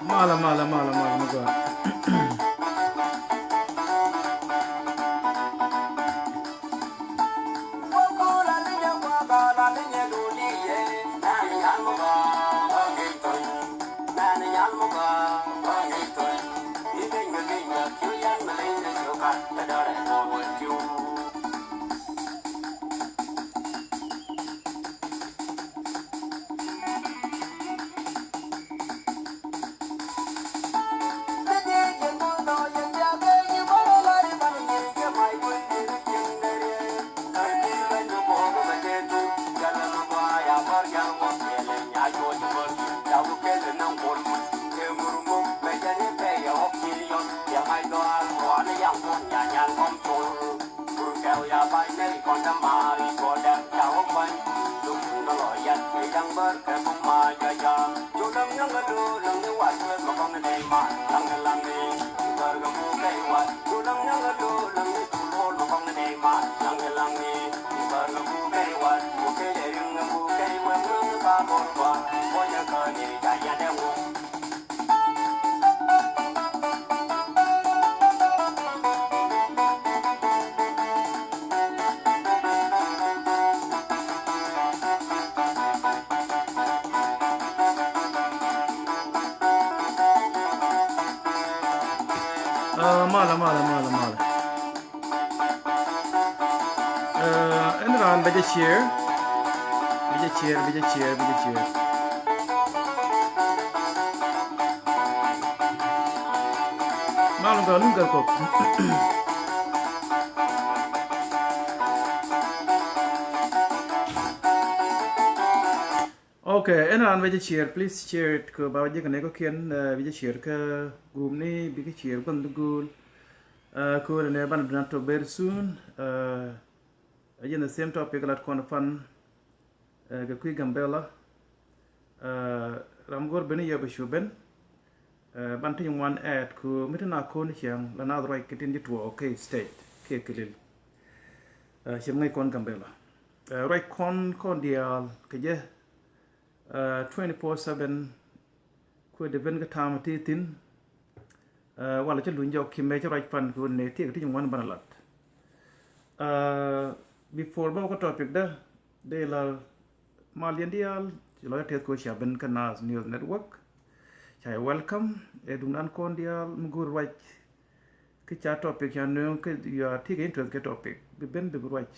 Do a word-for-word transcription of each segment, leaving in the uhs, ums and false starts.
Mala, mala, mala, mala, mala. Ah, mala, mala, mala, mala. Eh, ɛn raan bɛ jɛ share. Bɛ jɛ share, bɛ jɛ share, bɛ jɛ share. Malum ka lum ka kɔk. Okay, ɛn raan bɛ jɛ share, please share it kɛ ba jɛ kɛ nɛ kɔkiɛn, eh, bɛ jɛ share kɛ group ni, bikɛ share kɔn di go̱o̱l. Eh, kɛ wä nɛ ban duna to very soon. Eh, again, the same topic lat kɔn fan, eh, kɛ kui̱ Gambela. Eh, ram go̱r ben yɛ bɛ shu ben. Eh, ban ti ŋuan ɛɛt ku mi ti na kɔn cieŋ la na ruac kɛ tin di tuɔ kɛ state kɛ kilil. Eh, ciem ŋäc kɔn Gambela. Eh, ruac kɔn kɔn diaal kɛ jɛ, eh, twenty four seven. Kuɛ di ben kä ta̱a̱m ti thi̱n. Eh, walɛ cä luny jɔk ki mɛ cä ruac pan ki wun nɛ tiek ti ci ŋuan banɛ lat. Eh, before bä wä kä topic dä, dee la mal yɛn diaal ci lɔ tɛth ko cia ben kä Nas News Network. Ca yɛ welcome, ɛ duŋdan kɔn diaal mi go̱o̱r ruac. Kä ca topic ca nööŋ kä yua tiek interest kɛ topic. Bi ben bi bi ruac.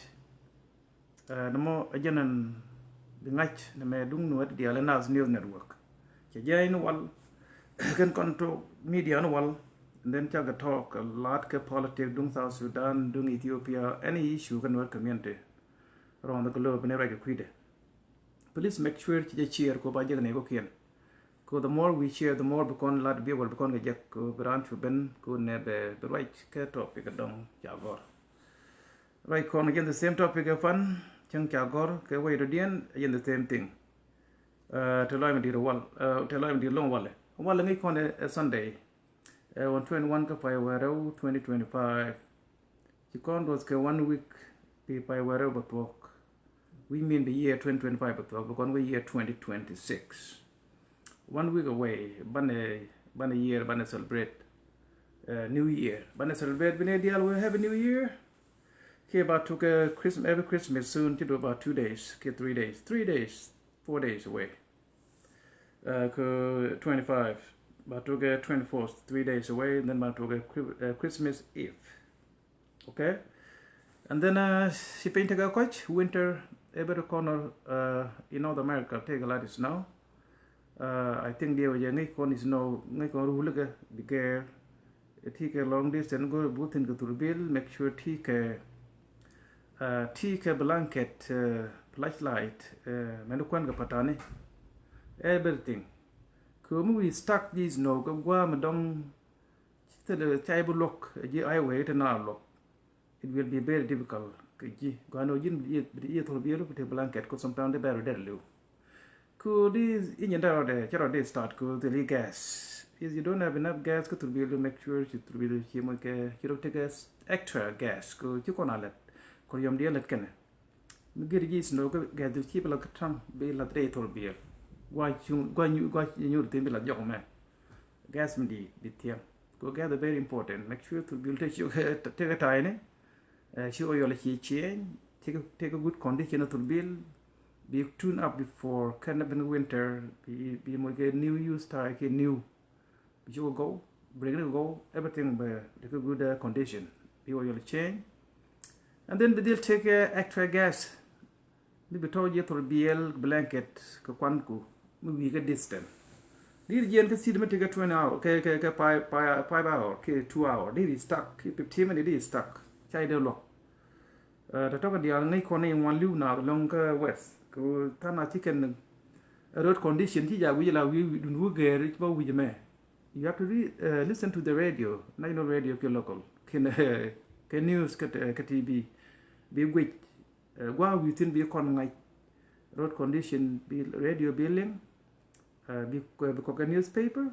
Eh, nɛ mɔ a jɛn ɛn bi ŋa̱c nɛ mɛ duŋ nuɔ̱t diaal ɛ Nas News Network. Cɛ jɛ in wal kɛn kɔn tok media in wal. And then ca kɛ talk a lot kɛ politic duŋ South Sudan, duŋ Ethiopia, any issue kɛ Nuer community around the globe ni ruac kɛ kui̱dɛ. Please make sure ci jɛ share ko ba jɛ kɛ nɛ ko kiɛn. Ko the more we share, the more bi kɔn lat bi wal bi kɔn kɛ jek ko bi ran cu ben ko nɛ bɛ bi ruac kɛ topic dɔŋ ca gɔr. Ruac kɔn jɛn the same topic ɛ fan cäŋ ca gɔr kɛ wei dɔdiɛn jɛn the same thing. Te lɔc mi dir wal, te lɔc mi dir lɔŋ walɛ. Walɛ ŋic kɔn ɛ Sunday. Ɛ wan twenty one kä pay wɛrɛw twenty twenty five. Ci kɔn duɔth kɛ one week bi pay wɛrɛw bɛ thuɔk. We mean the year twenty twenty five bɛ thuɔk bi kɔn wä year twenty twenty six. One week away banɛ banɛ year banɛ celebrate. New year banɛ celebrate bi nɛ dial we have a new year. Kiɛ ba tuk ɛ Christmas, every Christmas soon ci do about two days kiɛ three days, three days, four days away. Kɛ twenty five ba tuk ɛ twenty four, three days away, then ba tuk ɛ Christmas Eve. Okay. And then ci piny tekɛ kɔc winter every corner in North America take a lot of snow. I think diɛ wä jɛ ŋäc kɔn is no ŋäc kɔn rulikɛ bi gɛɛr. Ti kɛ long distance go buthin kɛ thurbil, make sure ti kɛ ti kɛ blanket, flashlight, mɛn kuan kɛ patani, everything. Kɛ mi wi stuck this no kɛ gua mi dɔŋ. Thilɛ cay bi luɔk ji̱ highway ti na luɔk. It will be very difficult kɛ ji̱ gɔano ji̱n bi i̱ thurbil bi ti blanket ko sometimes di bɛr dɛr liw. Ku di inyɛ dɛr rɔdɛ cɛ rɔdɛ start ku thil i̱ gas. If you don't have enough gas kɛ thurbil, make sure ci thurbil ci mɔ kɛ ci rɔ tekɛ extra gas ku ci kɔn a lɛt kɔ yɔm di lɛt kɛnɛ. Mi gir ji̱ snow kɛ gas du ci bi lath kɛ traŋ bi lath rɛy thurbil. Gua nyur thin bi lath jɔk mɛ. Gas mi di bi thiɛŋ. Kɔ gas a very important, make sure thurbil tekɛ tayni. Ci oil ci change, take a good condition of thurbil. Bi tune up before kɛn ben winter, bi mɔ kɛ new use tie kɛ new. Bi ci kɔ go, brake ni kɔ go, everything bɛ tekɛ good condition. Bi oil change. And then bi dhil tekɛ extra gas. Mi bi tɔ̱ jiɛ thurbil blanket kɛ kuanku mi wi̱i̱ kɛ distance. Dir jiɛn kä city mi tekɛ twenty hour kɛ kɛ kɛ five hour kɛ two hour dir stuck kɛ fifteen minute dir stuck. Cay dee luɔk. Tɔ̱ tɔ̱ kɛ diaal ŋäc kɔn in wan li̱w naath lɔŋ kä west kɛ than a ci kɛn road condition ci jak wi̱c la wi̱i̱ dun wä gɛɛr ba wi̱c mɛ. You have to listen to the radio, national radio kɛ local kɛ news kɛ T V. Bi guic. Gua wi̱i̱ thi̱n bi kɔn ŋa̱c road condition, bi radio bi liŋ. Bi kɔk kɛ newspaper.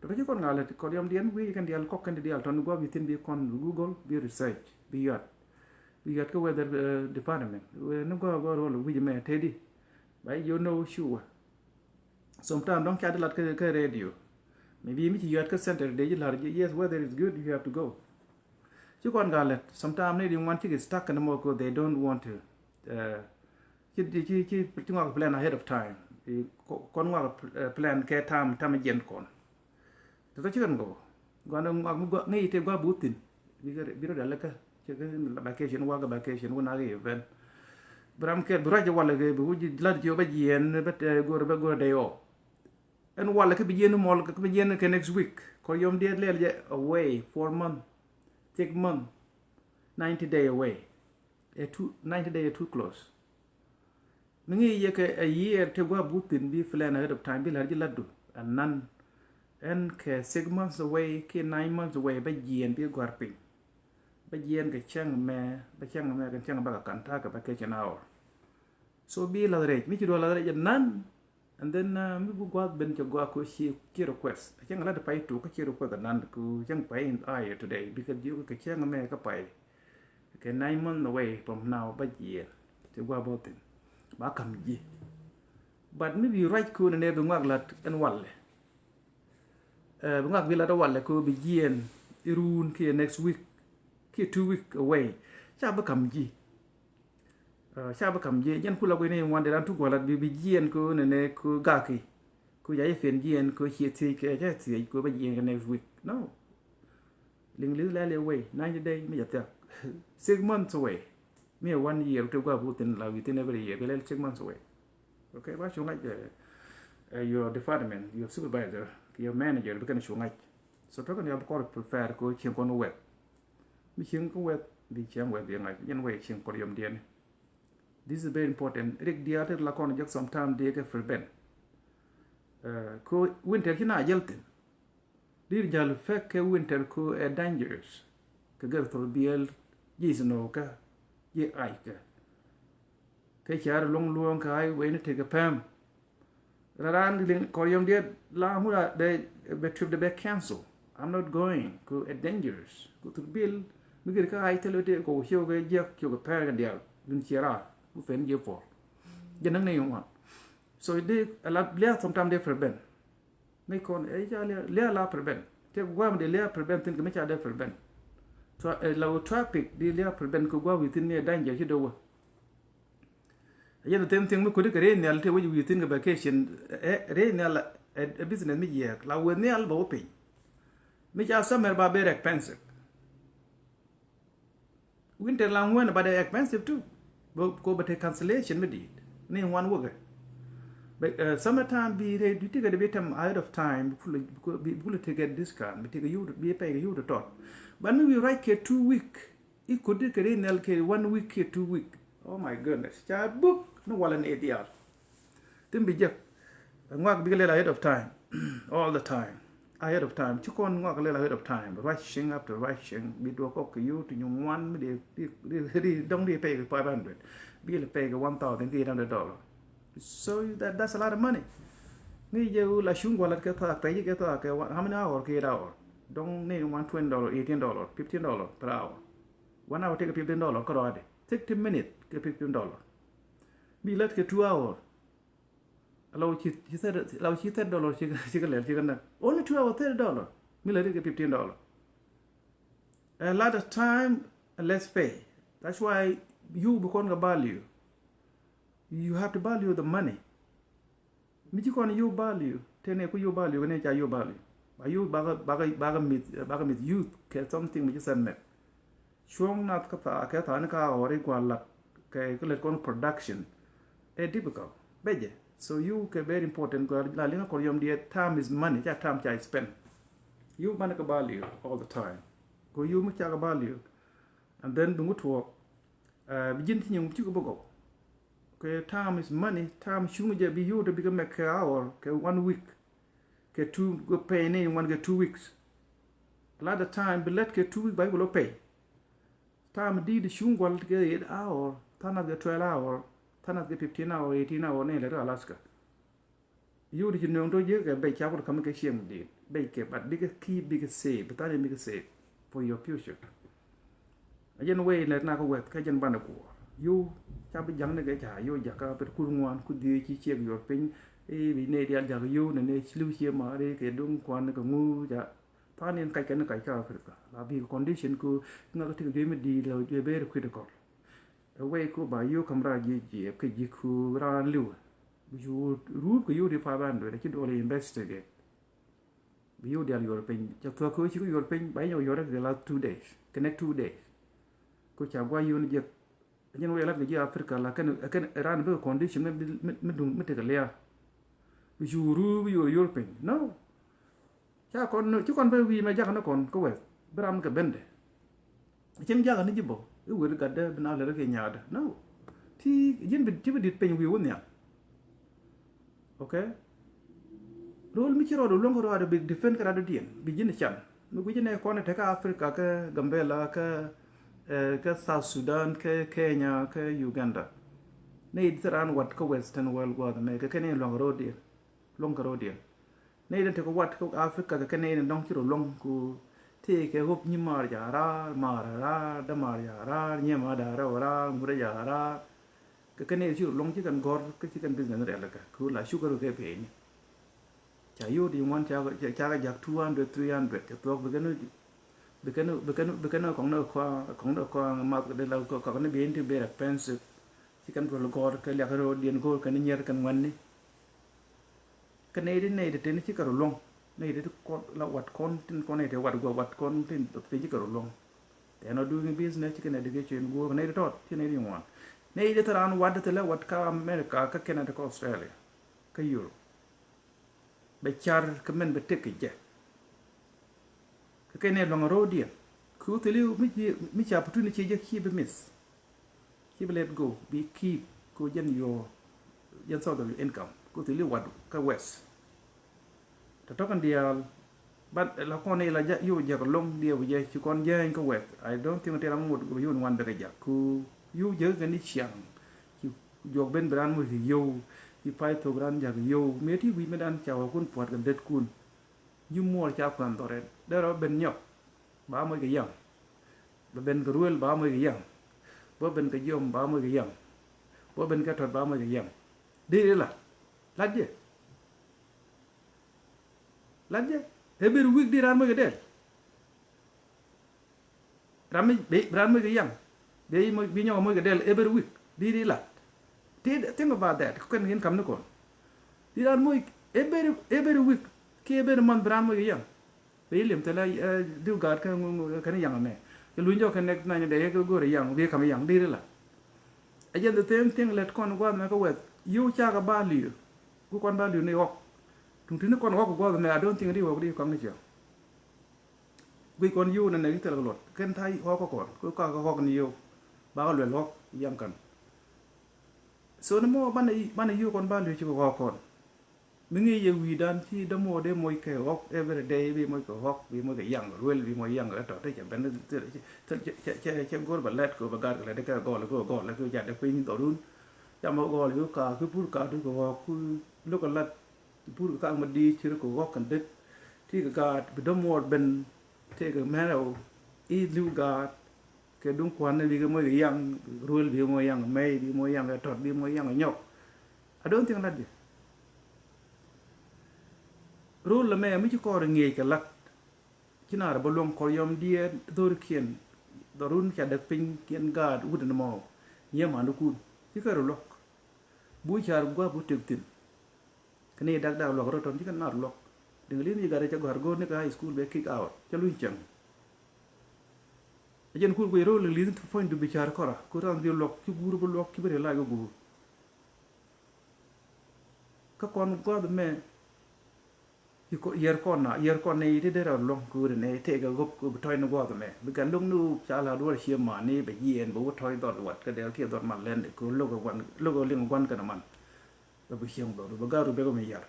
Tɔ̱ tɔ̱ ci kɔn ŋa̱ lät kɔn yɔm diɛn wi̱i̱ kɛn diaal kɔk kɛn diaal tɔn gua wi̱i̱ thi̱n bi kɔn Google bi research bi yuat. Bi yuat kä weather department ni gua gua rol wi̱i̱ mɛ tedi. Ba you know sure. Sometimes dɔ̱ŋ ca di lat kä radio. Maybe mi ci yuat kä center de ji̱ lar ji̱, yes, weather is good, you have to go. Ci kɔn gaa lät sometimes ni di ŋuan ci kɛ stuck ni mɔ ko they don't want to. Ci ci ci ci ŋuak plan ahead of time. Kɔn ŋuak plan kɛ time time jiɛn kɔn. Tɔ̱tɔ̱ ci kɛn gɔw. Guan ŋuak mi ŋäc te gua buth thin. Bi rɔ dal kä ci kɛ vacation, wak vacation wun ak event. Bi ram kɛ bi ruac walɛ kɛ bi wuc lat ci wä bä jiɛn bä go̱r bä go̱r day off. Ɛn walɛ kä bi jiɛn mɔl kä bi jiɛn kɛ next week kɔ yom diet lɛl jɛ away four month, six month, ninety day away. Ɛ too ninety day ɛ too close. Mi ŋi̱i̱c yɛ kɛ a year te gua̱a̱p wuthin bi plan ahead of time bi la̱r ji̱ la̱tdu. And nan ɛn kɛ six months away kiɛ nine months away bä jiɛɛn bi gua̱r piny. Bä jiɛɛn kɛ cäŋ mɛ bä cäŋ mɛ kɛ cäŋ bä kɛ kan ta̱a̱ kɛ bä kɛ cɛ na ɣɔr. So bi la̱th rɛc mi ci duɔ̱ɔ̱r la̱th rɛc ɛn nan. And then mi bi gua̱a̱th ben cɛ gua̱a̱k kɛ ci request a cäŋ la̱t pay tuk kä ci request ɛn nan kɛ cäŋ pay in ayɛ today bikɛ jiök kɛ cäŋ mɛ kä pay. Kɛ nine months away from now bä jiɛɛn ti gua̱a̱ bä thin ba ka̱m ji̱. But mi bi ruac kun nɛ bi ŋuak lat ɛn walɛ. Bi ŋuak bi lat ɛ walɛ ko bi jiɛɛn iruun kiɛ next week kiɛ two week away. Ca bi ka̱m ji̱. Ca bi ka̱m ji̱ jɛn kula guini wan de ran tu gua̱ lat bi bi jiɛɛn ko nɛ nɛ ko gaki. Ko ca ji̱ piɛn jiɛɛn ko ciɛ thiec kɛ ca thiec ko bä jiɛɛn kɛ next week. No. Liŋ li̱th lɛl yɛ wei ninety day mi jɛ thiak. Six months away. Mi ɛ one year te gua̱a̱p wä thin la within every year bi lɛl six months away. Okay, ba cu ŋa̱c your department, your supervisor, your manager bi kɛn cu ŋa̱c. So tɔkɛn yɔ bi kɔr prepare ko cieŋ kɔn wɛth. Mi cieŋ kɔn wɛth bi cieŋ wɛth bi ŋa̱c yɛn wei cieŋ kɔn yɔm diɛni. This is very important. Rik diaal ti la kɔn jek sometime dee kɛ prevent. Ko winter ci na jäl thin. Dir jäl fek kɛ winter ko ɛ dangerous. Kɛ gɛr thor biɛl ji̱ snow kä ji̱ ice kä. Kɛ car luɔ̱ŋ luɔ̱ŋ kɛ highway ni tekɛ pɛm. Raan liŋ kɔr yɔm diet la ŋura bɛ trip de bɛ cancel. I'm not going ko ɛ dangerous. Ko thor biɛl mi gɛr kä ice thil wete ko ciw kɛ jiɛk ciw kɛ pɛr kɛ dial. Lin ciɛ raar mi pen jiɛ puɔl. Jɛ näŋ ni yɔŋ wan. So di a la lia sometime de prevent. Ŋäc kɔn ɛ ca lia, lia la prevent. Tɛ guam di lia prevent thin kɛ mi ca dee prevent. Tra-, ɛ, la wä traffic di lia prevent kɛ guam wi̱i̱ thin ni ɛ danger ci dee wä. Ɛ yɛn the same thing mi kodi kɛ rɛy nhial tɛ wec wi̱i̱ thin kɛ vacation, ɛ, rɛy nhial ɛ, ɛ business mi yiɛɛk. La wä nhial bɛ wä piny. Mi ca summer ba very expensive. Winter la ŋuɛn, but they expensive too. Bä ko bä te cancellation mi di̱i̱t ni ŋuan wäkɛ. Bä, eh, summer time bi rate, bi ticket bi tem ahead of time, bi kulɛ, bi kulɛ ticket discount, bi ticket yut, bi pay yut tɔt. But mi wi rush kɛ two week, i kodi kɛ ri nɛl kɛ one week kɛ two week. Oh my goodness. Ca book ni walɛ ni dial. Tin bi jek. Ŋuak bikɛ lɛl ahead of time. All the time. Ahead of time. Ci kɔn ŋuak lɛl ahead of time. Rushing after rushing. Bi duɔk kɔk kɛ yio̱w ti nyuŋ ŋuan mi di, di, di, di dɔŋ di pay kɛ five hundred. Bi lɛ pay kɛ one thousand kɛ eight hundred dollar. So that, that's a lot of money. Ŋi̱i̱c jɛ wula cuŋ gualat kɛ thaak, pay jɛ kɛ thaak kɛ one, how many hour kɛ eight hour? Dɔŋ ni one twenty dollar, eighteen dollar, fifteen dollar per hour. One hour tekɛ fifteen dollar kärɔa di. Sixty minute kɛ fifteen dollar. Bi lät kɛ two hour. Lau ci, ci thirty, lau ci thirty dollar ci, ci kɛ lɛl ci kɛ näk. Only two hour thirty dollar. Mi lät kɛ fifteen dollar. A lot of time, less pay. That's why you bi kɔn kɛ value. You have to value the money. Mi ci kɔn yio̱w value, tëë ni ku yio̱w value, kɛ ni ca yio̱w value. Ba yio̱w bakɛ, bakɛ, bakɛ mith, bakɛ mith youth kɛ something mi ci sɛn mɛk. Cuɔ̱ŋ nath kä thaa, kɛ thaa ni ka ɣɔri gua̱a̱r lat kɛ, kɛ lät kɔn production. Ɛ difficult. Bɛ jɛ. So yio̱w kɛ very important, gua̱a̱r la liŋ kɔn yɔm diɛ, time is money, ca time ca spend. Yio̱w mani kɛ value all the time. Kɛ yio̱w mi ca kɛ value. And then bi ŋut tuɔɔk. Bi ji̱n ti nyiŋ ci kɛ bä gɔw. Kɛ time is money, time cuŋ jɛ bi yio̱w te bikɛ mɛk kɛ hour, kɛ one week, kɛ two, kɛ pay ni ŋuan kɛ two weeks. A lot of time bi lät kɛ two week ba i̱ kɛ lo pay. Time di di cuŋ gual kɛ eight hour, tha̱nath kɛ twelve hour, tha̱nath kɛ fifteen hour, eighteen hour ni lät Alaska. Yio̱w ti ci nööŋ tɔ jiäk kɛ bɛc ca kut ka̱m kɛ cieŋ di̱i̱t. Bɛc kɛ, but bikɛ keep, bikɛ save, bi tha̱a̱ŋ bikɛ save for your future. A jɛn wee nɛt na kä wɛth kä jɛn banɛ kuɔɔr. Yio̱w ca bi ja̱ŋ ni kɛ ca yio̱w ja̱k kä pet kur ŋuan, kur dhieec ci ciek yuɔr piny. I̱ bi nɛy diaal ja̱k yio̱w nɛ nɛ ci li̱w cie ma̱a̱ri kɛ duŋ kuan kɛ ŋu ca. Tha̱a̱ŋ in kac kɛ ni kac kä Africa. La bi kɛ condition ku ŋa̱k ti kɛ juey mi di̱i̱t la juey very critical. Ɛ wee ku ba yio̱w ka̱m raar ji̱ jiɛɛp kɛ ji̱ ku raan li̱w. Bi cu ruup kɛ yio̱w ti five hundred, ci duɔl investigate. Bi yio̱w diaal yuɔr piny. Ca thuɔ̱k kɛ wee ci kɛ yuɔr piny, ba inyɔk yuɔr kɛ last two days, kɛ next two days. Ku ca gua̱c yio̱w ni jiɛk. Jɛn wee lat kɛ ji̱ Africa la kɛn, kɛn raan bikɛ condition mi, mi, mi duŋ, mi tekɛ lia̱a̱. Bi cu ruup, bi yio̱w yuɔr piny. No. Ca kɔn, ci kɔn ben wi̱i̱ mɛ jakä ni kɔn kä wɛth. Bi ram kɛ bendɛ. Cim jakä ni ji̱ bä i̱ weri gatdä bi na lɛr kɛ nyaatdä. No. Ti ji̱n bi, ci bi dit piny wi̱i̱ wä nhial. Okay. Rol mi ci rɔɔd luɔ̱ŋ kɛ rɔɔd bi defend kɛ rɔɔd diɛn bi ji̱n can. Mi gui̱c ni kɔn tekä Africa kä Gambela kä, eh, kä South Sudan kä Kenya kä Uganda. Ni dit raan wat kä Western world gua̱a̱th mɛ kɛ kɛn in luɔ̱ŋ kɛ rɔɔd diɛn. Luɔ̱ŋ kɛ rɔɔd diɛn. Nɛy den tekɛ wat kä Africa kɛ kɛn nɛy den dɔ̱ŋ ci rɔ luɔ̱ŋ ku tëëkɛ ɣöp nyimaar ja̱a̱ raar, maar raar, dämaar ja̱a̱ raar, nyimaar da̱a̱ rɛw raar, ŋut ja̱a̱ raar. Kɛ kɛn nɛy ci rɔ luɔ̱ŋ ci kɛn gɔ̱r kä ci kɛn business ni rɛl kɛ ku la cukɛ rɔ kɛ pɛɛni. Ca yio̱w di ŋuan ca, ca, ca kɛ ja̱k two hundred, three hundred, ca thuɔ̱k bikɛn, bikɛn, bikɛn, bikɛn kɔŋ ni kɔaŋ, kɔŋ ni kɔaŋ math kɛ dee la kɔk ni bi̱i̱n ti very expensive. Ci kɛn gɔl gɔr kɛ liak rɔ diɛn gɔr kɛn nyier kɛn ŋuɛ̈tni. Kɛ nɛy ti nɛy ti tin ci kɛ rɔ luɔ̱ŋ. Nɛy ti kɔn la wat kɔn tin kɔn nɛy ti wat guɔ wat kɔn tin ci kɛ rɔ luɔ̱ŋ. They are not doing business, ci kɛn education guɔ kɛ nɛy ti tɔt ci nɛy ti ŋuan. Nɛy ti thil raan wat ti thilɛ wat kä America, kä Canada, kä Australia, kä Europe. Bɛ car kä mɛn bɛ tek kɛ jɛ. Kɛ kɛn ɛ luaŋ ro̱o̱diɛn. Kɛ ɣöö thil i̱ mi, mi ca opportunity jɛ ci bi miss. Ci bi let go, bi keep kɛ ɣöö jɛn your, jɛn source of your income. Kɛ ɣöö thil i̱ wat kä West. Tɔ̱tɔ̱ kɛn diaal. But la kɔn i̱ la yio̱w jek loŋ diɛw jɛ ci kɔn jääny kä wɛth. I don't think ti ram ŋot yio̱w ni wan bɛ kɛ jak ku yio̱w jek kɛ ni ciaŋ. Ci juɔk ben bi ran moc kɛ yio̱w. Ci pay thok ran jak yio̱w mëë ti wi̱i̱ mi dan ca wä kun puɔt kɛ det kun. Ji̱ muɔɔr ca kuɛn dhɔrɛ dee rɔ ben nyɔk. Ba moc kɛ yaŋ. Bɛ ben kɛ ruël ba moc kɛ yaŋ. Bä ben kɛ jiɔm ba moc kɛ yaŋ. Bä ben kɛ tɔt ba moc kɛ yaŋ. Dee ri la lat jɛ. Lat jɛ. Every week di ran moc kɛ dɛl. Ran mi bi ran moc kɛ yaŋ. Bi moc bi nyɔk moc kɛ dɛl every week. Di di lat. Ti think about that. Kɛn in kam ni kɔn. Di ran moc every every week. Ki every month bi ran moc kɛ yaŋ. Bi lim thilɛ diw gaat kɛn yaŋ mɛ. Kɛ luny jɔk kɛn nɛk nany dee kɛ go̱o̱rɛ yaŋ bi kam yaŋ di di lat. Ɛ jɛn the same thing lɛt kɔn guath mɛ kä wɛth. Yio̱w cakɛ ba li̱i̱r. Ku kɔn ba li̱i̱r ni ɣɔk. Tuŋ ti ni kɔn ɣɔk guath mɛ, I don't think ri ɣɔk ri kɔn ni ciɛ. Guic kɔn yio̱w nɛ nɛ i̱ thil kɛ luɔt kɛn ta̱a̱ ɣɔk kä kɔn kɛ ka kɛ ɣɔk ni yio̱w. Bakɛ luɛl ɣɔk yaŋ kän. So ni mɔ banɛ banɛ yio̱w kɔn ba li̱i̱r ci kɛ ɣɔk kɔn. Mi ŋi̱i̱c yɛ wi̱i̱dan ci dämuɔɔr dee moc kɛ ɣɔk every day bi moc kɛ ɣɔk bi moc kɛ yaŋ ruel bi moc yaŋ rɛtɔ ti cɛ ben cɛ go̱r bɛ lɛt kɛ bɛ gat kɛ lɛt kɛ gɔl kɛ gɔl kɛ jat dee piny dhɔrun. Cam ɣɔk gɔl kɛ kaak ki pur kaak ti kɛ ɣɔk ku lo̱k kɛ lat. Pur kɛ kaak ma di̱i̱t ci rɛ kɛ ɣɔk kɛn det. Ti kɛ gaat bi dämuɔɔr ben tëëkɛ mɛn rɛw i̱ li̱w gaat. Kɛ duŋ kuan ni bikɛ moc kɛ yaŋ ruel bikɛ moc yaŋ mɛy bikɛ moc yaŋ kɛ tɔt bikɛ moc yaŋ kɛ nyɔk. I don't think lat jɛ. Rol lɛ mɛ mi ci kɔɔr ŋiɛc kɛ lat. Ci naar bä luɔ̱ŋ kɔr yɔm diɛɛt dhorikiɛn. Dhɔrun ca däk piny kiɛn gaat wut ni mɔ. Nyiee mandikun ci kɛ ru luɔk. Bu car gua̱a̱p bu tëk thi̱n. Kɛ ni dak dak luɔk rɔ tɔn ci kɛ naar luɔk. Diŋ li̱n ci gat ca gɔ̱a̱r go̱o̱r ni kɛ high school bɛ kick out ca luny cäŋ. A jɛn kur guic ro̱o̱l li̱n puɔ̱ny du bi car kɔra ku ran dhil luɔk ci guur bi luɔk ci bi ri lac kɛ guur. Kä kɔn gua̱a̱th mɛ. Yɛr kɔn na yɛr kɔn ni ti derɛ luɔ̱ŋ kuri ni tëëkɛ gop kɛ bi tɔ̱c ni guɔ̱ɔ̱th mɛ bi kɛ lo̱k ni ca la duɔ̱ɔ̱r cie mani bɛ jiɛɛn bɛ wä tɔ̱c dhɔt wat kɛ dɛɛl kiɛ dhɔt man lɛn kɛ lo̱k liŋ guan kɛn man. Bɛ bi cieŋ dhɔt bɛ garu bɛ kɛ mi yar.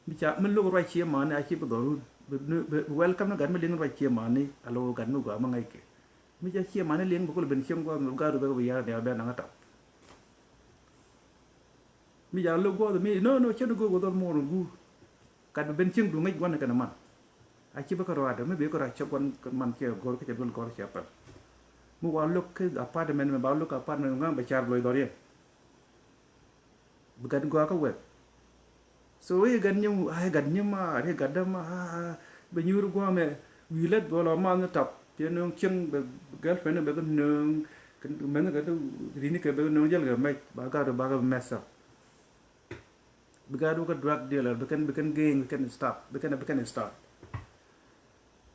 Mi ca mi lo̱k ruac cie mani a ci bi dhɔrun. Bi welcome ni gat mi liŋ ruac cie mani a lo̱k gat mi gua mi ŋa̱c kɛ. Mi ca cie mani liŋ bi kul ben cieŋ guɔ̱ɔ̱th mɛ bi garu bɛ kɛ bi yar ni a bɛ naŋ a tap. Mi ca lo̱k guɔ̱ɔ̱th mi no no cɛ ni go̱o̱k wä dhɔl muɔɔr in guur. Gat bi ben cieŋ du ŋäc gua̱n kɛn man. A ci bä kä ruaadɛ mi bi kä ruaad cä gua̱n kɛn man cɛ go̱r kä cɛ duel go̱r cɛ pɛl. Mi wa lo̱k kä apartment mi ba lo̱k apartment ŋa̱ŋ bɛ car bi loc dhɔr yɛn. Bi gat gɔaa kä wɛth. So i̱ gat nyim a i̱ gat nyim a i̱ gat däm a bɛ nyuur gua̱a̱mɛ. Wi̱i̱ lät bɛ lɔ math ni tap cɛ nööŋ cieŋ bɛ girlfriend bɛ kä nööŋ. Mɛn kä rini kɛ bɛ nööŋ jäl kɛ mɛc ba gat ba kɛ mess up. Bi gat wä kä drug dealer bi kɛn bi kɛn gain bi kɛn stop bi kɛn bi kɛn stop.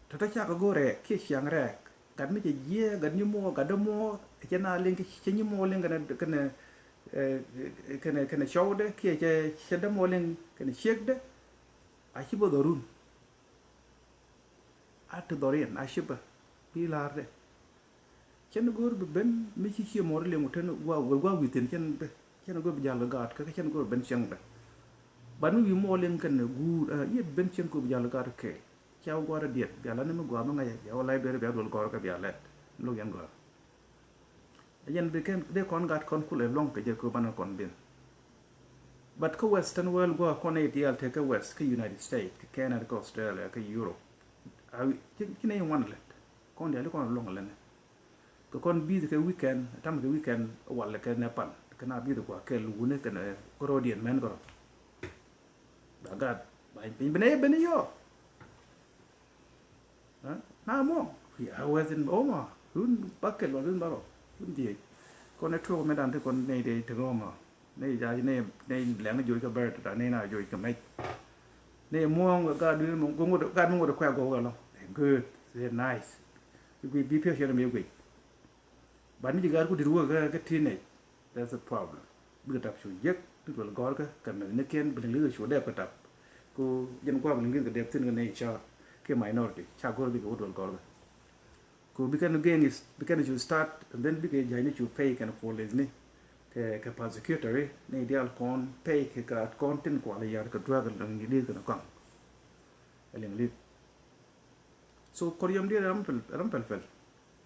Tɔ̱tɔ̱ cakɛ go̱o̱r rɛɛk kiɛ ciaŋ rɛɛk. Gat mi cɛ jiɛ gat nyi muɔ gat dä muɔ cɛ na liŋ cɛ nyi muɔ liŋ kɛnɛ kɛnɛ kɛnɛ kɛnɛ cɔwdɛ kiɛ cɛ cɛ dä muɔ liŋ kɛnɛ ciekdɛ. A ci bä dhɔrun. A ti dhɔr yɛn a cipä bi la̱rdɛ. Cɛn go̱o̱r bi ben mi ci cie mɔr liŋ wä ten gua wä gua wi̱thin cɛn bɛ cɛn go̱o̱r bi jal gaat kä cɛn go̱o̱r ben cieŋ bɛ. Ban mi wi̱i̱ mɔr liŋ kɛn guur a yet ben cieŋ go̱o̱r bi jal gaat kɛ. Ca wä guar a diet bia la ni mi gua mi ŋa̱c bia wä library bia duɔl gɔr kɛ bia lɛt. Lo̱k yɛn gɔr. Yɛn bi kɛn dee kɔn gat kɔn kulɛ luɔ̱ŋ kɛ jɛ kɛ banɛ kɔn bin. But kä western world gua kɔn i̱ diaal te kä west kä United States kä Canada kä Australia kä Europe. Ci ne i̱ wan lɛt kɔn diaal i̱ kɔn luɔ̱ŋ lɛn. Kɛ kɔn bi̱th kɛ weekend tam kɛ weekend wal kɛ nɛ pan kɛ na bi̱th gua kɛ luuni kɛ nɛ kɛ rɔdiɛn mɛn kɛ rɔ. Ba gat ba piny bi nɛ ben i̱ yɔ. Na mɔ. Fi a wɛthin ba oma run ba kɛl ba run ba rɔ run diec. Kɔn ɛ tuɔk mɛ dan ti kɔn nɛy dee ti rɔma nɛy jac nɛy nɛy lɛŋ joc kɛ bɛr ti dan nɛy na joc kɛ mɛc. Nɛy muɔ̱ɔ̱ŋ wɛ gat dui̱r mɔ goŋ wä gat mi ŋot ɛ kuɛ gɔw kɛ lɔ. Good. Very nice. Bi guic bi piɛth ciɛn mi guic. But mi ci gaat ku dit wä kä kä teenage. That's a problem. Bikɛ tap cu jek ti duel gɔrkä kɛ mɛth ni kiɛn bi liŋ li̱th cu dɛp kɛ tap. Ku jɛn gua̱a̱k bi liŋ li̱th kɛ dɛp thin kɛ nɛy ca kiɛ minority ca go̱r bikɛ wä duel gɔrkä. Ku bikɛn gain is bikɛn cu start and then bikɛ ja̱ny ni cu pay kɛn police ni kɛ kɛ prosecutor ni dial kɔn pay kɛ gaat kɔn tin kual yar kɛ drug liŋ li̱th kɛn kɔn. Ɛ liŋ li̱th. So kɔr yɔm diet ram pɛl ram pɛl pɛl.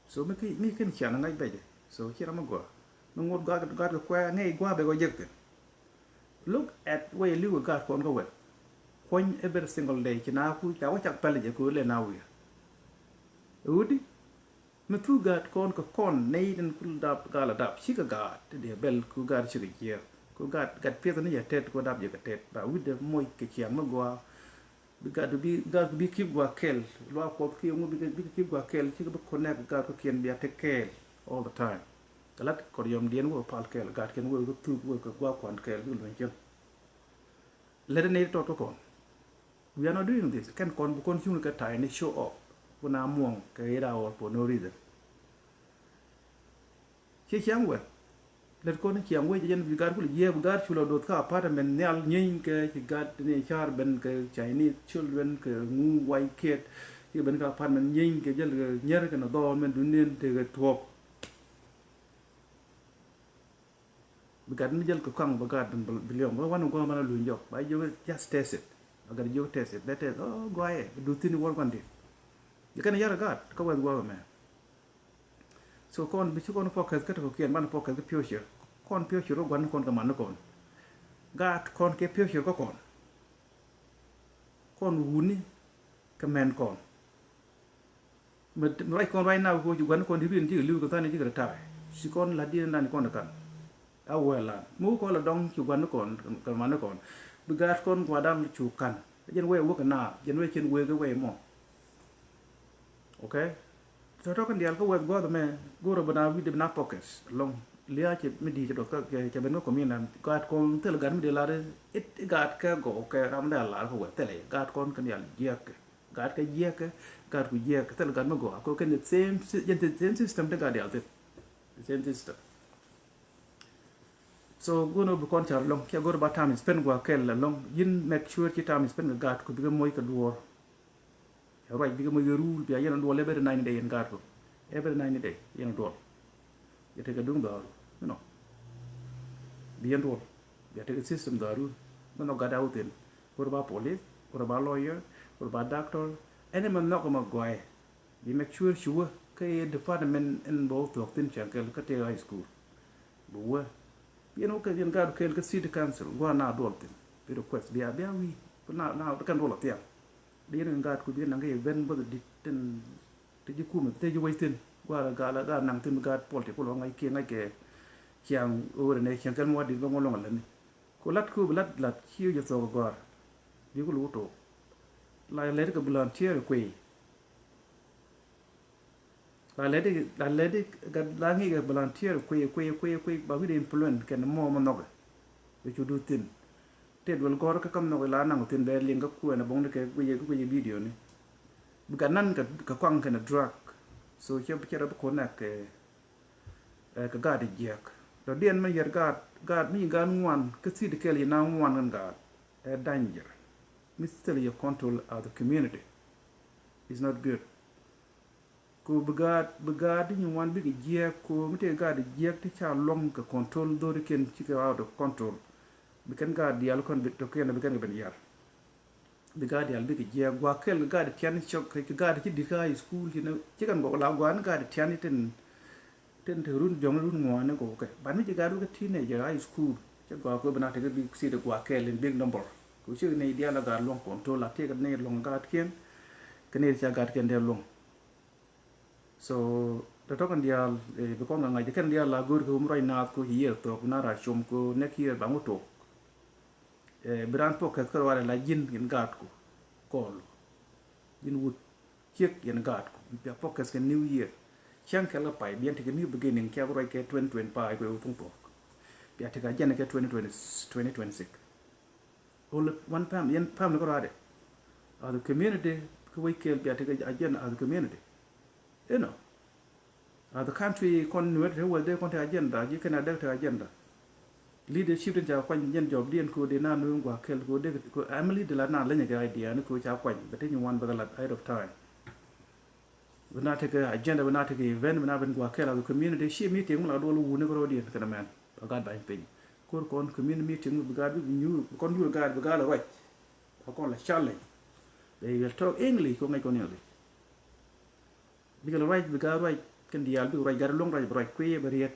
So mi ki mi ken cian ŋa̱c bɛcɛ. So ci ram mi gua mi ŋot gat gat kɛ kuɛ ŋɛy gua bɛ gɔ jek thin. Look at where you live gat kɔn kä wɛl. Kuɔny every single day ci na ku ca wä cak pɛl jɛ ku lɛ na wi̱i̱. Udi mi thu gat kɔn kɛ kɔn nɛy tin ku dap gal a dap ci kɛ gat ti diɛ bɛl ku gat ci kɛ jiɛk ku gat gat piɛth ni jɛ tet ku dap jɛ kɛ tet ba wi̱dɛ moc kɛ cian mi gua. Bi gat bi gat bi kip gua kɛl. Lua kuɔth ki ŋu bi bi kip gua kɛl ci bi connect gat ko kiɛn bia tek kɛl all the time. Kɛ lat kɔr yɔm diɛn wä pal kɛl gat kiɛn wä ko thuk wä ko gua kuan kɛl bi luny cɛl. Lɛt ni tɔt ko kɔn. We are not doing this. Kɛn kɔn bu kɔn cuŋ kɛ tay ni show off. Ku na muɔŋ kɛ ira or for no reason. Ci ciaŋ wɛ. Lɛt kɔn ciaŋ wee jɛ jɛn bi gaat kul jiɛɛk bi gaat culɔ doth kä apartment nhial nyieeny kɛ ci gaat ni car ben kɛ Chinese children kɛ ŋu white kid. Ci ben kɛ apartment nyieeny kɛ jɛl kɛ nyɛr kɛ na dhɔɔr mɛn dunin tekɛ tuɔɔk. Bi gat mi jɛl kɛ kaŋ ba gat bin biliɔŋ ba wan guɔ man a luny jɔk ba jiök just test it. Ba gat jiök test it bɛ test oh guayɛ bi duth thin wor guandi. Jɛ kɛn yar gat kä wɛth guɔ mɛ. So kɔn bi ci kɔn focus kä tɔk kiɛn ban focus kä future. Kɔn future rɔ guan kɔn kɛ man kɔn. Gat kɔn kɛ future kä kɔn. Kɔn wuni kɛ mɛn kɔn. Mi ruac kɔn ruac na ko ci guan kɔn di rin ci kɛ liu kɛ than ci kɛ retire. Ci kɔn la di ran kɔn kan. A wɛlan. Mu kɔn la dɔŋ ci guan kɔn kɛ man kɔn. Bi gat kɔn gua dal cu kan. Jɛn wee wek na jɛn wee cin wee kɛ wee mɔ. Okay. Tɔtɔ kɛn dial kä weth guɔth mɛ go̱rɛ bina wi̱dɛ bina focus lɔŋ. Lia cɛ mi di cɛ dɔth kä cɛ ben kä community gat kɔn thil gat mi di lar it gat kɛ gɔw kɛ ram dɛ lar kä weth thil gat kɔn kɛn dial jiɛk kɛ gat kɛ jiɛk kɛ gat ku jiɛk kɛ thil gat mi gɔw kɛ kɛn the same jɛn the same system ti gat dial thil the same system. So gono bi kɔn car lɔŋ kia go̱rɛ ba time spend gua kɛl lɔŋ yin make sure ci time spend kɛ gat ku bikɛ moc kɛ duɔr. Ruac bikɛ moc kɛ rule bia yɛn a duɔl every ninety day yɛn gaat kɔ. Every ninety day yɛn a duɔl. Yɛ tekɛ duŋ dhɔaru. You know. Bi yɛn duɔl. Bia tekɛ system dhɔaru. Mɛn dhɔ gat a wuthin. Wur ba police, wur ba lawyer, wur ba doctor. Ɛn ɛmɛ nhɔk ɛmɛ gɔaɛ. Bi make sure ci wä kä yɛ department ɛn bä wä thuɔk thin cɛn kɛl kä tëë high school. Bi wä. Bi yɛn wä kɛ yɛn gaat kɛl kä city council gua̱a̱ na duɔl thin. Bi request bia bia wi̱i̱. Bi na na kɛn duɔl a thiaŋ. Di yɛn ŋa̱t ku bi naŋ kɛ event bä di tin ti ji̱ kumɛ ti ji̱ wec thin gua̱a̱r gal gal naŋ thin bi gaat pɔl ti kulɔ ŋa̱c kiɛ ŋa̱c kɛ ciaŋ ɣöö rɛ nɛ ciaŋ kɛn mi wa dit bä ŋuɔ̱ lɔŋ a lätni. Ku lat ku bi lat lat ci jɛ thok gɔ̱a̱r bi ku lu tok. La lɛt kɛ volunteer kuëë. La lɛt la lɛt la ŋi̱i̱c kɛ volunteer kuëë kuëë kuëë kuëë ba wi̱cdɛ influence kɛn mɔ mɔ nhɔkɛ. Bi cu duth thin. Tëë duel gɔ̱r kä kam nhɔk ila naŋ thin bɛ liŋ kä kuɛn a boŋni kɛ guic guic video ni. Bi gat nan kɛ kuaŋ kɛn a drug. So cɛ cɛ rɔ bi connect kɛ kɛ gaat jiɛk. Dɔ diɛn mi yɛr gaat gaat mi gaat ŋuan kä thit kɛl yi na ŋuan kɛn gaat. Ɛ danger. Mi thil yɛ control as the community. It's not good. Ku bi gaat bi gaat di nyin wan bikɛ jiɛk ku mi tëë gaat jiɛk ti ca luɔŋ kɛ control dhorikiɛn cikɛ out of control. Bi kɛn gaat diaal kɔn bi tɔkiɛn bi kɛn kɛ ben yar. Bi gaat diaal bikɛ jiɛk gua̱a̱ kɛl kɛ gaat tian cɔk kɛ gaat ci dit kä high school ci kɛn gɔk la gua̱a̱ ni gaat tian tin tin te run jɔŋ run ŋuani gɔk kɛ ban mi ci gaat wikɛ teenager high school. Cɛ gua̱a̱ kɛ bi na tekɛ big city gua̱a̱ kɛl in big number. Ku ci ni diaal a gaat luɔŋ control a tiɛk ni luɔŋ gaat kiɛn. Kɛ ni ca gaat kiɛn dee luɔŋ. So tɔtɔ kɛn diaal bi kɔn ŋa̱c kɛn diaal la go̱o̱r kɛ wum ruac naath ko ci yiëër thok na ra com ko next year ba ŋu tok. Bi raan focus kä ruaarɛ la ji̱n yɛn gaatku kɔɔl ji̱n wut ciek yɛn gaatku bia focus kɛ new year. Cäŋ kɛl kä pay biɛn tekɛ new beginning kiak ruac kɛ twenty twenty five kɛ wut thuŋ thok. Bia tekɛ agenda kɛ twenty twenty, twenty twenty six. Only one family, yɛn family kärɔadɛ. As a community kä wec kɛɛl bia tekɛ agenda as a community. You know. As a country kɔn nuet te weth dee kɔn te agenda ji̱ kɛn a dek te agenda. Leadership tin ca kuany jɛn jɔb diɛn ko dee na nuet gua̱a̱ kɛɛl ko dee ko am leader la na lenyɛ kɛ idea ni ko ca kuany bɛ te nyi wan bɛ kɛ lat ahead of time. Bi na tekɛ agenda, bi na tekɛ event, bi na ben gua̱a̱ kɛɛl a bi community ci meeting mi la duɔl wuni kɛ rɔɔdiɛn kɛn mɛn. Ba gaat bany piny. Kor kɔn community meeting bi gaat bi nyuur, bi kɔn nyuur gaat bi gaat la ruac. Ba kɔn la challenge. They will talk English, kɛ ŋäc kɔn English. Bikɛ lɛ ruac, bi gaat ruac kɛn diaal, bikɛ ruac gat luɔ̱ŋ ruac, bi ruac kui̱, bi riet.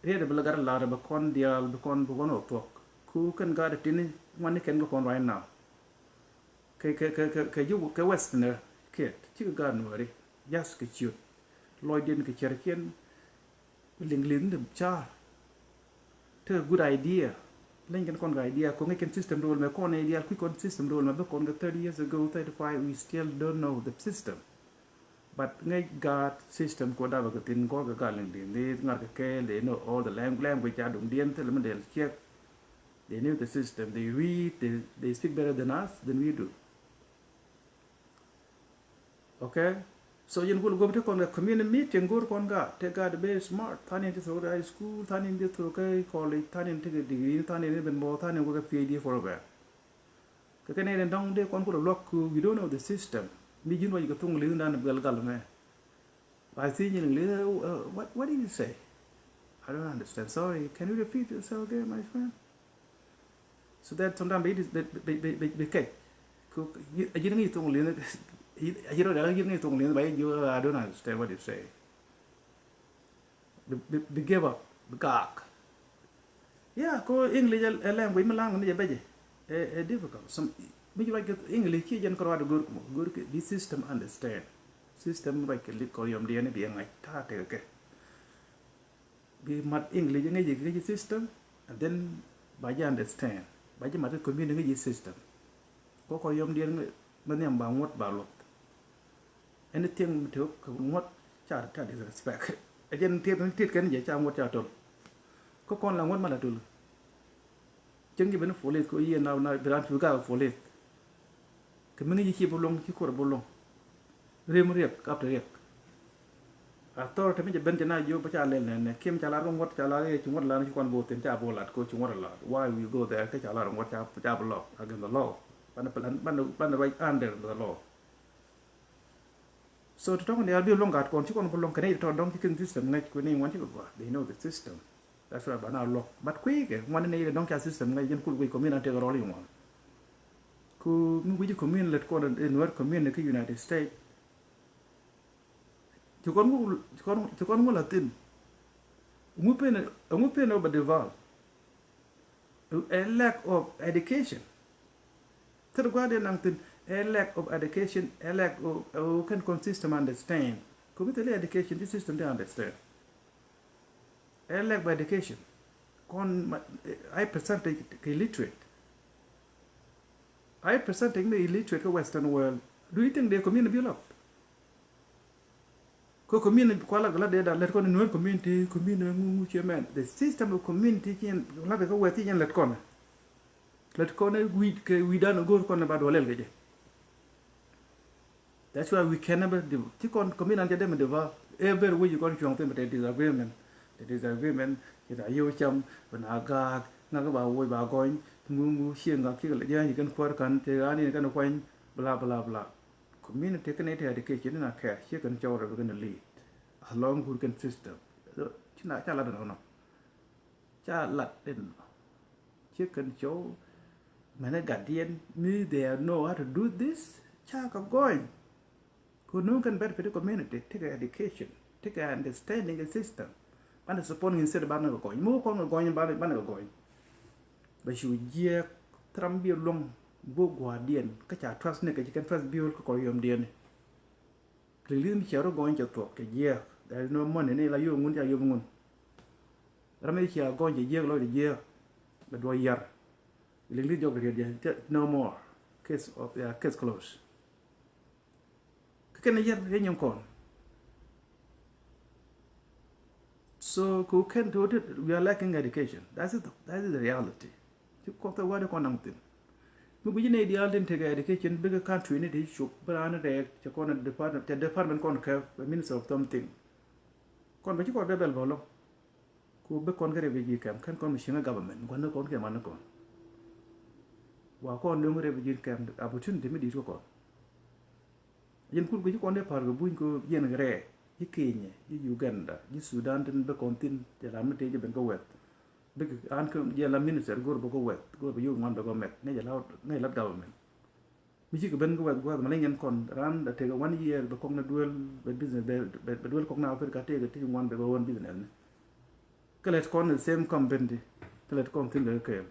Riet bi lɛ gat lar, bi kɔn diaal, bi kɔn, bi kɔn ɔ thuɔ̱k. Ku kɛn gaat tini ŋuani kɛn kɛ kɔn right now. Kɛ, kɛ, kɛ, kɛ, kɛ ji̱, kɛ Westerner kɛt, cikɛ gaat Nuääri, just kɛ ciöt. Lɔcdiɛn kɛ cärkiɛn, Liŋ li̱th ni ca. Tekɛ good idea. Leny kɛn kɔn kɛ idea, kɔn ŋäc kɛn system rol mɛ, kɔn idea kui̱ kɔn system rol mɛ, bä kɔn kɛ thirty years ago, thirty-five, we still don't know the system. But ŋäc gaat system kɔ dapɛ kɛ thi̱n, gɔr kɛ gaat liŋ li̱th ni, ŋa̱r kɛ kɛɛl, they know all the lang-, language, a duŋdiɛn thilɛ mi del ciek. They knew the system, they read, they, they speak better than us, than we do. Okay? So yɛn kulɛ go̱p ti kɔn kɛ community meeting, go̱r kɔn gaat, te gaat very smart, tha̱a̱n in ti thok kɛ high school, tha̱a̱n in ti thok kɛ college, tha̱a̱n in ti kɛ degree, tha̱a̱n in ben bɔ, tha̱a̱n in wekɛ P H D program. Kɛ kɛ nɛy den dɔ̱ŋ dee kɔn kulɛ luäk ku, we don't know the system. Mi ji̱n ruac kɛ thuŋ li̱th dan bɛl gal mɛ. I think in English, uh, what, what did you say? I don't understand. Sorry, can you repeat yourself again, my friend? So that sometimes bi, bi, bi, bi, bi kɛc. Ku, a ji̱n ŋäc thuŋ li̱th, a ji̱n rɔ dɛl a ji̱n ŋäc thuŋ li̱th, ba ji̱, I don't understand what you say. Bi, bi, bi give up, bi gaak. Yeah, ko English ɛ, ɛ language mi laŋ ni jɛ bɛjɛ. Ɛ, ɛ difficult. Some, mi ji̱ ruac kɛ English kiɛ jɛn kɛ ruac go̱r kumɔ, go̱r kɛ bi system understand. System ruac kɛ li̱th kɔ yɔm diɛn bi ɛ ŋa̱c ta̱a̱ tekɛ kɛ. Bi mat English ŋäc ji̱, ŋäc ji̱ system, and then ba ji̱ understand. Ba ji̱ mat kɛ community ŋäc ji̱ system. Kɔ kɔ yɔm diɛn ŋäc, mɛ nhiam ba ŋuɔ̱t ba luɔth. Anything mi te kɛ ŋuɔ̱t ca, ca disrespect. Ɛ jɛn tit, tit kɛn jɛ ca ŋuɔ̱t ca töl. Kä kɔn la ŋuɔ̱t ma la töl. Cieŋ ji̱ ben police kɛ yieen na, na bi raan tuut gak police. Kɛ mi ŋäc ji̱ ci bi luɔ̱ŋ, ci kuɔr bi luɔ̱ŋ. Rim riɛk, kap te riɛk. Authority mi jɛ ben jɛ na jiök bä ca lɛl nɛn nɛ, kiɛ mi ca lar kɛ ŋuɔ̱t, ca lar i̱ ci ŋuɔ̱t lan ci kɔn bo̱o̱ thi̱n ca bo̱o̱ lat ko ci ŋuɔ̱t lat. Why we go there? Kä ca lar ŋuɔ̱t ca, ca bi lɔ against the law. Banɛ, banɛ, banɛ ruac under the law. So ti tɔ̱ŋ diaal bi luɔ̱ŋ gat kɔn ci kɔn bi luɔ̱ŋ kɛ nɛy ti tɔ̱ dɔ̱ŋ ci kɛn system ŋäc kuɛ ni ŋuan ci kɛ gɔaa. They know the system. That's why ba na luɔ̱k. But kui̱ kɛ ŋuan ni nɛy ti dɔ̱ŋ ca system ŋäc, jɛn kul guic community kɛ rɔl i̱ ŋuan. Ku mi guic community lät kɔn in Nuer community kä United States. Ci kɔn ŋu, ci kɔn, ci kɔn ŋu la thin. Ŋu pen, ŋu pen ɔ ba deval. A lack of education. Thil gua̱a̱th dee naŋ thi̱n, a lack of education, a lack of, of kɛn kɔn system understand. Kɛ mi thil education, this system dee understand. A lack of education. Kɔn ma, high percentage kɛ illiterate. High percentage mi illiterate kɛ Western world. Do you think the community build up? Kä community kua lat kɛ lat dee da lɛt kɔn in Nuer community, community ŋu ŋu cie mɛn. The system of community ci yɛn lat kɛ wɛth ci yɛn lɛt kɔn. Lɛt kɔn wi̱i̱ kɛ wi̱i̱ dan go̱o̱r kɔn ba duɔl lɛl kɛ jɛ. That's why we can never do. Ci kɔn community an cɛ dem in deva. Every week kɔn cuɔ̱ŋ thin bɛ tɛ disagreement. The disagreement ci ta yio̱w cam bɛ na gaak ŋak ba woc ba gɔny. Ŋu ŋu cie ŋak kikɛ lɛ jiɛn ci kɛn kuäär kan ci ɣa̱a̱n in kɛn kuany. Bla bla bla. Community kɛn ite education in a care, ci kɛn cɔw rɛ bi kɛn lead. Along good kɛn system. Ci na ca lat in ɔnɔ. Ca lat in ɔnɔ. Ci kɛn cɔw mɛn a guardian mi they know how to do this. Ca kɛ gɔny. Kɛ no̱o̱ŋ kɛn benefit community, tekɛ education, tekɛ understanding the system. Banɛ support instead banɛ kɛ gɔny. Mi wä kɔn kɛ gɔny, banɛ, banɛ kɛ gɔny. Bɛ cu jiɛɛk thram bi luɔ̱ŋ bok gua̱a̱rdiɛn kä ca trust ni kɛ ci kɛn trust build kä kɔr yɔmdiɛn. Kɛ li̱th mi cia rɔ gɔny cɛ thuɔk cɛ jiɛɛk. There is no money ni la yop ŋun ca yop ŋun. Ram mi cia gɔny cɛ jiɛɛk lɔ cɛ jiɛɛk. Bɛ duɔ yar. Li̱th li̱th jɔk riet jɛ, no more. Case of, yeah, case closed. Kä kɛn yɛr yɛ nyɔŋ kɔn. So kɛ kɛn ti wä ti, we are lacking education. That is the, that is the reality. Ci kɔn thɛ wä di kɔn naŋ thin. Mi guici nɛy diaal tin tekɛ education bikɛ country ni ti cuk bi raan rɛɛk cɛ kɔn department, cɛ department kɔn kɛ minister of something. Kɔn bɛ ci kɔn bɛ bɛl bä lɔ. Ku bi kɔn kä refugee camp, kɛn kɔn mi cieŋ ɛ government, gua̱n ni kɔn kiɛ man ni kɔn. Wa kɔn döŋ refugee camp, opportunity mi di̱i̱t kä kɔn. Yɛn kul kɛ ci kɔn dee pa̱r kɛ buny kɛ yɛn kɛ rɛɛ, ji̱ Kenya, ji̱ Uganda, ji̱ Sudan tin bi kɔn thi̱n, jɛ la mi tëë jɛ ben kä wɛth. Bikɛ an kä jɛ la minister go̱r bä kä wɛth, go̱r bä yio̱w ŋuan bä kä mɛk, ŋäc jɛ la, ŋäc lat government. Mi cikɛ ben kɛ wɛth gua̱th ma leny ɛn kɔn ran da tekɛ one year bɛ kɔk ni duel bɛ business bɛ, bɛ, bɛ duel kɔk ni Africa tekɛ ti ŋuan bɛ bɛ ɣän business ni. Kä lɛt kɔn the same company, kä lɛt kɔn thin kɛ kɛɛl.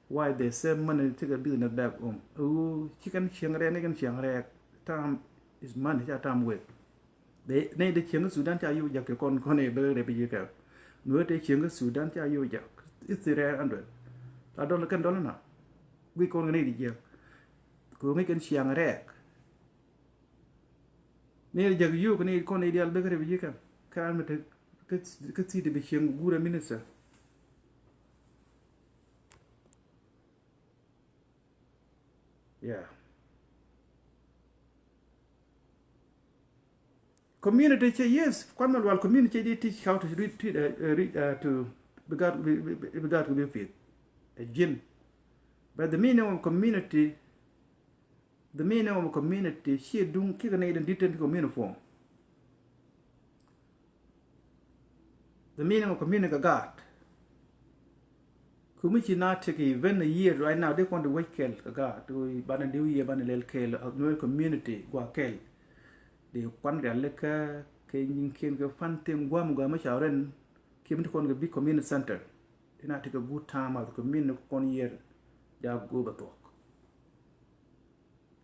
Why the same money tekɛ business back home? Ɣöö ci kɛn cieŋ rɛɛk ni kɛn cieŋ rɛɛk. Time is money, ca time wek. Nɛy dee cieŋ kä Sudan ca yio̱w jak kɛ kɔn kɔn i̱ bek rɛp i̱ ji̱ kɛ. Nuɔ̱ɔ̱r tëë cieŋ kä Sudan ca yio̱w jak. I̱ thirɛ hundred. La dɔl kɛn dɔl na. Guic kɔn kɛ nɛy di jiäk. Kɛ ɣöö ŋäc kɛn ciaŋ rɛɛk. Nɛy di jiäk yio̱w kɛ nɛy kɔn nɛy diaal bek rɛp i̱ ji̱ kɛ. Kä raan mi te kä, kä thi̱i̱t bi cieŋ guurɛ minister. Yeah. Community cɛ, yes, Kuan Malwal community cɛ di teach how to read, read, uh, read, uh, to bi gaat bi, bi, bi, bi gaat bi faith. A jin. But the meaning of community, the meaning of community, ci duŋ kikɛ nɛy den dit ten kikɛ uniform. The meaning of community kɛ gaat. Kumi ci na tekɛ event a year right now, dee kɔn di wec kɛl kɛ gaat. Dee banɛ diw year banɛ lɛl kɛl, a Nuer community gua kɛl. Dee kuan rialikä kɛ nyin kiɛn kɛ fan thing guam guam ca ren. Kiɛ mi ti kɔn kɛ big community center. Dee na tekɛ good time as community kɔn year. Ja go bɛ thuɔk.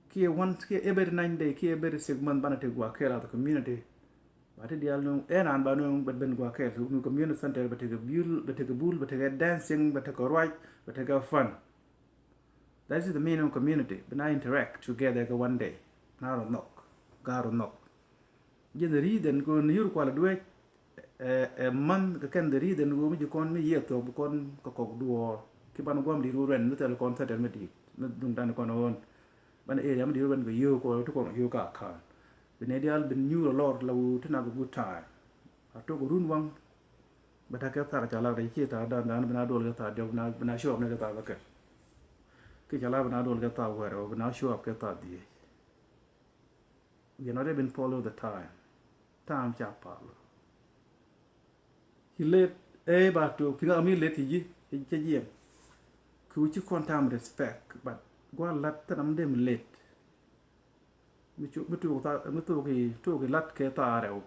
Kiɛ one, kiɛ every nine day, kiɛ every six month banɛ tekɛ gua kɛl as a community. Ba ti diaal ni ɛn an ba ni bɛ ben gua kɛl ni community center, bɛ tekɛ bul, bɛ tekɛ bul, bɛ tekɛ dancing, bɛ tekɛ ruac, bɛ tekɛ fun. That is the meaning of community. Bɛ na interact together kɛ one day. Na rɔ nhɔk, gar rɔ nhɔk. Jɛn the reason kɛ ɣöö ni yur kual duec, ɛ, ɛ, man kɛ kɛn the reason kɛ ɣöö mi ji̱ kɔn mi yiëë thuɔ̱k bi kɔn kɛ kɔk duɔɔr. Ki ban guam di̱t ru rɛn mi thil kɔn thɛtɛr mi di̱i̱t. Mi duŋ dan kɔn ɣöön. Ban area mi di̱t ru rɛn kɛ yio̱o̱k kɛ ti kɔn yio̱o̱k ka ka̱n. Bi nɛ diaal bi nyuur a lɔr la ɣöö ti nak a good time. A tok run waŋ. Bɛ tak kɛ thar ca lak rɛy ci thar dan dan bi na duɔl kɛ thar diɔk bi na, bi na show up ni kɛ thar bä kɛ. Ki ca lak bi na duɔl kɛ thar wɛr ɔ bi na show up kɛ thar dhiec. We are not even follow the time. Time ca pal. Ci late, eh, ba tuɔk, piŋ a mi late ci ji̱, ci jiɛm. Ki wu ci kɔn time respect, but gua lat thin am dem late. Mi cu, mi tuɔk tha, mi tuɔk i, tuɔk i lat kɛ tha rɛw.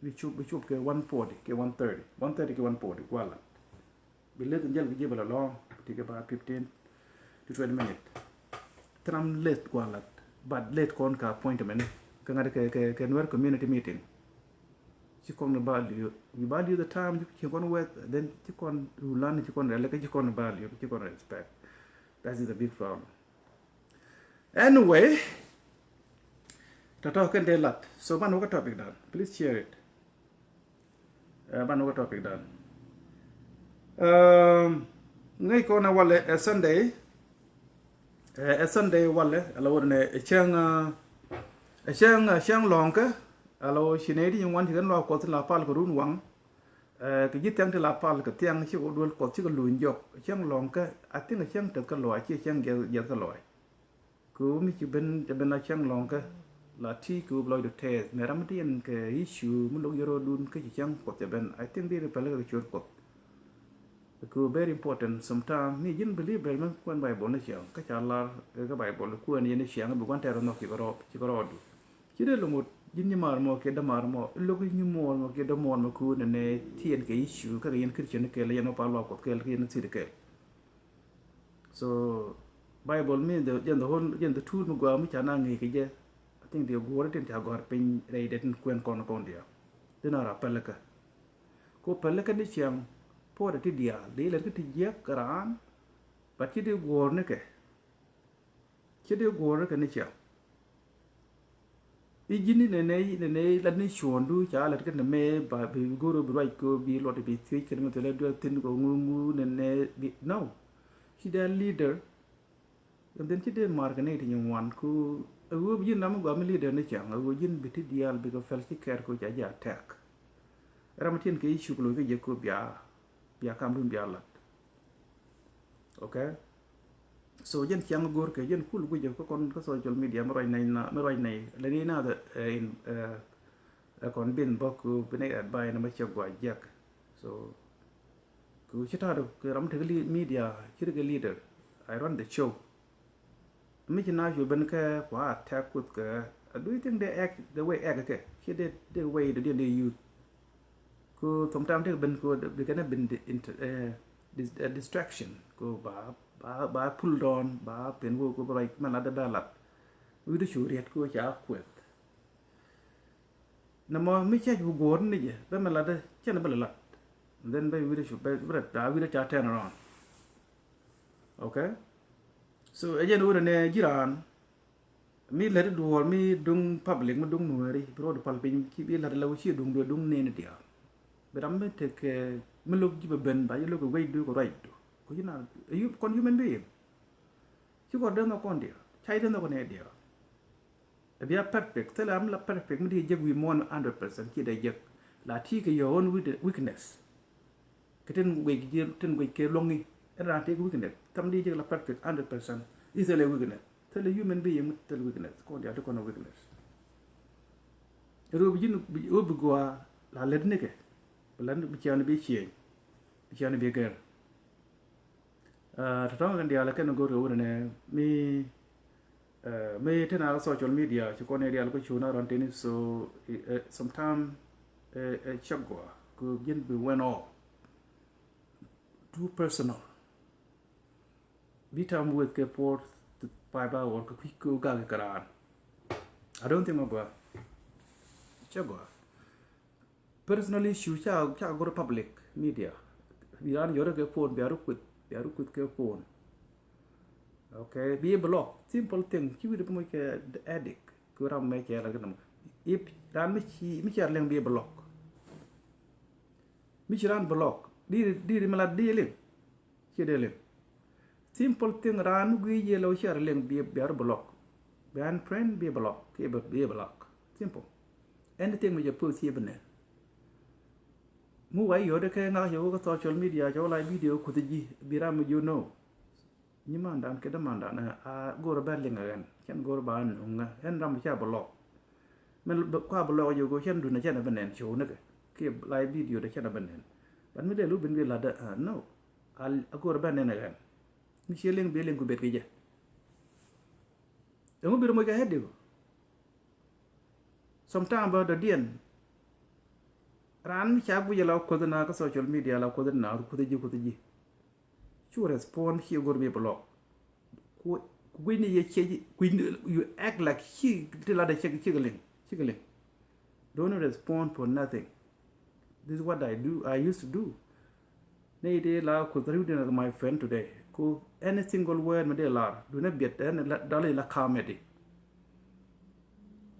Mi cu, mi cu kɛ one forty, kɛ one thirty. One thirty kɛ one forty, gua lat. Bi leth in jɛl kɛ ji̱ bɛ lɔ lɔ̱ŋ, bi ti kɛ ba fifteen to twenty minute. Thin am leth gua lat, but leth kɔn ka appointment. Kä ŋa̱t kɛ, kɛ, kɛ Nuer community meeting. Ci kɔn value, you value the time, ci kɔn worth, then ci kɔn rulan, ci kɔn rɛl, ci kɔn value, ci kɔn respect. That is a big problem. Anyway, tɔtɔ kɛn dee lat. So ban wä kä topic dan. Please share it. Eh, ban wä kä topic dan. Um, ŋäc kɔn ɛ walɛ ɛ Sunday. Eh, ɛ Sunday walɛ, ala wä nɛ ɛ cäŋ, eh, ɛ cäŋ, ɛ cäŋ lɔ̱ŋkä. Ala wä ci nɛ di nyin wan ci kɛn lɔak kuɔth la pal kɛ run waŋ. Eh, kɛ ji̱ thiaŋ ti la pal kɛ thiaŋ ci kɛ duel kuɔth ci kɛ luny jɔk. Cäŋ lɔ̱ŋkä, I think cäŋ teth kä lɔac, ci cäŋ jiɛth, jiɛth kä lɔac. Kɛ ɣöö mi ci ben, cɛ ben la cäŋ lɔ̱ŋkä la ti kɛ ɣöö bi lɔcdu tɛth. Mɛ ram mi ti yɛn kɛ issue mi lo̱k yɛ rɔɔdun kä ci cäŋ kuɔth cɛ ben. I think di ri pɛl kɛ ciöt kuɔth. Kɛ ɣöö very important sometime mi ji̱n believer mi kuɛn Bible ni ciaŋ kä ca lar kɛ Bible kuɛn yɛn ni ciaŋ bi gua̱n tɛr nhɔk ci kɛ rɔɔdu. Ci dee loŋ wut ji̱n nyi maar mɔ kiɛ dämaar mɔ, ilo̱k nyi muɔɔr mɔ kiɛ dämuɔɔr mɔ kɛ ɣöö nɛnɛ ti yɛn kɛ issue kä kɛ yɛn Christian ni kɛɛl, yɛn wä pal luaak kuɔth kɛɛl kä yɛn ni thi̱t kɛɛl. So Bible mi the, jɛn the whole, jɛn the tool mi gɔaa mi ca na ŋi̱i̱c kɛ jɛ. I think the guɔ̱ɔ̱r tin ca gɔ̱a̱r piny rɛy det tin kuɛn kɔn kɔn diaal. Dina ra pɛlikä. Ko pɛlikä ni ciaŋ puɔt ti diaal di lɛt kä ti jiɛk raan. But ci di guɔ̱ɔ̱r ni kɛ. Ci di guɔ̱ɔ̱r ni kɛ ni ciaŋ. I̱ ji̱n ni nɛnɛ, nɛnɛ lat ni cuɔ̱ɔ̱ŋdu ca lat kä nɛmɛ ba bi go̱r bi ruac kɛ bi luɔt bi thiec kɛ nɛmɛ thilɛ duel thin kɛ ŋu ŋu nɛnɛ bi, no. Ci dee leader. And then ci dee mar kɛ nɛy ti nyin wan ku a ɣöö bi ji̱n ram mi gɔaa mi leader ni ciaŋ a ɣöö ji̱n bi ti diaal bikɛ pɛl ci kɛɛr kɛ ca ji̱ attack. Ram mi tin kɛ issue kɛ loc kɛ jɛ kɛ bia, bia kamdun bia lat. Okay. So jɛn ciaŋ go̱r kɛ jɛn kul guic kä kɔn kä social media mi ruac nɛy na, mi ruac nɛy lɛ ni na the, eh, in, eh, eh, kɔn bin bɔk bi nɛy advice na ma cɛ gua jɛk. So kɛ ci ta̱a̱ kɛ ram tekɛ media ci tekɛ leader. I run the show. Mi ci na cu ben kɛ kua attack Kuoth kɛ, do you think they act the way act kɛ? Ci dee, dee way dee, dee use. Ku sometimes dee ben ku bi kɛn ben di-, inter-, eh, dis-, eh, distraction. Ku ba, ba, ba pull down, ba pen ku, ku ba mɛ lat dee bɛ lat. Wi̱i̱ di cu riet ku ca Kuoth. Nɛ mɔ mi cɛ cu guɔ̱ɔ̱r ni jɛ bɛ mɛ lat dee cɛn bɛ lat. And then bɛ wi̱i̱ di cu bɛ, bɛ da wi̱i̱ di ca turn around. Okay? So ɛ jɛn wut ɛnɛ ji̱ raan mi lät i̱ duɔ̱ɔ̱r mi duŋ public mi duŋ Nuääri bi rɔɔdu pal piny ci bi lät ilɛ wä ci duŋ duɛ duŋ nɛɛni diaal. Bi ram mi tekɛ mi lo̱k ji̱ bɛ ben ba ji̱ lo̱k kɛ guecdu kɛ ruacdu. Ku ji̱ na, a hu-, kɔn human being. Ci kɔn dee nhɔk kɔn diaal ca ji̱ dee nhɔk kɔn nɛɛ diaal. Ɛ bia perfect, thilɛ am la perfect mi di jek wi̱i̱ muɔ̱ɔ̱n hundred percent ci dee jek. La ti kɛ your own weak-, weakness. Kɛ tin guic, tin guic kɛ luɔ̱ŋi. Ɛn raan tëëk weakness. Thilɛ mi di jek la perfect hundred percent. I̱ thilɛ weakness. Thilɛ human being mi thilɛ weakness. Kɔn diaal ti kɔn weakness. Ɛ rɔ bi ji̱n, bi, wä bi gɔaa la lät nikɛ. Bi lät ni bi cian bi cieŋ. Bi cian bi gɛr. Ah, tɔ̱tɔ̱ŋ kɛn diaal kɛn go̱r kɛ wunɛ nɛ mi, eh, mi tin a social media ci kɔn ni diaal kä cu na rɔn tini, so, eh, sometime, eh, eh, cɛ gɔaa kɛ ji̱n bi went off too personal. Bi tam weth kɛ four to five hour kɛ kui̱ kɛ gak kɛ raan. I don't think a gɔaa. Cɛ gɔaa. Personal issue ca, ca go̱r public media. Bi raan yɔrɛ kɛ phone, bia rɔ kueth, bia rɔ kueth kɛ phone. Okay, bi block. Simple thing. Ci wi̱i̱ di bi moc kɛ addict. Kɛ ram mɛ cɛ la kɛ nam. If raan mi ci, mi ci a liŋ bi block. Mi ci raan block. Di, di, di mi la di liŋ. Ci dee liŋ. Simple thing, raan mi guic yɛ lɛ wä ciɛ rɔ liŋ bi, bia rɔ block. Bi unfriend, bi block, kiɛ bi, bi block. Simple. Anything mi jɛ post ciɛ bi nɛ. Mi wa yio̱dɛ kɛ ŋak cɛ wä kä social media cɛ wä la video kuth ji̱ bi ram mi ji̱ know. Nyi mandan kɛ dee mandan a go̱r bɛ liŋ a ɣɛn. Cɛn go̱r ba nuŋ ɣɛn ram ca block. Mɛn kua block jɛ go̱ cɛn dun a cɛn a bɛ nɛn show ni kɛ. Kiɛ la video dee cɛn a bɛ nɛn. But mi dee lu bin bi la dee, ah, no. A, a go̱r bɛ nɛn a ɣɛn. Mi cie liŋ bi liŋ ku bet kɛ jɛ. Ɛŋu bi rɛ moc kɛ headache. Sometime bä dɔ̱diɛn. Raan mi ca guic ala kuoth na kä social media la kuoth na kuoth ji̱ kuoth ji̱. Cu respond ci go̱r bi block. Ku, ku guic ni yɛ cie ji̱, guic ni, you act like ci ti la dee cik, cik liŋ, cik liŋ. Don't respond for nothing. This is what I do, I used to do. Ni ti la ku thriu din my friend today. Ku any single word mi dee lar. Du ni biet ɛn la, dali la comedy.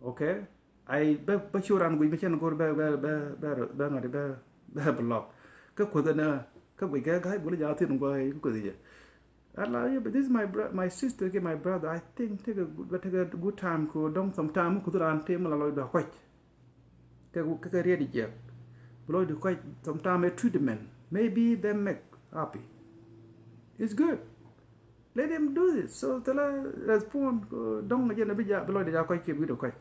Okay? Ai bɛ, bɛ cu ran guic mi cɛn go̱r bɛ, bɛ, bɛ, bɛ, bɛ ŋa̱t bɛ, bɛ block. Kä kuoth ɛn, kä guic kɛ ga̱a̱c gul jaathin gua̱a̱c kä kuoth jɛ. Ala, yeah, but this is my bro-, my sister kiɛ my brother. I think take a good, take a good time ko dɔŋ sometime ko dura an tem la lɔcdu a kɔc. Kɛ, kɛ, kɛ riɛt jiɛk. Bi lɔcdu kɔc sometime a treatment. Maybe they make happy. It's good. Let him do this. So thilɛ respond ko dɔŋ jɛn bi ja, bi lɔcdu ja kɔc kiɛ bi du kɔc.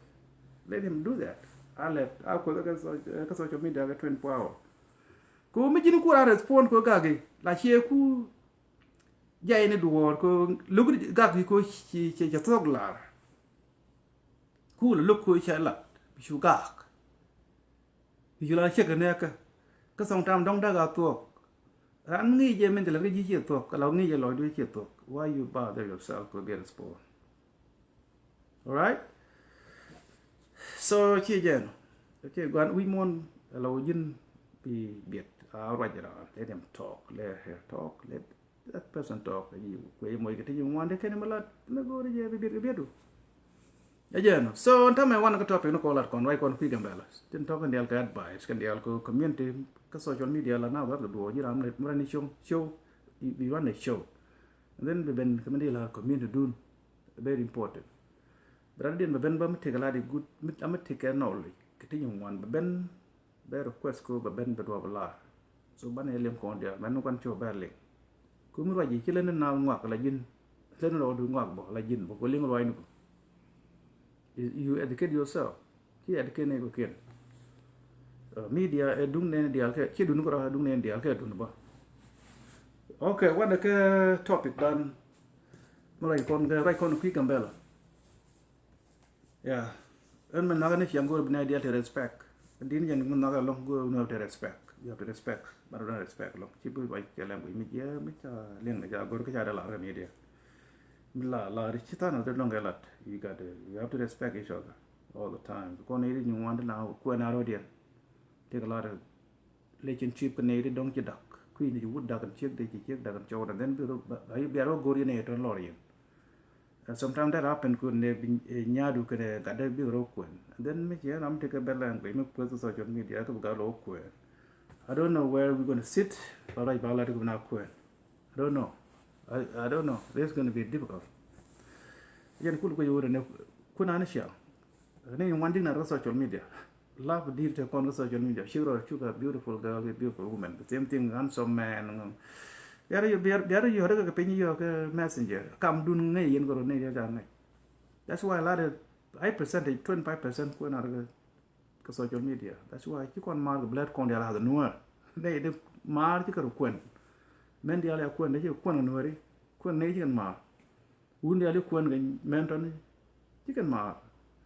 Let him do that. A lɛt a ko kɛ so-, kɛ social media kɛ twenty-four hour. Ko mi ji̱n kura respond ko gagi la cie ku Jay ni duɔɔr ko luk gak yi ko ci, ci, ci thuɔk lar. Ku luk ko ca lat bi cu gak. Bi cu la cek nɛ kä. Kä sometime dɔŋ dak a thuɔk. Ran ŋi̱i̱c jɛ min te lat kä ji̱ ci thuɔk, kä la ŋi̱i̱c jɛ lɔcdu ci thuɔk. Why you bother yourself ko get a spoon? Alright? So ci jɛn. Ci guan wi̱c muɔ̱n la wä ji̱n bi biɛt a ruac raan. Let them talk. Let her talk. Let that person talk. Kuɛ moc kɛ ti ji̱ ŋuan de kɛn mi lat mi go̱o̱ri jɛ bi biɛt kɛ biɛt du. Ɛ jɛn. So ɛn tamɛ wan kä topic ni kɔ lat kɔn ruac kɔn kui̱ Gambɛla. Tin tɔk kɛn dial kɛ advice kɛn dial kɛ community kä social media la na gat kɛ duɔɔ ji̱ ram mi rani show show. Bi wan ni show. And then bi ben kɛ mi di la community dun. Very important. Bi rat diɛn bɛ ben bä mi tekɛ la di gut, mi, a mi tekɛ knowledge kɛ ti nyin wan bɛ ben, bɛ request ko bɛ ben bɛ duɔp lar. So banɛ liŋ kɔn diaal mɛn ni kuan cop bɛ liŋ. Ku mi ruac ji̱ ci leni naath ŋuak la ji̱n, leni rɔɔdu ŋuak bɔ la ji̱n bɔ ko liŋ ruac ni ku. You, you educate yourself. Ci educate ni ku kiɛn. Uh, media ɛ duŋ nɛni diaal kɛ, ci duŋ ni ku rɔ ɛ duŋ nɛni diaal kɛ duŋ ni bä. Okay, wanɛ kɛ topic dan. Mi ruac kɔn kɛ, ruac kɔn kui̱ Gambɛla. Yeah. Ɛn mi nhɔakä ni ciaŋ go̱o̱r bi nɛy diaal te respect. Din jɛn mi nhɔakä ɛlɔ̱ŋ go̱o̱r bi nɛy te respect. You have to respect. But don't respect ɛlɔ̱ŋ. Ci bi ruac kɛ language mi jiɛ mi ca liŋ ni ca go̱o̱r kä ca dee lar kɛ media. Mi la lar ci than a dee lɔŋ kɛ lat. You got to, you have to respect each other all the time. Kɔn i̱ di nyin wan di la kuɛn a rɔ̱diɛn. Tëëkɛ lar relationship kɛ nɛy ti dɔ̱ŋ ci dak. Kui̱ni ci wut dak kɛn ciek dee ci ciek dak kɛn cɔwdɛ. Then bi rɔ, ba, ba, bia rɔ go̱r yɛn ɛ tɔn lɔr yɛn. And sometimes that happen kun nɛ bi, eh, nyadu kɛn ɛ gat dee bi rɔ kuɛn. And then mi ci ɛn ram tekɛ bɛ language mi kueth social media kɛ bi gat rɔ kuɛn. I don't know where we gonna sit. Ba ruac ba la tekɛ bi na kuɛn. I don't know. I, I don't know. This is gonna be difficult. Yɛn kul kɛ yɛ wurɛ nɛ kun ani cia. Ni wan dik na rɔ social media. Love dir te kɔn kä social media. Ci rɔ cuk a beautiful girl, a beautiful woman. The same thing, handsome man. Biarɛ yɔ, biarɛ, biarɛ yɔ rɛ kɛ piny yɔ kɛ messenger. Kam dun ŋäc yɛn kɛ rɔ ni yɛ ca ŋäc. That's why a lot of high percentage, twenty-five percent kuɛn a rɛ kɛ social media. That's why ci kɔn mar kɛ blɛt kɔn dial a the nuɛr. Nɛy di mar ci kɛ rɔ kuɛn. Mɛn dial ya kuɛn, di ci kuɛn kɛ nuɛri. Kuɛn nɛy ci kɛn mar. Wun diali kuɛn kɛ mɛn tɔni ci kɛn maar.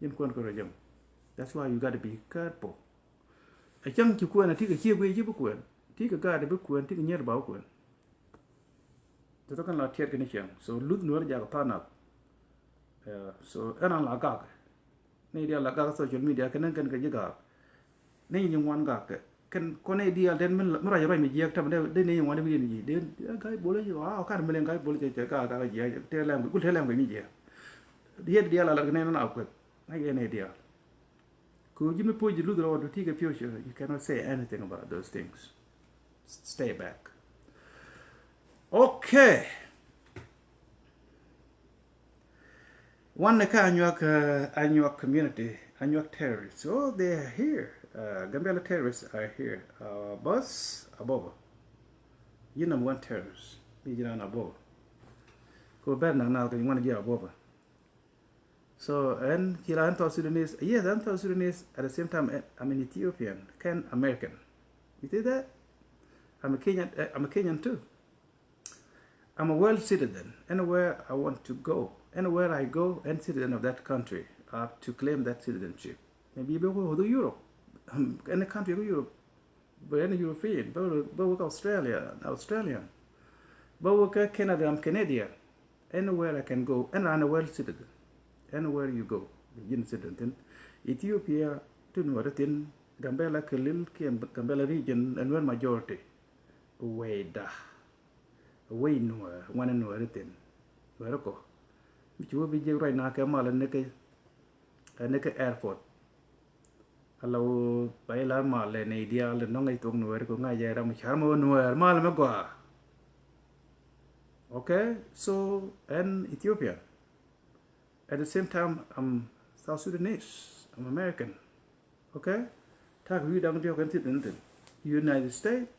Yin kuɛn kɛ rɔ jɛm. That's why you gotta be careful. A cäŋ ci kuɛn a ti kɛ cie guiy ci bi kuɛn. Ti kɛ gaat bi kuɛn, ti kɛ nyier ba bi kuɛn. Tɔtɔ kɛn la tiɛt kɛ ni cɛŋ. So luth nuɛr jak than nath. Yeah, so ɛn an la gak. Ni dial la gak social media kɛn kɛn kɛ ji̱ gak. Ni nyin wan gak kɛ kɛn kɔn ni dial den mi ruac ruac mi jiɛk tam de ni nyin wan mi dial ji̱ den gai bol ji̱ wa kan mi len gai bol ji̱ jiɛk gak gak jiɛk te lɛm gul te lɛm mi jiɛk. Diɛt dial la la ni na kuɛth. Ni yɛ ni dial. Ku ji̱ mi puɔ̱c ji̱ luth rɔ du ti kɛ future, you cannot say anything about those things. Stay back. Okay. Wan ni kä Anyuak, uh, Anyuak community, Anyuak terrorists. Oh, they are here. Uh, Gambela terrorists are here. Uh, Boss Abobo. Yi number one terrorist. Yi ji̱ nan Abobo. Ko bɛr nak na kɛ ŋuan ji̱ Abobo. So, ɛn ci la ɛn South Sudanese. Yes, ɛn South Sudanese. At the same time, eh, I'm an Ethiopian, kɛn American. You see that? I'm a Kenyan, eh, I'm a Kenyan too. I'm a world citizen. Anywhere I want to go, anywhere I go, and citizen of that country, I have to claim that citizenship. Maybe you go to Europe, um, any country in Europe, but any European, but, but Australia, Australian, but Canada, I'm Canadian. Anywhere I can go, and I'm a world citizen. Anywhere you go, yin citizen. Ethiopia, tin wara tin, Gambela kelil, ki Gambela region, and where majority. Weda. Wei nuɛr, ŋuan nuɛr thin. Nuɛr kɔ. Mi ci wä bi jiɛk ruac na kɛ mal ni kɛ, ni kɛ airport. Ala wä ba ilar mal lɛ ni diaal ni nɔŋ i̱ thuɔk nuɛr kɔ ŋa̱c jɛ ram car mɛ wä nuɛr mal mɛ gɔaa. Okay, so ɛn Ethiopia. At the same time, I'm South Sudanese. I'm American. Okay? Tak wi̱i̱ da̱ŋ diɔ̱k ɛn thi̱n thi̱n. United States,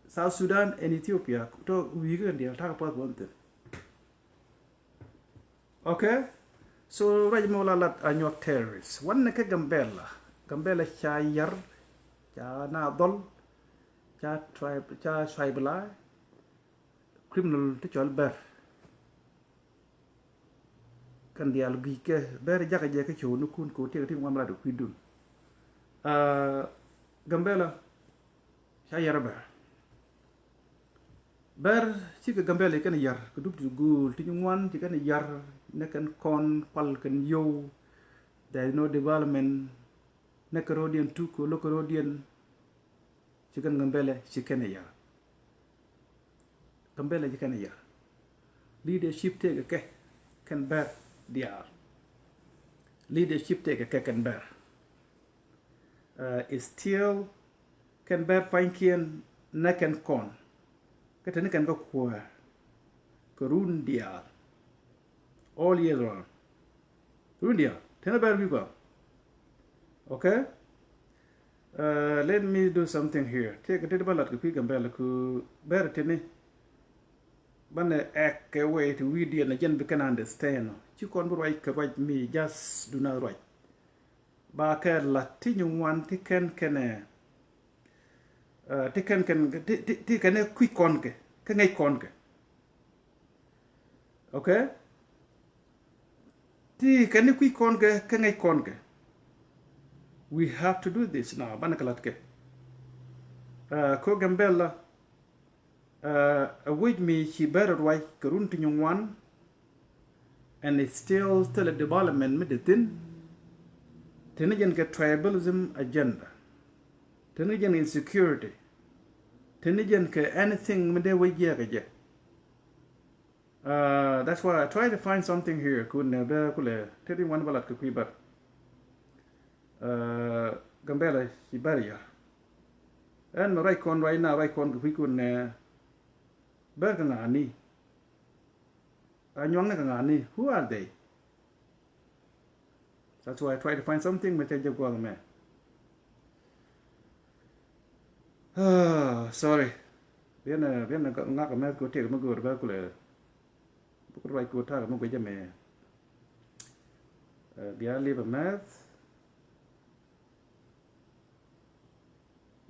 South Sudan, and Ethiopia. Tɔ wi̱i̱ kɛ diaal tak passport thi̱n. Okay? So, ruac mɛ wä la lat Anyuak terrorists. Wan ni kɛ Gambela. Gambela ca yar, ca na dhɔl, ca tribe, ca tribalize. Criminal ti cɔl Bɛr. Kɛn diaal guic kɛ Bɛr jakä jɛ kä cio̱w ni kun ko tiek ti ŋuam lat kui̱dun. Ah, Gambela ca yar Bɛr. Bɛr cikɛ Gambela kɛn yar kɛ dup ti go̱o̱l ti ŋuan ci kɛn yar ni kɛn kɔn kual kɛn yow. There is no development. Nɛ kɛ ro̱diɛn tuk kɛ lo̱k kɛ ro̱diɛn. Ci kɛn Gambɛlɛ ci kɛn ɛ yar. Gambɛlɛ ci kɛn ɛ yar. Leadership tëëkɛ kɛ kɛn Bɛr diaal. Leadership tëëkɛ kɛ kɛn Bɛr. Uh, still kɛn Bɛr pua̱nykiɛn nɛ kɛn kɔn. Kä teni kɛn kä kuäär kɛ run diaal. All year round. Run diaal teni Bɛr wi̱i̱ gɔaa. Okay. Uh, let me do something here. Tëëkɛ tëë ba lat kɛ kui̱ Gambɛl kɛ Bɛr teni. Banɛ ɛk kɛ wee ti wi̱i̱ diɛn a jɛn bi kɛn understand. Ci kɔn bi ruac kɛ ruac mi, just do not ruac. Ba kɛ lat ti nyin wan ti kɛn kɛnɛ, uh, ti kɛn kɛn ti, ti, ti kɛnɛ kui̱ kɔn kɛ kä ŋäc kɔn kɛ. Okay? Ti kɛn ni kui̱ kɔn kɛ, kɛ ŋäc kɔn kɛ. We have to do this now. Banɛ kɛ lat kɛ. Uh, ko Gambella, uh, a wec mi ci bɛr ruac kɛ run ti nyuŋ wan, and it's still, still a development mi de thin. Tini jɛn kɛ tribalism agenda. Tini jɛn insecurity. Tini jɛn kɛ anything mi de wec jiɛ kɛ jɛ. Uh, that's why I try to find something here. Kun nɛ bɛ kulɛ teti wan balat kɛ kui̱ bär. Uh, Gambella ci bär yar. Ɛn mɛ ruac kɔn ruac na ruac kɔn kɛ kui̱ kun nɛ bär kɛ ŋa̱a̱ni. A nyuaŋni kɛ ŋa̱a̱ni. Who are they? That's why I try to find something mɛ cɛ jɛ guath mɛ. Ah, sorry. Biɛn, biɛn ŋak mɛ ko tiek mi go̱o̱r bä kulɛ. Buk ruac ko tak mi guic mɛ. Eh, bia lip a mɛth.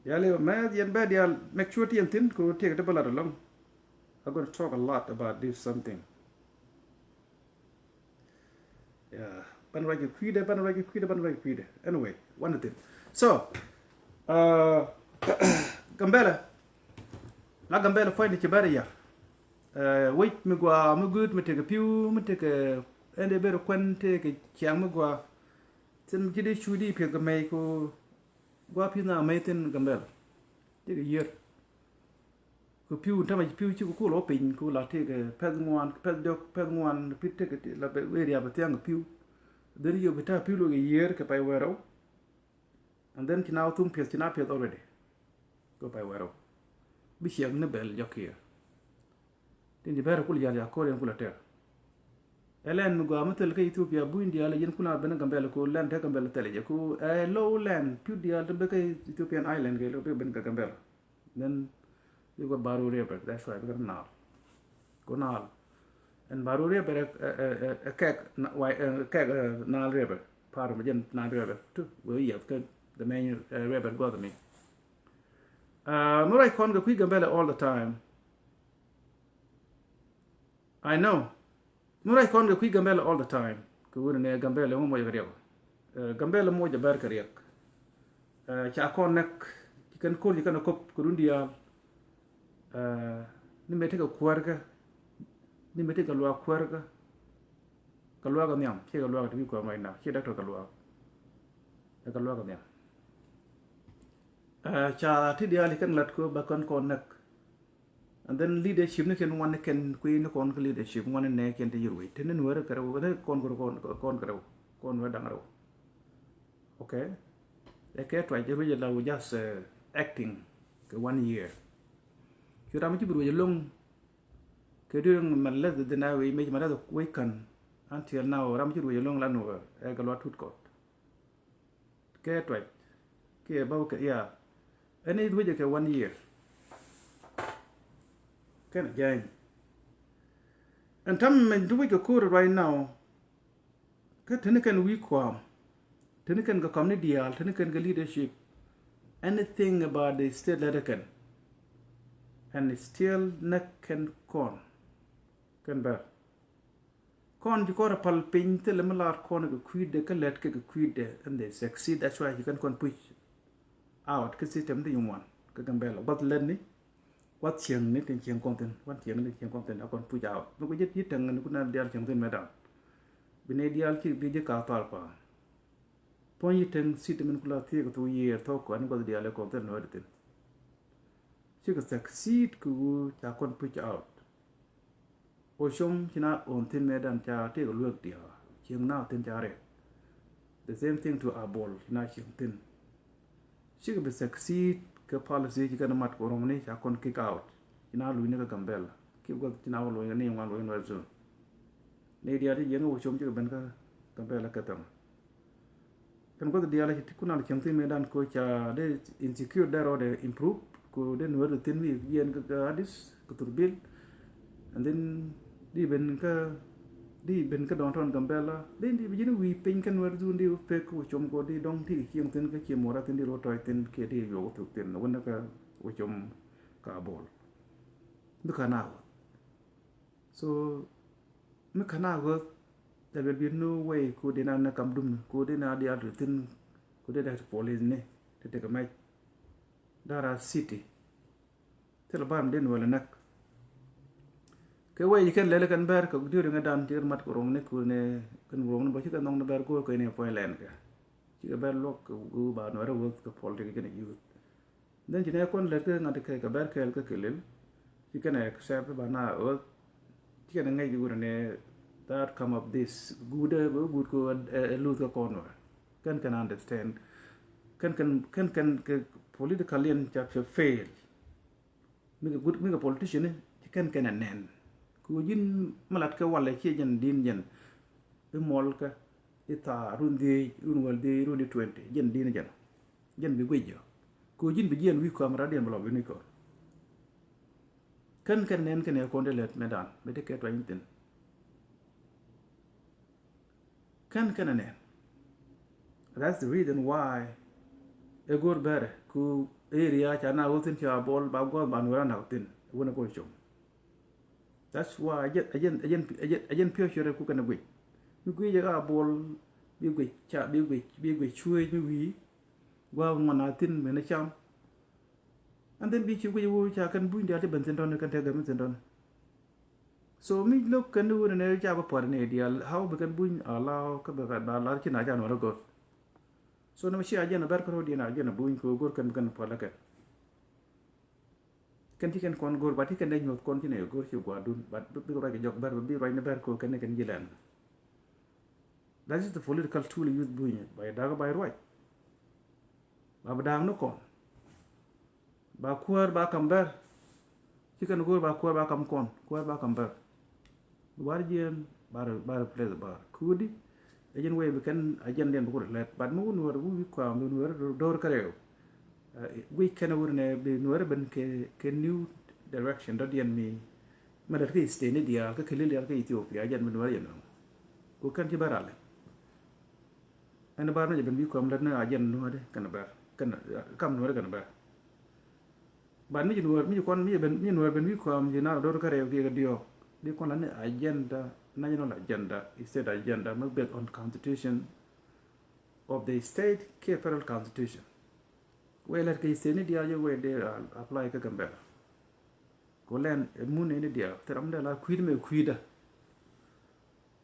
Bia lip a mɛth yɛn bɛ dial, make sure ti yɛn thin ko tiek ti bä lat along. I'm gonna talk a lot about this something. Yeah. Ban ruac kɛ kui̱dɛ, ban ruac kɛ kui̱dɛ, ban ruac kɛ kui̱dɛ. Anyway, one thing. So, uh, Gambella, la Gambella puɔ̱ny di ci bɛr yar. Uh, wec mi gua, mi guut, mi tekɛ pi̱u, mi tekɛ ɛn dee ber kuɛn, tekɛ ciaŋ mi gua. Thin ci di cu di pieth kɛ mɛy ko gua pi̱th na mɛy thin Gambella. Tekɛ yier. Kɛ pi̱w, tämɛ pi̱w ci kɛ kul wä piny, kɛ la tëëkɛ pɛth ŋuan, pɛth diɔk, pɛth ŋuan, pi̱t tëëkɛ ti la bɛ wee riap thiaŋ kɛ pi̱w. Then yop bi ta̱a̱ pi̱w lo̱k kɛ yiër kɛ pay wee rɛw. And then ci na wä thum piɛth, ci na piɛth already. Kɛ pay wee rɛw. Bi ciɛk ni bɛl jɔk kiɛ. Tin ci bɛr kul yal ya kɔr yɛn kul a tɛr. Ɛ lɛn mi gɔaa mi thil kä Ethiopia buny diaal a yɛn kun a ben Gambɛl ko lɛn te Gambɛl thil jɛ ko ɛ low lɛn piu diaal te ben kä Ethiopian island kɛ lo ben kä Gambɛl. Then you got Baru River, that's why, because Nile. Go Nile. And Baru River ɛ, ɛ, ɛ, ɛ kɛk, na, why, ɛ kɛk, ɛ, Nile River. Part of jɛn Nile River too. Wee yɛth kä the main, ɛ, river guɔth mi. Ɛ, mi ruac kɔn kɛ kui̱ Gambɛl all the time. I know. Mi ruac kɔn kɛ kui̱ Gambɛl all the time. Kɛ wuni nɛ Gambɛl ŋu moc kɛ riɛk. Ɛ, Gambɛl moc a bɛr kɛ riɛk. Ɛ, ca kɔn nɛk ci kɛn ko̱r ci kɛn a kop kɛ run diaal. Ɛ, ni mɛ ti kɛ kuäärkä. Ni mɛ ti kɛ luaak kuäärkä. Kɛ luaak a nhiam. Ci kɛ luaak ti wi̱i̱ kuäär right now. Ci dɔktɔr kɛ luaak. Ɛ kɛ luaak a nhiam. Ɛ, ca ti diaal ci kɛn lat kɛ ba kɔn kɔn nɛk. And then leadership ni kɛn ŋuan ni kɛn kui̱ ni kɔn kä leadership ŋuan ni nɛ kɛn ti yir wec. Ti ni nuɛr kɛ rɛw, ni kɔn kɛ rɛw, kɔn kɛ rɛw, kɔn nuɛr daŋ rɛw. Okay. Ɛ kɛ tuac ruec la wä just, uh, acting kɛ one year. Cu ram ci bi ruec loŋ kɛ during my less than a wec, mec my less wec kan until now ram ci ruec loŋ la nuɛr ɛ kɛ lua tut kɔt. Kɛ tuac kiɛ bä kɛ ya. Ɛn i̱ wecɛ kɛ one year. Kɛn a jany. Ɛn tam mɛ ti wec kɛ ko̱r right now. Kä teni kɛn wi̱i̱ kuam. Teni kɛn kɛ kɔm ni diaal, teni kɛn kɛ leadership. Anything about the state leader kɛn. And still nɛ kɛn kɔn. Kɛn bɛr. Kɔn ci kɔn a pal piny thilɛ mi lar kɔn kɛ kui̱dɛ kä lɛt kɛ kɛ kui̱dɛ and they succeed. That's why you can kɔn push out kä system ti yuŋ wan kä Gambɛl. Guath lɛt ni, guath cieŋ ni tin cieŋ kɔn thin, guath cieŋ ni tin cieŋ kɔn thin a kɔn push out. Mi ku ji̱ täŋ ni ku na diaal cieŋ thin mɛ da̱ŋ. Bi ni diaal ci bi ji̱ ka thal pa. Puɔ̱ny yi täŋ system in ku la thiek thok yiëër thok kɔn guath diaal ɛ kɔn thin nɔɔdi thin. Cikɛ succeed kɛ wu ca kɔn push out. Ocom ci na on thin mɛ dan ca tëëk luek diaal cieŋ na thin ca rɛk. The same thing to Abol ci na cieŋ thin. Cikɛ bi succeed kɛ policy ci kɛn mat kɛ romni ca kɔn kick out. Ci na luny ni kä Gambɛl. Ki guath ci na wä luny ni ŋuan luny ni wɛ zone. Ni diaal ti jiɛn Ocom cikɛ ben kä Gambɛl kä thɛm. Kɛn guath diaal ci ti kun al cieŋ thin mɛ dan ko ca dee insecure dee rɔ dee improve ko dee nuɛr thin wi̱i̱ jiɛn kä Addis kä Thurbil. And then di ben kä, di ben kä downtown Gambɛla. Then di bi ji̱n wi̱i̱ piny kä nuɛr zun di pek Ocom ko di dɔŋ ti cieŋ thin kä cieŋ mora thin di rɔ tɔy thin kiɛ di yuɔk thuk thin wä ni kä Ocom ka Abol. Bi ka na wä. So Mi kän a ɣöth, there will be no way ku dee na nɛ kam dum ni, ku dee na diaal ti thin, ku dee dee ti police ni ti tek mɛc. Dara city. Thil bar mi den wala näk. Kɛ wee ji̱ kɛn lɛli kɛn bɛr kɛ diöri ŋä dan ti kɛn mat kɛ ruɔ̱ŋni ku ni kɛn ruɔ̱ŋni bä ci kɛn nhɔŋni bɛr go̱o̱r kɛ ni puɔ̱ny lɛn kɛ. Ci kɛ bɛr luɔk kɛ gu ba nuɛrɛ wek kɛ politik kɛn youth. Then ci nɛ kɔn lɛt kɛ ŋa̱t kɛ kɛ bɛr kɛɛl kɛ kɛ lil. Ci kɛn accept ba na wek. Ci kɛn ŋäc wurɛ ni the outcome of this. Guudɛ bɛ guud kɛ ɛ luth kɛ kɔn wɛ. Kɛn kɛn understand. Kɛn kɛn kɛn kɛn kɛ political yɛn ca fail. Mikɛ good, mikɛ politician ni ci kɛn kɛn ɛ nɛn. Ku ji̱n mi lat kɛ walɛ ciɛ jɛn din jɛn. I̱ muɔlkä i̱ thaar run dhiec run wäl dhiec run di twenty jɛn din jɛn. Jɛn bi guic jɔ. Ku ji̱n bi jiɛn wi̱i̱ kɔam radiɛn bi lɔ bi ni kɔn. Kɛn kɛn nɛn kɛn ɛ kɔn di lät mɛ dan mɛ di kɛ tuany thin. Kɛn kɛn ɛ nɛn. That's the reason why ɛ go̱r bɛrɛ ku area ca na wä thin ca bol ba gua̱th ba nuɛr a nak thin wun ɛ go̱r com. That's why a jɛn a jɛn a jɛn a jɛn a jɛn piɔcurɛ ku kɛn ɛ guic. Mi guic ɛ ka bol bi guic ca bi guic bi guic cuec mi wi̱i̱ gua̱th ŋuan a thin mɛn ɛ cam. And then bi ci guic ɛ wä ca kɛn buny diaal ti ben thin tɔn kɛn tɛk gɛm thin tɔn. So mi look kɛn ni wun ni ca bä puɔt ni diaal how bi kɛn buny a law kä bɛ kɛn ba lar ci na ca nuɔr a go̱r. So ni ma ci a jɛn a bɛr kä ro̱d yɛn a jɛn a buny kɛ wä go̱r kɛn bi kɛn puɔt la kɛn. Kɛn ci kɛn kɔn go̱r ba ti kɛn dee nyuɔth kɔn ci ni go̱r ci gua̱dun ba bi ruac kɛ jɔk bɛr ba bi ruac ni bɛr kɛ wä kɛn ni kɛn ji̱ lɛn. That is the political tool youth buny ba yɛ dakä ba yɛ ruac. Ba bi da̱a̱k ni kɔn. Ba kuäär ba kam bär. Ci kɛn go̱o̱r ba kuäär ba kam kɔn. Kuäär ba kam bär. War jiɛn ba rɛ, ba rɛ plɛth ba. Kudi. Ɛ jɛn wee bi kɛn a jɛn diɛn bi ku rɛ lɛt. But mi wun wär wi kuam bi wun wär do̱r kärɛw. Guic kɛn wur nɛ bi wun wär ben kɛ, kɛ new direction dɔ diɛn mi. Mɛ lɛt kä state ni diaal kä kɛ lil diaal kä Ethiopia jɛn bi wun wär jɛn. Ku kɛn ci bär alɛ. Ɛn bar ni jɛ ben wi̱i̱ kuam lät ni agenda nuɔ̱ɔ̱ri kɛn bɛr kɛn kam nuɔ̱ɔ̱ri kɛn bɛr. But mi jɛ nuɔ̱ɔ̱r mi jɛ kuan mi jɛ ben mi jɛ nuɔ̱ɔ̱r ben wi̱i̱ kuam jɛ na dor kärɛw kiɛ kɛ diɔ̱ɔ̱k di kuan lät ni agenda national agenda state agenda mi based on constitution of the state kiɛ federal constitution. Wee lät kɛ state ni diaal jɛ wee dee apply kä Gambela. Ku lɛn ɛ mun ni diaal thil ram dee la kui̱d mɛ kui̱dä.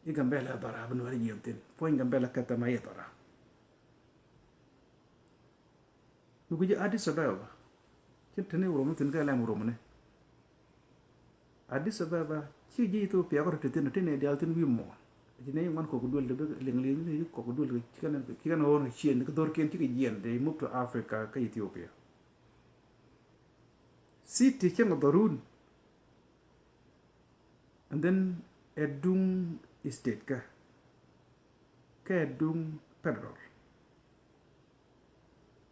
I̱ Gambela dhɔra bi nuɔ̱ɔ̱ri jiɛn thin puɔ̱ny Gambela kɛ thɛma i̱ dhɔra. Mi gui̱ci Addis Ababa ci te ni wurumni thin kɛ lɛm wurumni. Addis Ababa ci ji̱ Ethiopia kɔ te thin ti ni diaal thin wi̱i̱ muɔ̱ɔ̱n. Ci ni ŋuan kɔk duel ti bi liŋ liŋ ni kɔk duel ci kɛn ci kɛn ɣɔn ciën ki dhorkiɛn ci kɛ jiɛn ti move to Africa kä Ethiopia. City cieŋ dhɔrun. And then ɛ duŋ state kä kɛ ɛ duŋ federal.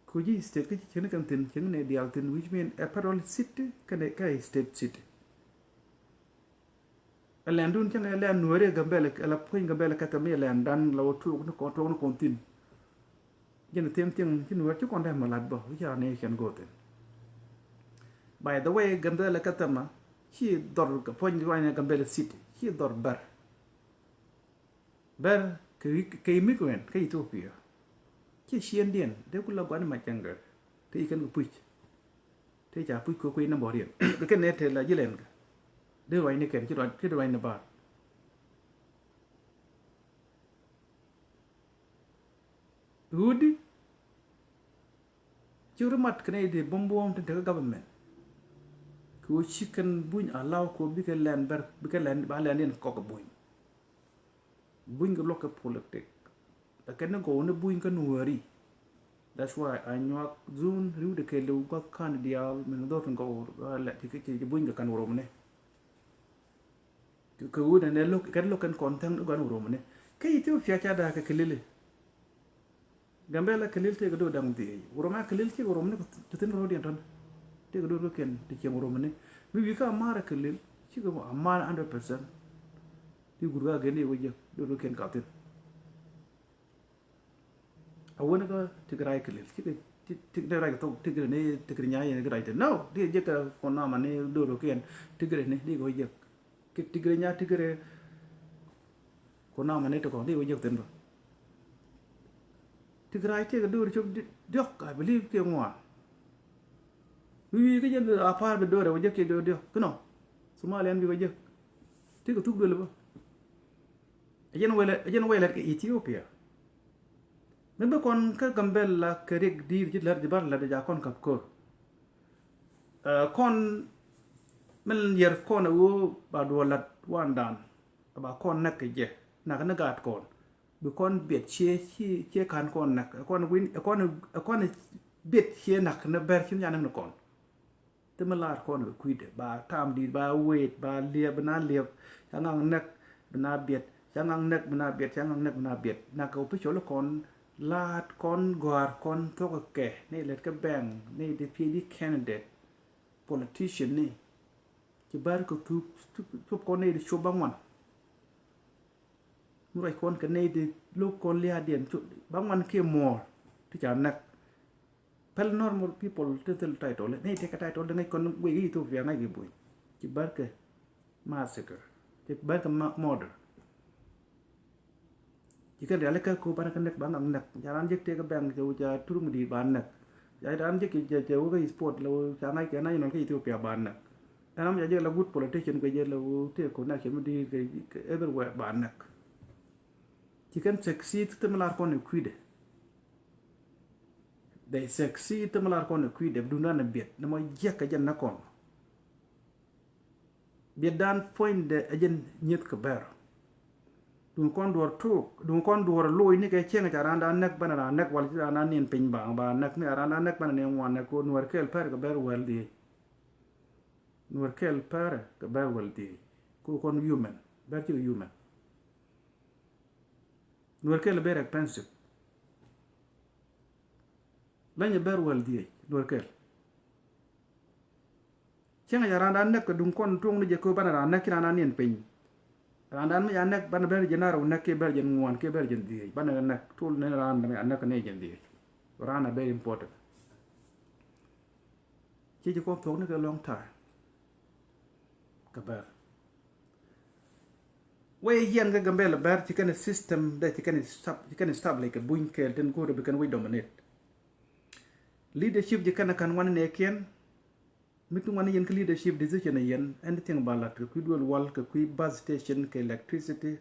Ku ji̱ state kä ci cieŋ ni kɛn thin cieŋ ni diaal thin which mean ɛ federal city kɛn ɛ kɛ state city. Ɛ lɛn dun cäŋ ɛ lɛn nuɔ̱ɔ̱ri ɛ Gambela ɛ la puɔ̱ny Gambela kɛ thɛm i̱ ɛ lɛn dan la wä tuɔɔk ni kɔn tuɔɔk ni kɔn thin. Jɛn ɛ them thieŋ ci nuɔ̱ɔ̱r ci kɔn dee mɛ lat bä wi̱c a ni cɛn go̱o̱thin. By the way Gambela kɛ thɛmä ci dhɔr kɛ puɔ̱ny ruany ɛ Gambela city ci dhɔr bär. Bär kɛ immigrant kä Ethiopia. Ci ciëndiɛn dee ku la gua̱n ma cäŋ gɛ te ci kɛn kɛ puc. Te ca puc kɛ kui̱ nambɔriɛn kɛ kɛn nɛ te la ji̱ lɛn kɛ dee ruacni kɛn ci ruacni bar. Ɣöödi ci ri mat kɛn i̱ di buɔ̱m buɔ̱m tin tekä government. Kɛ ɣöö ci kɛn buny a law kɛ ɣöö bikɛ lɛn bär bikɛ lɛn ba lɛn in kɔk buny. Buny kɛ luɔk kɛ politik. Ɛ kɛn ni gɔw ni buny kä nuääri. That's why a nyuak dhun riwdɛ kɛ liw gua̱th kan diaal min dhɔr tin gɔw lɛ ti kɛ ci buny kɛ kan wurumni. Kɛ wun ɛn ɛ lo̱k kɛ lo̱k kɛn kɔn thäŋ ni gɔn wurumni. Kä Ethiopia ca da̱a̱ kɛ kɛ lili. Gambela kɛ lil tëëkɛ do̱r da̱ŋ dhiec wurumɛ kɛ lil cikɛ wurumni ti thin ro̱diɛn tɔ̱n. Tëëkɛ do̱r kä kɛn ti ciɛŋ wurumni. Mi wi̱i̱ kä Amara kɛ lil cikɛ Amara hundred percent. Ti gurga gɛn i̱ wä jiäk do̱r kä kɛn ka thin. A wän kä Tigray kɛ lil cikɛ Tigray kɛ thok Tigray ni Tigray nya yɛn kɛ ray thin no di jɛ kɛ kɔn nama ni do̱r kä kɛn Tigray ni di kɛ wä jiäk. Kɛ Tigray nya Tigray Ku namɛ ni ti kɔn ti wä jek thin bä. Ti kɛ rac ti kɛ do̱r cop diɔ̱k, I believe, ti ŋuan. Wi̱i̱ wi̱i̱ kä jɛ a pa̱a̱r bi do̱r ɛ wä jek ti do̱r diɔ̱k kä nɔ. Somalia ɛn bi wä jek. Ti kɛ thuk duël bä. Ɛ jɛn wël, ɛ jɛn wël kɛ Ethiopia. Mi bi kɔn kä Gambɛla kɛ riɛk di̱i̱t ji̱ lät ji̱ bar lät ja kɔn kap ko̱r. Ɛ, kɔn min yɛr kɔn ɛ ɣöö ba duɔ lat wandan. Ba kɔn näk kɛ jɛ nak ni gaat kɔn. Bi kɔn biɛt cie, cie, cie ka̱n kɔn näk. Ɛ kɔn win, ɛ kɔn, ɛ kɔn biɛt cie nak ni bɛr cin ca näk ni kɔn. Thimɛ la̱r kɔn kɛ kui̱dɛ ba tam di̱i̱t ba wet ba liɛp bi na liɛp. Ca ŋaŋ näk bi na biɛt, ca ŋaŋ näk bi na biɛt, ca ŋaŋ näk bi na biɛt. Nak kɛ official kɔn la̱t kɔn gɔ̱a̱r kɔn thok kɛ ni lɛt kä bank ni di P H D candidate, politician ni. Ci bär kɛ thuk cop kɔn ni di cop ba ŋuan. Mi ruac kɔn kɛ ni di lok kɔn lia̱a̱diɛn cop ba ŋuan kiɛ muɔ̱ɔ̱r ti ca näk. Päl normal people ti thil title ni tekɛ title di ŋäc kɔn wek Ethiopia ŋäc kɛ buny. Ci bär kɛ massacre, ci bär kɛ ma- murder. Ci kɛn riali kä ko banɛ kɛ näk ba ŋaŋ näk. Ca ran jek tekɛ bɛŋ cɛ wä ca turuk mi di̱i̱t ba näk. Ca ran jek cɛ wä kä sport la wä ca ŋa̱c kɛ national kä Ethiopia ba näk. Ɛn ram ca jek la good politician kɛ jɛ la wä tekɛ connection mi di̱i̱t kɛ everywhere ba näk. Ci kɛn succeed thimɛ lar kɔn ɛ kui̱dɛ. They succeed thimɛ lar kɔn ɛ kui̱dɛ bi duundan ɛ biɛt ni mɔ jiɛk kɛ jɛn nä kɔn. Biɛtdan puɔ̱nydɛ ɛ jɛn nyieth kɛ bɛr. Duŋ kɔn duɔr tuk, duŋ kɔn duɔr loc ni kɛ cieŋ ca raan daan näk banɛ raan näk wal ci raan daan nin piny ba ba näk mi a raan daan näk banɛ ni ŋuan näk ko nuɔr kɛl pɛr kɛ bɛr wäl dhiec. Nuɔr kɛl pɛr kɛ bɛr wäl dhiec ko kɔn human bɛr cikɛ human. Nuɔr kɛl very expensive. Lany a bɛr wäl dhiec nuɔr kɛl. Cieŋ a raan daan näk kɛ duŋ kɔn tuɔŋ ni jɛ kööp banɛ raan näk ci raan daan niɛn piny. Raan daan mi ca näk banɛ bɛr jɛn arɛw näk kiɛ bɛr jɛn ŋuan kiɛ bɛr jɛn dhiec banɛ kɛ näk tul ni raan daan mi ca näk kɛ ni jɛn dhiec. Raan a very important. Ci ci kɔn thuɔk ni kɛ long time. Kɛ bɛr. Wee yɛn kä Gambɛla bɛr ci kɛn system dɛ ci kɛn stab- ci kɛn establish kɛ buny kɛɛl tin go̱o̱r bi kɛn wec dominate. Leadership ci kɛn kan wan nɛ kiɛn. Mi ti wan yɛn kä leadership decision yɛn anything ba lat kɛ kui̱ duel wal kɛ kui̱ bus station kɛ electricity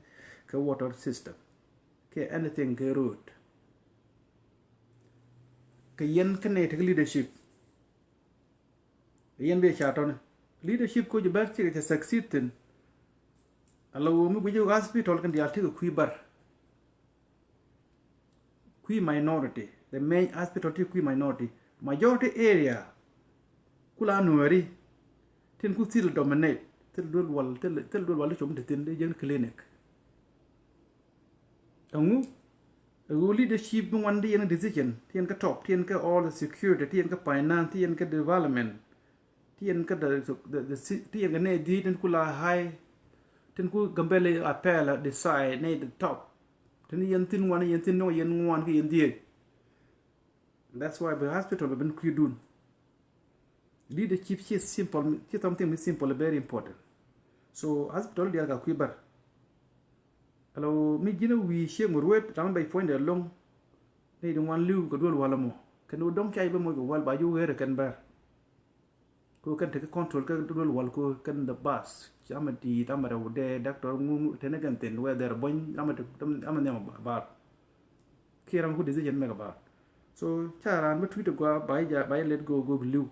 kɛ water system kɛ anything kɛ road. Kɛ yɛn kä nɛ ti kä leadership. Yɛn bi ca tɔni leadership ko ji̱ bɛr cikɛ cɛ succeed thin. Ala woo mi guici hospital kɛn diaal ti kɛ kui̱ bär. Kui̱ minority, the main hospital ti kui̱ minority. Majority area kula nuɛri tin ku thil dominate thil duel wal thil duel wal ti com ti thin di jeng clinic. Ɛŋu? Ɛŋu leadership mi ŋuan ti yɛn kä decision ti yɛn kä top ti yɛn kä all the security ti yɛn kä finance ti yɛn kä development ti yɛn kä the, the, the, ti yɛn kä nɛ dhiec tin ku la high tin ku Gambɛla a pɛɛl a decide nɛ the top. Tin yɛn thin ŋuan yɛn thin nɔŋ yɛn ŋuan kä yɛn dhiec. That's why bi hospital bi ben kui̱dun. Leadership ci simple, ci something mi simple very important. So hospital dial ka kui̱ bär. Alo mi ji̱n a wi̱i̱ ciek mi ruet ram bɛc puɔ̱nydɛ loŋ. Nɛy di ŋuan li̱w kɛ duel wal ɛmɔ kɛn wä dɔ̱ŋ ca ji̱ bä moc kɛ wal ba ji̱ wä ɣer ɛ kɛn bär. Ko kɛn tekɛ control kɛ duel wal ko kɛn the bus. Ci amɛ di̱i̱t amɛ rɛw dee doctor ŋu ŋu teni kɛn thin wɛ dhɛr buɔ̱ny amɛ te amɛ nhiam bar. Kiɛ ram ku decision mɛ kɛ bar. So ca raan bä tui̱t ɛ gua ba ji̱ ja ba ji̱ let go go bi li̱w.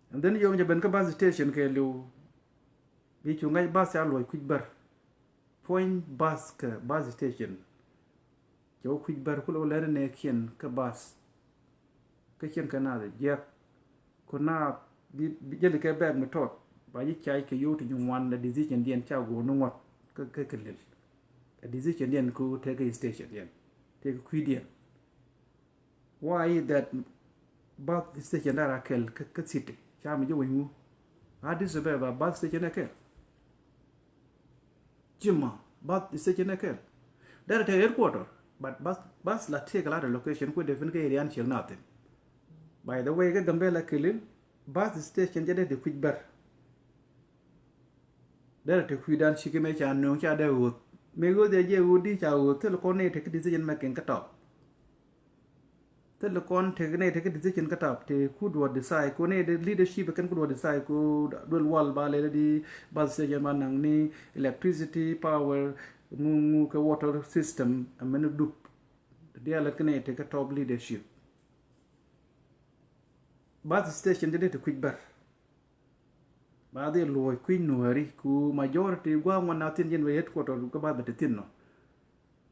And then yom jɛ ben kä bus station kɛ li̱w. Bi cu ŋa̱c bus ca luɔc kui̱c bär. Puɔ̱ny bus kɛ bus station. Cɛ wä kui̱c bär kulɛ wä lɛr nɛ kiɛn kä bus. Kä cieŋ kɛ naath jiɛk ku naath bi jɛli kɛ bɛɛk mi tɔt ba ji̱ cac kɛ yio̱w ti nyin wan la decision diɛn ca go̱o̱r ni ŋuɔ̱t kä kɛ lil. A decision diɛn ku tekɛ station diɛn tekɛ kui̱diɛn. Why is that bus station that a kɛl kä city ca mi ji̱ weny wu. Addis Ababa bus station ɛ kɛl. Jima bus station ɛ kɛl. That a te headquarter but bus, bus la take a lot of location kuɛ defin kä area ni ciek nothing. By the way kä Gambɛla kilil bus station jɛ dee di kui̱c bär. Derɛ te kui̱dan cikɛ mɛ ca nööŋ ca dee ɣöth. Mëë ɣöö dhia jiɛ ɣöö di ca ɣöö thil kɔn ni tekɛ decision making kä top. Thil kɔn tekɛ ni tekɛ decision kä top ti ku duɔt decide ku ni the leadership kɛn ku duɔt decide ku duel wal ba lɛ di bus station ba naŋ ni electricity, power, ŋu ŋu kɛ water system. Amɛn dup. Dialɛ kɛ ni tekɛ top leadership. Bus station ti dee ti kui̱c bär. Ba dhil luɔc kui̱ Nuääri ku majority gua̱a̱ ŋuan na thi̱n jɛn bɛ headquarter kä ba bɛ te thi̱n nɔ.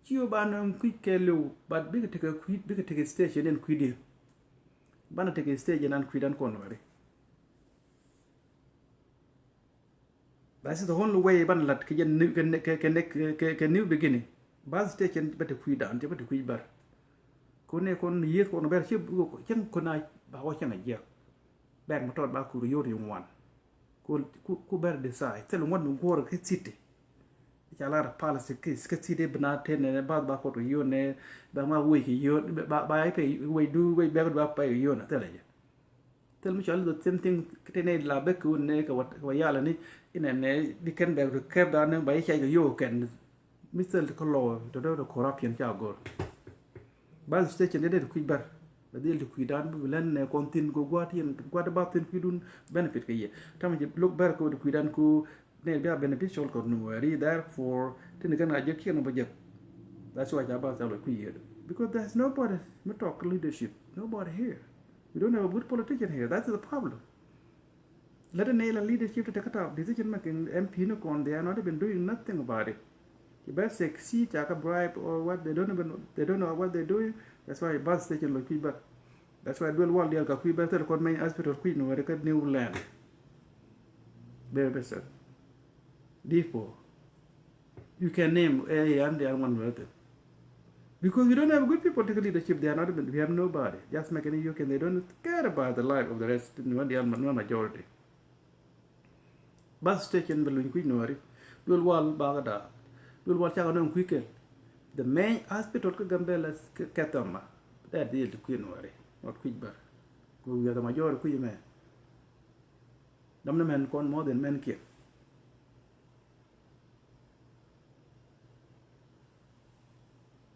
Ci ɣöö ba nɔŋ kui̱ kɛɛliw, but bikɛ tekɛ kui̱, bikɛ tekɛ station in kui̱diɛn. Banɛ tekɛ station an kui̱dan kɔn Nuääri. That is the only way banɛ lat kɛ jɛn new, kɛ, kɛ, kɛ, kɛ, kɛ, kɛ new beginning. Bus station bɛ te kui̱dan, bɛ te kui̱ bär. Kɔn ni kɔn yieth kɔn bɛr ci cieŋ kɔn a ba wä cieŋ a jiɛk. Bɛk mi tɔt ba kur yot yi ŋuan. Ku, ku, ku bɛr decide. Thil ŋuan mi guɔr kä city. Ca lar policy kä, kä city bi na ten ne ba, ba kɔt kɛ yot ne, ba ma wei kɛ yot, ba, ba ai pɛ wei du, wei bɛk du ba pɛ kɛ yot ne thil a jɛ. Thil mi cɔl the same thing, kɛ te ne la bek kɛ wun ne kɛ wa, kɛ wa yal ni, inɛ ne, bi kɛn bɛk du kɛp da ne, ba yi cɛ kɛ yot kɛn. Mi thil ti kä lɔ, tɔ dee corruption ca gɔr. Bus station dee dee ti kui̱c bär. Bɛ dhil ti kui̱dan bi län nɛ kɔn thi̱n kɛ gua̱a̱th yɛn gua̱a̱th ba thi̱n kui̱dun benefit kɛ yɛ. Tamɛ jɛ look bär kɛ ti kui̱dan ku nɛ bia beneficial kɛ Nuääri, therefore tin kɛn a jɛ kiɛn bä jɛ. That's why ca ba thil kui̱ yɛ. Because there's nobody mi talk leadership. Nobody here. We don't have a good politician here. That's the problem. Lät ni la leadership ti tekɛ tap decision making M P ni kɔn, they are not even doing nothing about it. Ci bɛ sek si ca ka bribe or what, they don't even, they don't know what they're doing. That's why bus station lo kui̱ bär. That's why duel wal dial ka kui̱ bär thil kɔn meny hospital kui̱ Nuääri kä New Land. Bɛ bɛ sek. Depot. You can name area and the other one will tell. Because you don't have good people take leadership, they are not even, we have nobody. Just making it, you can, they don't care about the life of the rest, Nuer, the other majority. Bus station bɛ luny kui̱ Nuääri. Duel wal ba ka da. Duel wal ca ka nɔŋ kui̱ kɛl. The main hospital kä Gambela kɛ thɔma. That is kui̱ Nuääri, not kui̱ bär. Ku we are the majority kui̱ mɛ. Dam ni mɛn kɔn more than mɛn kiɛn.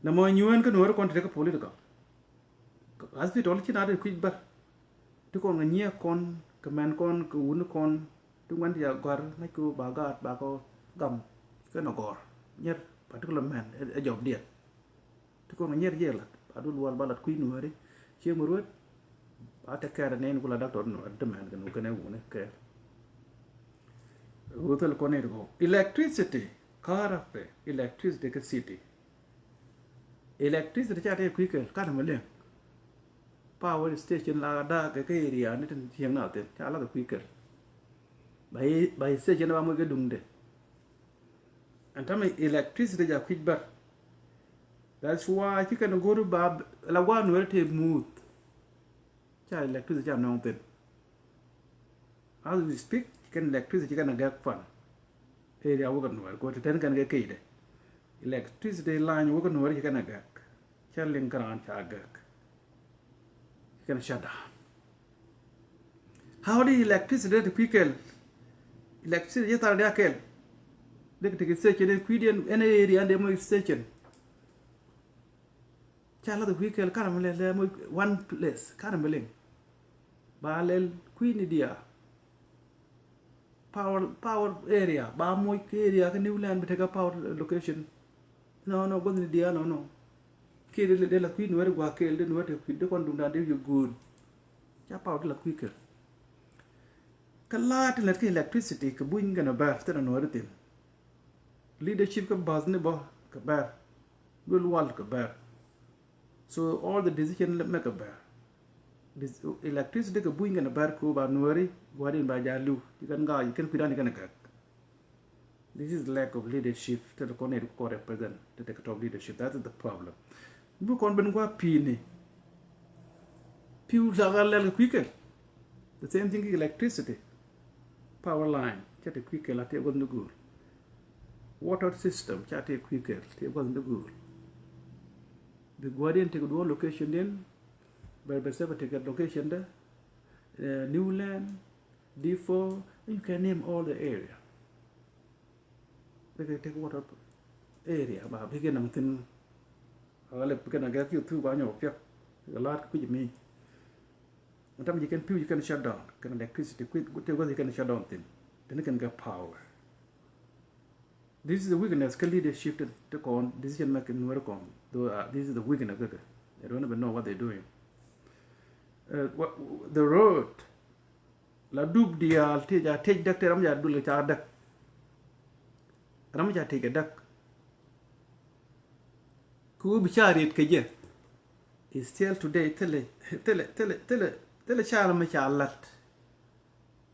Nɛ mɔ nyuɛn kä Nuääri kɔn ti tekɛ political. Hospital ci na ti kui̱c bär. Ti kɔn kɛ nyiɛ kɔn, kɛ mɛn kɔn, kɛ wun kɔn. Ti ŋuan ti a gɔ̱a̱r ŋäc kɛ ba gaat ba kɔ gam. Kɛ nɔ gɔ̱r. Nyier particular mɛn ɛ jɔb diɛn. Ti kɔn kɛ nyier jiɛ lat. Ba dul wal ba lat kui̱ Nuääri. Ciek mi ruet. Ba tɛ kɛɛr nɛn kula doctor Nuääri ti mɛn kɛ nu kɛnɛ wuni kɛɛr. Ɣöö thil kɔn it kɔ. Electricity. Ka̱r a pɛ electricity kä city. Electricity ca tɛ kui̱ kɛl, kat mi liŋ. Power station la da̱a̱k kɛ kä area ni tin cieŋ na thin ca lath kui̱ kɛl. Ba yi, ba yi station ba moc kɛ duŋdɛ. Ɛn täämɛ electricity ca kui̱c bär. That's why ci kɛn go̱r ba la gua̱a̱r Nuääri tëë muth. Ca electricity ca nɔŋ thin. As we speak, ci kɛn electricity ci kɛn a gɛk pan. Area wä kɛ Nuäär kɛ ti tɛn kɛn kɛ kecdɛ. Electricity line wä kɛ Nuäär ci kɛn a gɛk. Ca liŋ kɛ raan ca gɛk. Ci kɛn a shut down. How di electricity ti kui̱ kɛl? Electricity ci thar di a kɛl. Dek ti kɛ station in kui̱diɛn ɛn area in dee mɔ station. Ca lath kui̱ kɛl karɛ mi lɛ lɛ moc one place karɛ mi liŋ. Ba lɛl kui̱ ni dia. Power, power area ba moc kɛ area kä New Land bi tekɛ power location. Nɔ nɔ guɔth ni dia nɔ nɔ. Kiɛ dee lath kui̱ Nuäär gua̱a̱ kɛl dee Nuäär te kui̱ dee kɔn duŋdan dee yɛ go̱o̱n. Ca power dee lath kui̱ kɛl. Kä la̱a̱t ti lät kä electricity kɛ buny kɛn a bär thin a Nuäär thin. Leadership kä bath ni bä kɛ bär. Duel wal kɛ bär. So all the decision maker bär. This electricity kɛ buny kɛn a bär kɛ ba Nuääri gua̱diɛn ba ja liw. Ci kɛn gaa ci kɛn kui̱dan ci kɛn a gak. This is lack of leadership. Tɛl kɔn it kɔ represent. Tɛl kɛ top leadership. That is the problem. Bi kɔn ben gua̱ pi̱i̱ni. Pi̱w lakä lɛl kɛ kui̱ kɛl. The same thing kɛ electricity. Power line ca te kui̱ kɛl a te gua̱th ni go̱o̱l. Water system ca te kui̱ kɛl te gua̱th ni go̱o̱l. Bi gua̱diɛn te kɛ duɔ̱ɔ̱r location diɛn. Bɛ bɛ sɛbɛ te kɛ location dɛ. New Land, Depot, you can name all the area. They can take water. area ba bi kɛ naŋ thin. Ɣä lɛ bi kɛn a gɛk ki thuk ba nyɔk piɛk. Kɛ la̱t kɛ kui̱c mi. Tam ji̱ kɛn pi̱w ji̱ kɛn shut down kɛn electricity kui̱ tëë gua̱th ji̱ kɛn shut down thin. Thin kɛn kɛ power. This is the weakness kä leadership ti kɔn decision making nuɛr kɔn. Though this is the weakness kɛ kɛ. They don't even know what they doing. The road la dup diaal ti ca tec däk ti ram ca dul ca däk. Ram ca tec kɛ däk. Ku bi ca riet kɛ jɛ. Is still today thilɛ thilɛ thilɛ thilɛ thilɛ ca ram ca lat.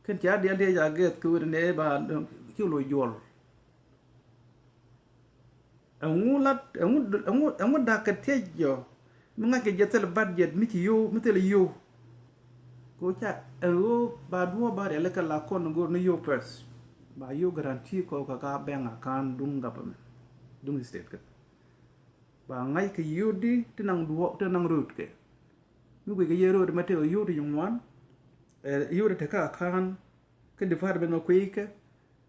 Kɛn ca diaal diaal ca gɛth kɛ wet ni ba ci lo juɔl. Ɛŋu lat ɛŋu ɛŋu ɛŋu da̱k kɛ thiec jɔ mi ŋa̱c kɛ jɛ thil budget mi ci yio̱w mi thil yio̱w. Ko ca ɛŋu ba duɔ ba riɛl kɛ la kɔn go̱r ni yio̱w pɛs ba yio̱w guarantee kɔ kɛ ka bank account duŋ government duŋ state kɛ. Ba ŋa̱c kɛ yio̱w di ti naŋ duɔ ti naŋ road kɛ. Mi guic kɛ yɛ road mɛ tëë yio̱w ti yuŋ wan yio̱w ti te ka account kɛ department mɛ kui̱ kɛ.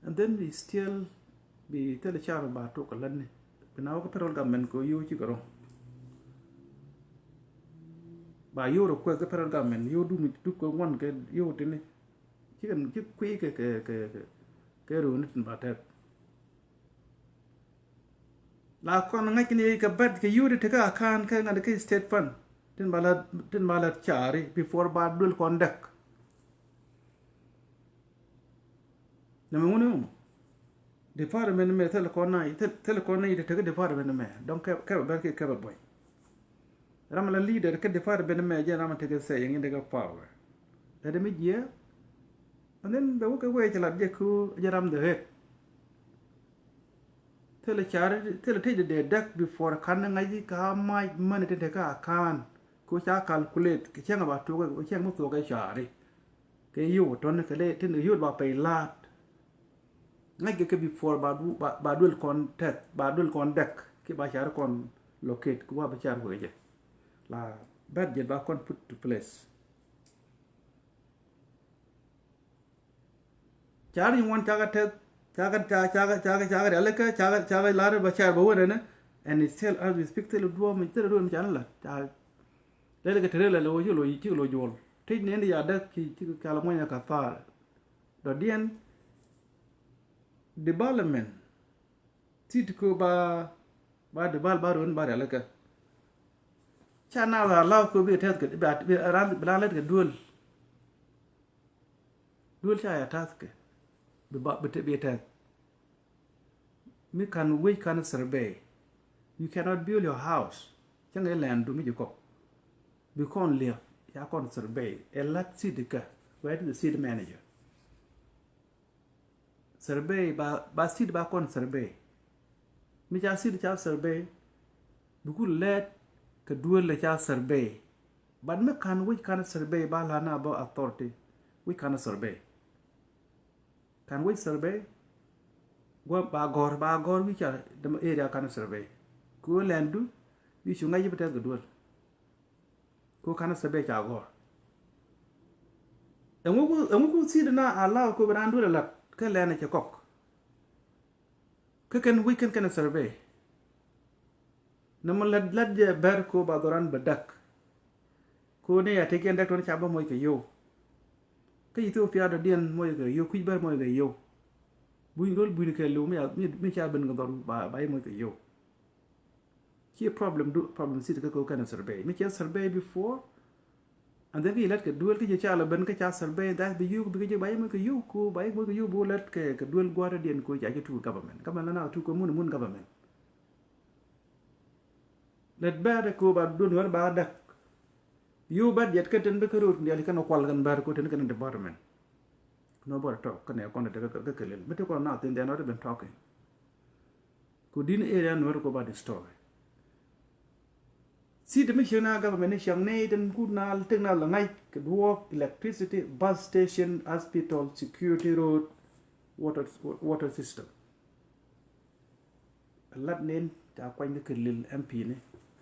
And then bi still bi thilɛ car ba tok kɛ lätni bi na wä kä federal government kɛ yio̱w cikɛ rɔ. Ba yio̱w rɔ kuɛ kä federal government yio̱w dumi duk kɛ ŋuan kɛ yio̱w tini. Cikɛ ci kui̱ kɛ kɛ kɛ kɛ rööni tin ba tɛth. La kɔn ŋa̱c kini kɛ bɛt kɛ yio̱w ti te kä account kɛ ŋa̱t kɛ state fund tin ba la tin ba la cari before ba duel kɔn däk. Nɛmɛ ŋuni ŋu department mɛ thil kɔn na thil kɔn na yit tekɛ department mɛ dɔŋ kɛ bɛ bɛr kɛ kɛ bɛ bɔy. Ram la leader kɛ department mɛ jɛ ram tekɛ sɛ yɛŋ in tekɛ power. Lɛ dɛ mi jiɛ. And then bɛ wukɛ wee cɛ lat jɛ ku jɛ ram the head. Thilɛ cari thilɛ tec dee dee däk before kan ni ŋa̱c ka mac mani tin tekɛ a kan. Ku ca calculate kɛ cɛŋ ba tuɔkɛ kɛ cɛŋ mi thuɔkɛ cari. Kɛ yio̱w tɔn kɛ lɛ tin yio̱w ba pɛy laat. Ŋa̱c kɛ kɛ before ba du ba duel kɔn tɛth ba duel kɔn däk ki ba car kɔn locate ku ba bi car wee jɛ. La budget ba kɔn put to place. Car yi ŋuan cakɛ tɛth cakɛ cakɛ cakɛ cakɛ rialikä cakɛ cakɛ lar ba car ba wee nɛnɛ. And still as we speak thil duɔ̱ɔ̱m thil duɔ̱ɔ̱m can la ca lɛl kɛ tɛrɛ la lɛ wee ci lo ci lo juɔl tec nɛn di ya däk ci ci kɛ kal muɔnyɛ ka thar. Dɔ̱diɛn development city ko ba ba develop ba ruɔ̱n ba rialikä. Ca na la law ko bi tɛth kɛ bi ran bi ran lɛt kɛ duel. Duel ca ya tath kɛ bi ba bi tɛth. Mi kan wec kan survey. You cannot build your house. Cäŋ ɛ land du mi ji̱ kɔk bi kɔn liɛp ya kɔn survey ɛ lat city kä. Where is the city manager? Survey ba ba city ba kɔn survey. Mi ca city ca survey. Bi ku lɛt kɛ duel lɛ ca survey. But mi kan wec kan survey ba la na bä authority. Wec kan survey. Kan wec survey. Guɔ ba gɔr ba gɔr wi̱i̱ ca däm area kan survey. Ku lɛn du wi̱i̱ cu ŋa̱c bi tɛth kɛ duel. Ku kan survey ca gɔr. Ɛŋu ku ɛŋu ku city na allow ku bi raan duel lat kä lɛn cɛ kɔk. Kä kɛn wec kɛn kɛn survey. Nɔmɔ lat lat jɛ bɛr ko ba dhɔran bɛ däk. Ko ni ya teki ɛn däk tɔn ca bä moc kɛ yow. Kä Ethiopia dɔ̱diɛn moc kɛ yow kui̱c bär moc kɛ yow. Buny rol buny kɛ liw mi ca ben kɛ dhɔr ba ba yi moc kɛ yow. Ci problem du problem city kä ko kɛn survey mi cɛ survey before. And then ki lät kɛ duel ki jɛ ca la ben kä ca survey that bi yuk bi kɛ jɛ ba yɛ mɛ kɛ yuk ko ba yɛ mɛ kɛ yuk bo lät kɛ kɛ duel guarɛ diɛn ko ca jɛ tu government government la na tu ko mun mun government. Lät bɛɛr ko ba duel wɛr ba däk. Yuk ba diɛt kɛ ten bi kɛ road ndial kɛn kual kɛn bɛɛr ko ten kɛn department. Nobody talk kɛn ɛ kɔn de kɛ kɛ lel mi ti kɔn na thin they are not even talking. Ku din area nuɔr ko ba destroy. City mi ciek na government ni ciek ni tin kut na tek na la ŋa̱c kɛ duɔɔk electricity, bus station, hospital, security road, water water system. Lat nin ca kuany ni kɛ lil M P ni.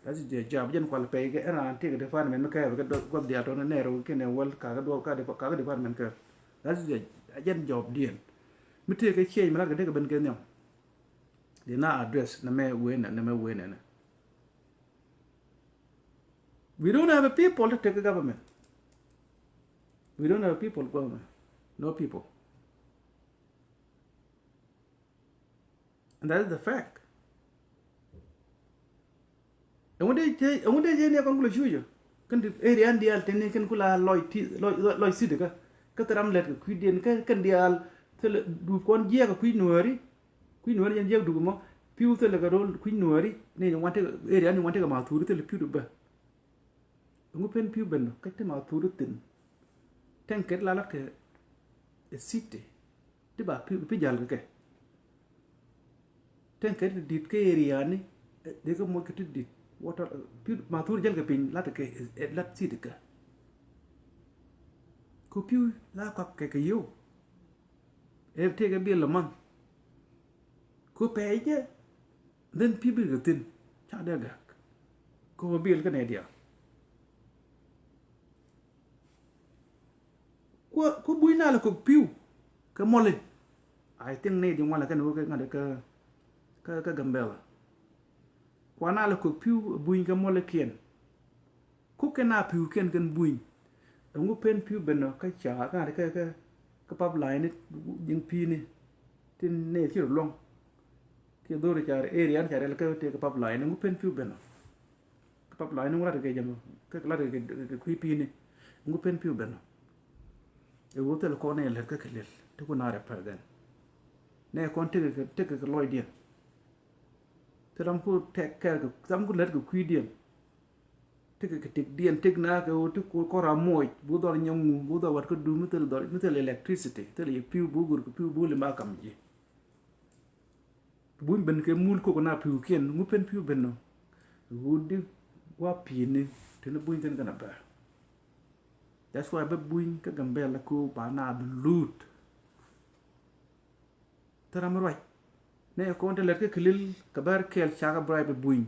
That's their job. Jɛn kual pɛy kɛ ɛn an tik department mi kɛ bɛ kɛ guap dial tɔn nɛɛr wä kɛ nɛ wäl ka kɛ duɔɔk ka kɛ department kɛ. That's their jɛn job diɛn. Mi tëë kɛ change mi lat kɛ dee kɛ ben kɛ nhiam. Dee na address nɛ mɛ wen nɛ, nɛ mɛ wen nɛ. We don't have a people to take a government. We don't have a people government. No people. And that is the fact. Ɛŋu dee jɛ, ɛŋu dee jɛ ni a kɔn kula cucä. Kɛn ti area ni diaal teni kɛn kula lɔc ti, lɔc, lɔc, lɔc city kä. Kä thil ram lɛt kɛ kui̱diɛn kä kɛn diaal thil dup kɔn jiɛk kɛ kui̱ nuääri. Kui̱ nuääri jɛn jiɛk dup mɔ. Pi̱w thil kɛ rol kui̱ nuääri ni wan tekɛ area ni wan tekɛ ma thuri thil pi̱w du bä. Ɛŋu pen pi̱w ben kä ti ma thuri thin. Tɛŋ kɛt la lat kɛ city. Ti ba pi, pi jal kɛ kɛ. Tɛn kɛ ti dit kɛ area ni, eh, dee kɛ moc kɛ ti dit. Water, eh, pi ma thur jal kɛ piny, lat kɛ, eh, lat city kɛ. Ku piu la kɔak kɛ kɛ yow. Eh, tëë kɛ bil lɛ man. Ku pɛɛ jɛ, then piu bi kɛ thin. Ca dee gak. Ku bil kɛ nɛ diaal. Ku, ku buny na lɛ kok piu kɛ mɔli. I think ni di ŋuan lɛ kɛn wä kɛ ŋa̱t kä, kä, kä Gambela. Kua na lɛ kok piu buny kɛ mɔli kiɛn. Ku kɛn a piu kiɛn kɛn buny. Ɛŋu pen piu ben nɔ kä ca kä ŋa̱t kä, kä, kä pipeline ni jiŋ pi̱i̱ni. Tin ni ci rɔ luɔ̱ŋ. Kiɛ dhori ca area ni ca rɛl kä tëë kä pipeline ni ŋu pen piu ben nɔ. Kä pipeline ni ŋu lat kɛ jɛ mɔ kä lat kɛ, kɛ, kɛ kui̱ pi̱i̱ni. Ŋu pen piu ben nɔ. Ɛ wä thil kɔn ni lɛt kä kɛ lel ti ku na represent. Nɛ kɔn tekɛ, tekɛ kɛ lɔcdiɛn. Thil ram ku tɛk kɛɛl kɛ, thil ram ku lɛt kɛ kui̱diɛn. Tekɛ kɛ tikdiɛn, tik na kɛ wä ti ku kɔr a moc bu dhɔr nyɛ ŋu bu dhɔr wat kä du mi thil dhɔr mi thil electricity thil yɛ piu bu gur kɛ piu bu lim a kam ji̱. Buny ben kɛ mul kok na piu kiɛn ŋu pen piu ben nɔ. Wut di wa pi̱i̱ni tini buny kɛn kɛn a bɛ. That's why bɛ buny kä Gambela ko ba na bi lut. Thil ram ruac. Nɛ kɔn te lɛt kä kilil kɛ bɛr kɛɛl cakɛ bribe buny.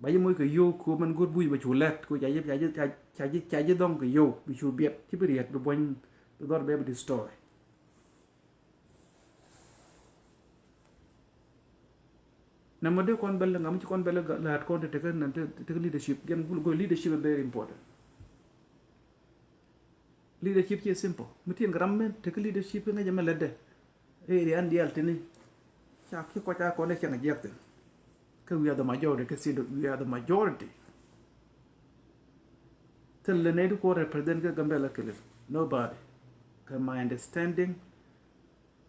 Ba ji̱ moc kɛ yo̱o̱k ko̱o̱m ɛn go̱o̱r buny bɛ cu lɛt ko ca ji̱, ca ji̱, ca, ca ji̱, ca ji̱ dhɔŋ kɛ yo̱o̱k bi cu biɛt ci bi riɛt bi buɔ̱ny bi dhɔr bɛ bi destroy. Nɛmɛ dee kɔn bɛl ŋa mi ci kɔn bɛl la̱a̱t kɔn te tekɛ nɛn te, tekɛ leadership. Jɛn gul go̱o̱r leadership is very important. Leadership ci simple. Mi tin kɛ ram mi tekɛ leadership ŋäcɛ mɛ lätdɛ. Area an diaal tini. Ca ki kɔc a kɔn ɛ cäŋ a jiɛk thin. Kä we are the majority, kä Sydney we are the majority. Thil lɛ nɛy ti kɔ represent kä Gambela kilil. Nobody. Kä my understanding,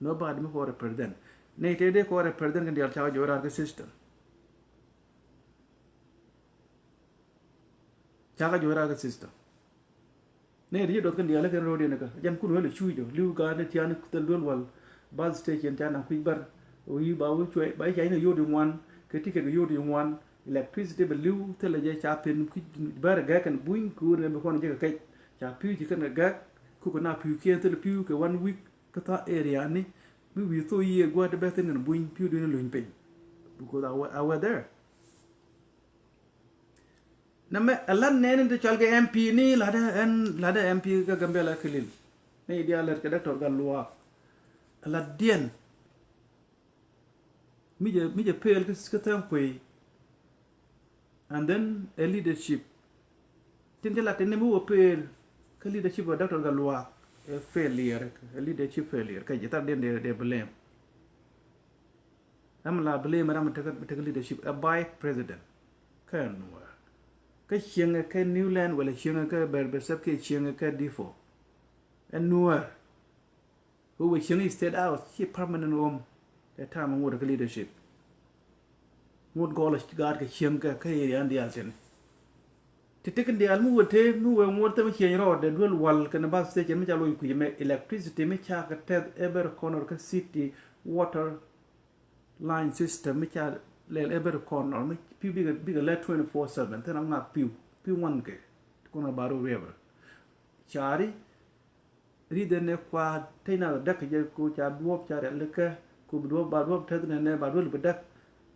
nobody mi kɔ represent. Nɛy tëë dee kɔ represent kɛ diaal cakɛ jɔɔc raar kä system. Cakɛ jɔɔc raar kä system. Nɛ ri jɛ duɔth kɛn diaal kɛn ro̱o̱diɛn kä jɛn kun wee lɛ cuuc jɔ li̱w gaat ni tian thil duel wal. Bus station ca naŋ kui̱c bär. Ɣöö yi ba wee cuɛ ba yi ca in a yio̱o̱di ŋuan kɛ ti kɛ kɛ yio̱o̱di ŋuan. Electricity bɛ li̱w thilɛ jɛ ca pen kui̱c bär ɛ gɛk kɛn buny kɛ ɣöö nɛ bi kɔn jɛ kɛ kɛc. Ca pi̱w ci kɛn kɛ gɛk kukɛ na pi̱w kiɛn thilɛ pi̱w kɛ one week kä tha̱a̱ŋ area ni. Mi wi̱i̱ thok yiëë gua̱a̱t ti bɛ thin kɛn buny pi̱w dueni luny piny. Because I were, I were there. Nɛmɛ ɛ lat nɛɛni ti cɔal kɛ M P ni latdɛ ɛn latdɛ M P kä Gambela kilil. Ni diaal lät kɛ Doctor Gatluak. Ɛ latdiɛn. Mi jɛ, mi jɛ pel kä, kä Thɛŋ Kuei. And then ɛ leadership. Tin ti lat tin ni mi wä pel kä leadership ɛ Doctor Gatluak. Ɛ failure, ɛ leadership failure. Kä ji̱ thar diɛn dee, dee blame. Ram la blame ram tekɛ, tekɛ leadership ɛ vice president. Kä Nuäär. Kä cieŋɛ kä Newland wala cieŋɛ kä Berber Sep kiɛ cieŋɛ kä Difo. Ɛ Nuäär. Wee wee cieŋ State House ci permanent home. Ɛ time ŋot kä leadership. Ŋot gɔl gaat kɛ cieŋ kä, kä area diaal tin. Ti tekin diaal mi wee te, mi wee ŋot thɛm cieŋ rɔɔd dee duel wal kɛn bus station mi ca loc kui̱c mɛ electricity mi ca kɛ tɛth every corner kä city, water line system mi ca lɛl every corner mi pi̱w bikɛ, bikɛ lɛ twenty four seven thin a ŋak pi̱w, pi̱w ŋuan kɛ ti kɔn a Baru River. Cari Ri̱th ɛn ɛ kua tec na däk kɛ jɛ ko ca duɔ̱ɔ̱p ca rialikä ko bi duɔ̱ɔ̱p ba duɔ̱ɔ̱p tɛth nɛnɛ ba duɔ̱ɔ̱p bi däk.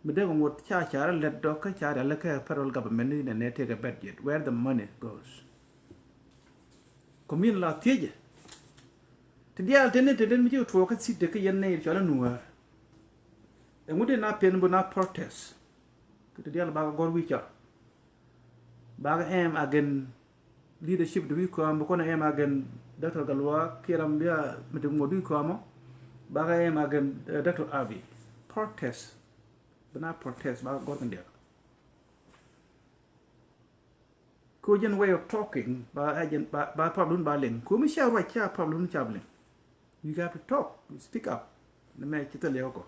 Mi däk ŋuɔ̱t ca ca rial lɛt dɔk kä ca rialikä federal government ni nɛnɛ tëëkɛ budget, where the money goes. Kɔmin la thiecɛ ti diaal teni teni mi ci tuɔɔk kä city kä yɛn nɛy cɔl ɛ Nuäär. Ɛŋu di na pen bi na protest? Kɛ ti dial bakɛ gɔr wi̱i̱ cɔr. Bakɛ ɛm against leadership di wi̱i̱ kɔam, bi kɔn ɛm against Doctor Gatluak kiɛ ram bia mi ti ŋuɔt wi̱i̱ kɔam ɔ. Bakɛ ɛm against, eh, Doctor Abiy. Protest. Bi na protest bakɛ gɔr kɛn dial. Ko jɛn way of talking, ba, ba problem ba liŋ. Ko mi cia ruac cia problem cia liŋ. You have to talk, you speak up. Ni mɛ ci thil yɛ kɔ.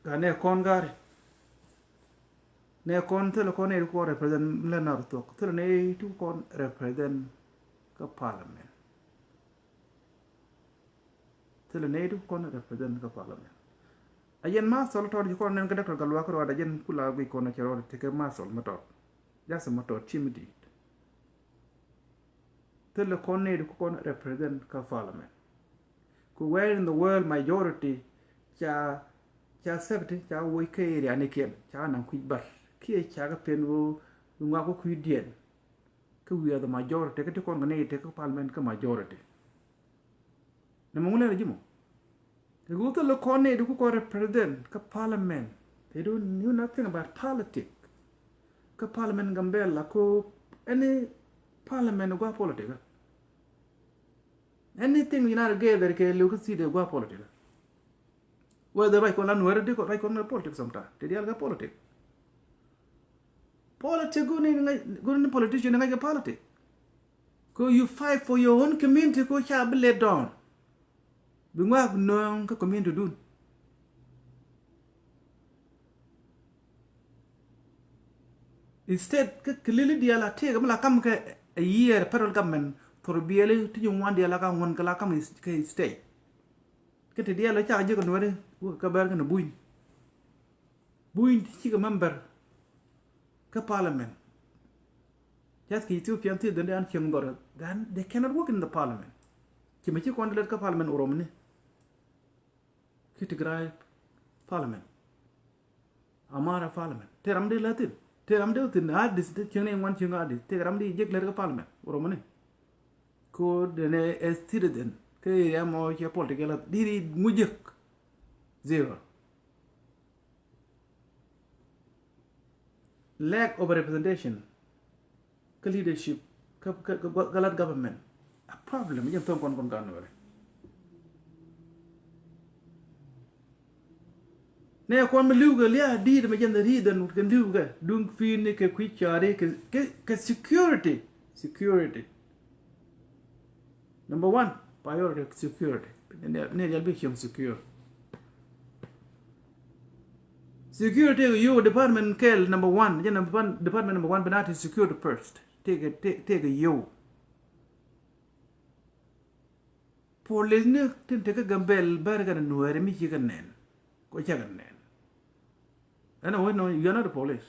Ka nɛ kɔn gari. Nɛ kɔn thil kɔn nɛ ko represent lɛ na rutok. Thil nɛ ti kɔn represent ka parliament. Thilɛ nɛy ti kɔn represent kä parliament. A yɛn ma thɔl tɔr ji kɔn nɛn kä Doctor Gatluak ruac a jɛn kula guic kɔn a cɛ rɔɔd tekɛ ma thɔl ma tɔr. Just ma tɔr ci mi di̱i̱t. Thilɛ kɔn nɛy ti kɔn represent kä parliament. Ku where in the world majority ca, ca accept, ca woc kä area ni kiɛn ca naŋ kui̱ bär kiɛ ca kä pen ɣöö ŋuak kä kui̱diɛn. Kä we are the majority kä ti kɔn kɛ nɛy ti kä parliament kä majority. Nɛ mɛ ŋu lɛr ji̱ mɔ. Kɛ ɣöö thilɛ kɔn nɛy ti ku kɔn represent kä parliament. They don't know nothing about politic. Kä parliament Gambela ko any parliament gua politic. Anything United Gather kɛ liw kä city gua politic. Whether ruac kɔn la nuɛri di kɔ ruac kɔn ŋa politic sometime. Ti dial kɛ politic. Politic guni ŋa̱c guni politician ŋa̱c kɛ politic. Ko you fight for your own community ko ca bi let down. Bi ŋuak nööŋ kä community dun. Instead kä kilili dial a tëëk mi la kam kɛ a year federal government thor biɛli ti ji̱ ŋuan dial a ka ŋuan kɛ la kam kɛ state. Kä ti diɛl cak ji̱ kɛ nuɛri wä kɛ bɛr kɛn buny. Buny ti cikɛ member kä parliament. Just kɛ Ethiopian thieth dɛn dɛ an cieŋ dhɔr. Then they cannot work in the parliament. Ci mɛ ci kɔn di lɛt kä parliament Oromni. Ki Tigray parliament. Amara parliament. Te ram di la thin. Te ram di thin Addis, te cieŋ ni ŋuan cieŋ Addis. Te ram di jek lɛr kä parliament Oromni. Ko dene a citizen. Kä area mɔ cɛ political diri ŋu jek. Zero. Lack of representation. Kä leadership kä, kä, kä galat government. A problem jɛn thon kɔn kɔn kan wɛrɛ. Nɛ kɔn mi li̱w kɛ lia̱a̱ di̱i̱t mɛ jɛn the reason kɛ li̱w kɛ duŋ fi̱i̱ni kɛ kui̱ ca̱ri kɛ, kɛ, kɛ security. Security. Number one, priority security. Ni jal bi cieŋ secure. Security tëëkɛ yio̱w department kɛl number one. Jɛ number one, department number one bi na ti security first. Tëëkɛ, tëëkɛ yio̱w. Police ni tin te kä Gambel bɛr kɛn nuɛɛri mi ci kɛ nɛn. Ko cɛ kɛ nɛn. Ɛn a wec nɔ, you are not a police.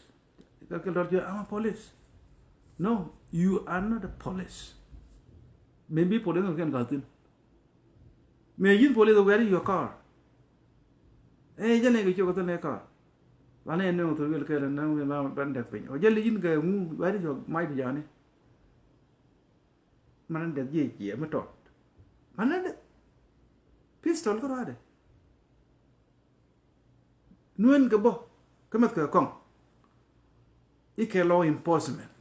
Kä kɛ lɔr jɛ, I'm a police. No, you are not a police. Maybe police ni kɛn gathin. Mɛ yin police, where is your car? Ɛ jɛ ni kɛ ciok kɛ thil ni car. Ba ni ni thil wil kɛ ni ni ba dɛk piny. O jɛ li yin kɛ ŋu, where is your mic jani? Manɛ deth jiɛ jiɛ mi tɔt. Manɛ deth pistol kä ruadɛ. Nuɛn kɛ bɔ kä mɛth kɛ kɔŋ. Ikɛ law enforcement.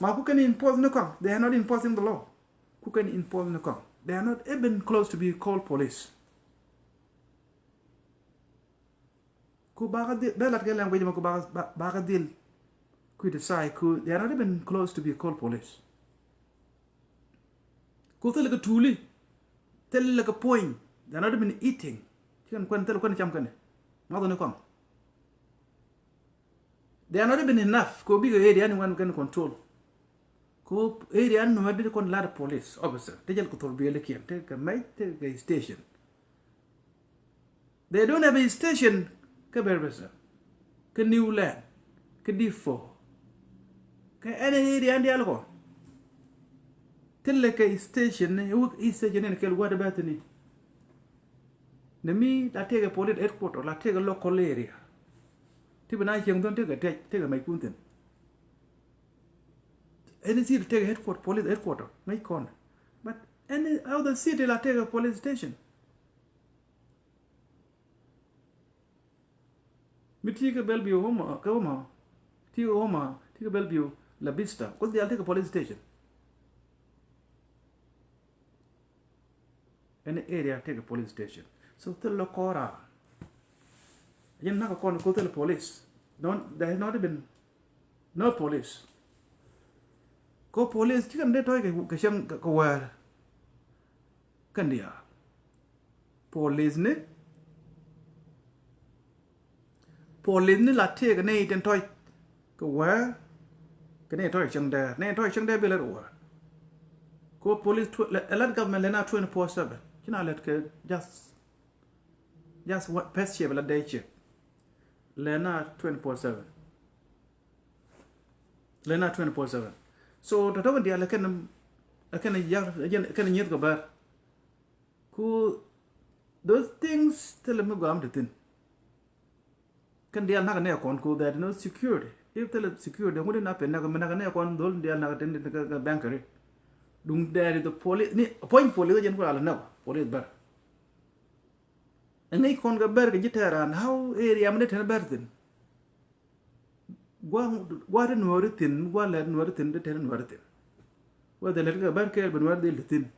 Ma ku kɛn enforce ni kɔŋ, they are not enforcing the law. Ku kɛn enforce ni kɔŋ, they are not even close to be called police. Ku bakɛ dhil, bɛ lat kɛ language mɛ ku bakɛ, ba-, bakɛ dhil. Ku decide ku, they are not even close to be called police. Ku thil kɛ tuli, thil kɛ puɔ̱ny, they are not even eating. Ci kɛn kuɛn thil kuɛn cam kɛn. Math ni kɔŋ. They are not even enough. Ko bikɛ area ni wan kɛn control. Ko area ni nuɛ di kɔn lat police officer. Te jɛl ku thol biɛli kiɛn. Te kɛ mɛc, te kɛ station. They don't have a station kä Bɛrbɛsɛ, kä New Land, kä Difo, kä any area in dial kɔ. Thilɛ kɛ station ni, wuk station ni kɛl wat bɛ thini. Ni mi la tëëkɛ police headquarter, la tëëkɛ local area. Ti bi na cieŋ thon tëëkɛ tɛc, tëëkɛ mɛc kun thin. Any city tëëkɛ headquarter, police headquarter, mɛc kɔn. But any other city la tëëkɛ police station. Mi ti kɛ Bellevue Homa, kɛ Homa, ti kɛ Homa, ti kɛ Bellevue La Vista, ku diaal ti kɛ police station. Any area ti kɛ police station. So thil lɔ kɔra. Yɛn nak kɔn ko thil police. No, there has not been no police. Ko police ci kɛn dee tɔy kɛ cɛŋ kɛ wɛɛr. Kɛn diaal. Police ni, police ni la tëëk ni tin tɔc kɛ wɛɛr, kɛ ni tɔc cäŋ dɛɛr, ni tɔc cäŋ dɛɛr bi lät wɛɛr. Ko police, ɛ lät government lɛ na twenty four seven. Ci na lät kɛ just, just pɛth ciɛ bi la dee ciɛ lɛ na twenty four seven. Lɛ na twenty four seven. So tɔtɔk in diaal ɛ kɛn, ɛ kɛn yak, ɛ kɛn nyieth kɛ bär. Ku those things thilɛ mi gɔam ti thin. Kɛn diaal nak nɛ kɔn ku there is no security. If thilɛ security ŋut in a pin nak mi nak nɛ kɔn dhol diaal nak tin kɛ bɛnkeri. Duŋ there is the police ni, puɔ̱ny police jɛn ku ral nak police bär. Ɛŋic kɔn kɛ bär kɛ ji̱ tɛɛran how area mi ni tɛn bär thin. Gua, gua ti nuɔri thin, gua lɛ nuɔri thin, ti tɛn nuɔri thin. Whether lɛ ti kɛ bär kɛɛl bɛ nuɔri dhil ti thin.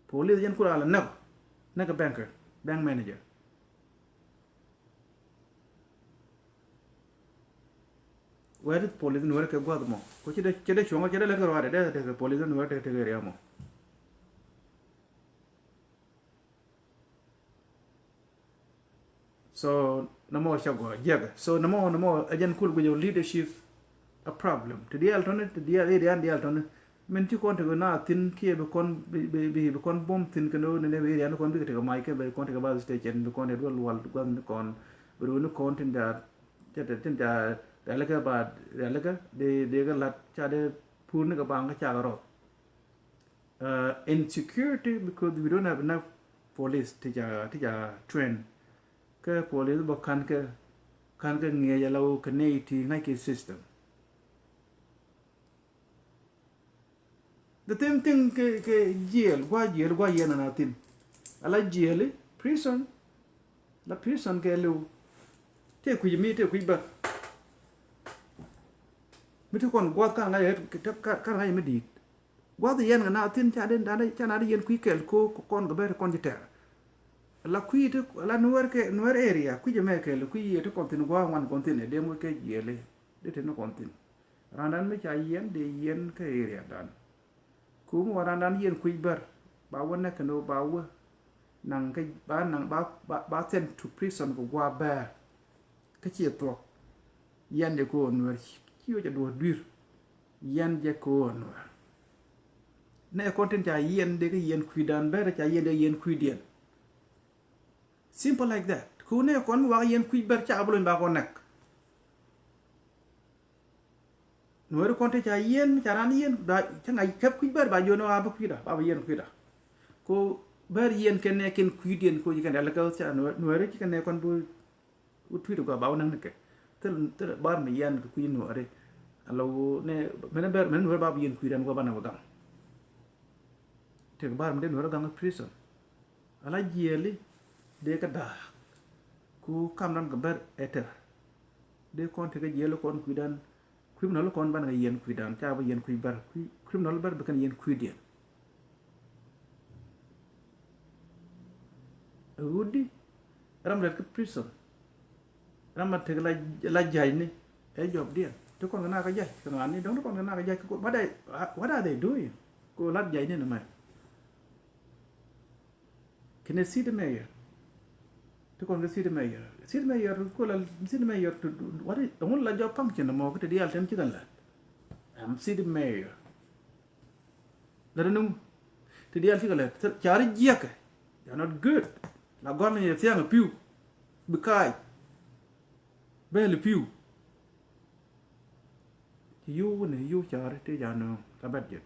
Police yɛn kura la näk, näk kɛ banker, bank manager. Where is police nuɔri kɛ guath mɔ? Ko ci dee, ci dee cuɔŋɔ, ci dee lɛ kɛ ruaadɛ, dee, dee kɛ police nuɔri tɛ, tɛ kɛ ria mɔ. So nɔmɔ cɛ gɔɔ jiɛkɛ. So nɔmɔ, nɔmɔ ɛ jɛn kul guic ɔ leadership a problem. Ti diaal tɔni, ti diaal, area diaal tɔni. Min ti kɔn ti kɛ na thin kiɛ bi kɔn, bi, bi, bi, bi kɔn bom thin kɛ ni, ni, ni area ni kɔn bikɛ ti kɛ mac kɛ bi kɔn ti kɛ bus station, bi kɔn ti duɔl wal guath ni kɔn, bi ruuni kɔn tin ca, ca, tin ca rialikä ba, rialikä di, di kɛ lat ca di pur ni kɛ baŋ kɛ ca kɛ rɔth. Uh, insecurity because we don't have enough police ti ca, ti ca train. Kɛ police bä kan kɛ, kan kɛ ŋiɛc ala wä kɛ nɛy ti ŋa̱c kɛ system. The same thing kɛ, kɛ jail, gua jail, gua yɛn ana thin. Ala jail, prison, la prison kɛ liw. Tëë kui̱c mi, tëë kui̱c bä. Mi ti kɔn guath kan ŋa̱c, kan ŋa̱c mi di̱i̱t. Guath yɛn kɛ na thin ca den, ca na di yɛn kui̱ kɛl ko kɔn kɛ bɛr kɔn ci tɛr. La kui̱ ti la nuɛr kɛ nuɛr area kui̱ jɛ mɛ kɛl kui̱ yɛ ti kɔn thin guath ŋuan kɔn thin ɛ dem wä kɛ jiɛli di tin kɔn thin. Randan mi ca yɛn de yɛn kɛ area dan. Kum wä randan yɛn kui̱ bɛr ba wä nɛk kɛ ni wä ba wä naŋ kɛ ba naŋ ba ba send to prison kɛ guath bɛr. Kä ciɛ thuɔ̱k. Yɛn jɛ kɛ ɣöö nuɛr ci wä ca duɔ̱ɔ̱r dui̱r. Yɛn jɛ kɛ ɣöö nuɛr. Nɛ kɔn tin ca yɛn dee kä yɛn kui̱dan bɛr ca yɛn dee yɛn kui̱diɛn. Simple like that. Ku nɛ kɔn mi wak yɛn kui̱ bɛr ca bi lony ba kɔn nɛk. Nuɛri kɔn ti ca yieen, ca ran yieen, ba, ca ŋa̱c kɛp kui̱ bär ba jiɔn a bi kui̱da, ba bi yieen kui̱da. Ko bär yieen kɛn nɛ kɛn kui̱diɛn ko ji̱ kɛn dɛl kɛ ca nuɛri ci kɛn nɛ kɔn bi wut tui̱t gua ba wä näŋ ni kɛ. Thil, thil bar mi yieen kɛ kui̱ nuɛri. Ala wä nɛ, mɛn bär, mɛn nuɛri ba bi yieen kui̱dan gua ba nɛ wä gaŋ. Tëk bar mi dee nuɛri gaŋ prison. Ala jiɛɛli dee kɛ da̱a̱k. Ku kamdan kɛ bär ɛ tɛr. Dee kɔn tekɛ jiɛɛli kɔn kui̱dan. Criminal kɔn banɛ kɛ yɛn kui̱dan ca bi yɛn kui̱ bär. Kui̱ criminal bär bi kɛn yɛn kui̱diɛn. Ɛ ɣöödi ram lɛt kä prison. Ram a tek la, la ja̱cni ɛ jɔpdiɛn ti kɔn kɛ nak kɛ ja̱c kɛ ŋa̱a̱ni dɔ̱ŋ ti kɔn kɛ nak kɛ ja̱c kɛ kɔ what are, what are they doing? Ko lat ja̱cni ni mɛ. Kɛnɛ city mayor. Ti kɔn kɛ city mayor. City mayor ko la city mayor to what is, ɛŋu la job function mɔ kä ti diaal tɛm ci kɛn la. I'm city mayor. Lɛ ri nuŋ ti diaal ci kɛ lɛ cari jiɛkɛ. They are not good. La gɔn yɛ thiaŋ a piu bi kac. Bɛɛli piu. Ci yio̱w wä ni yio̱w cari ti ca nööŋ ka bɛt jɛ.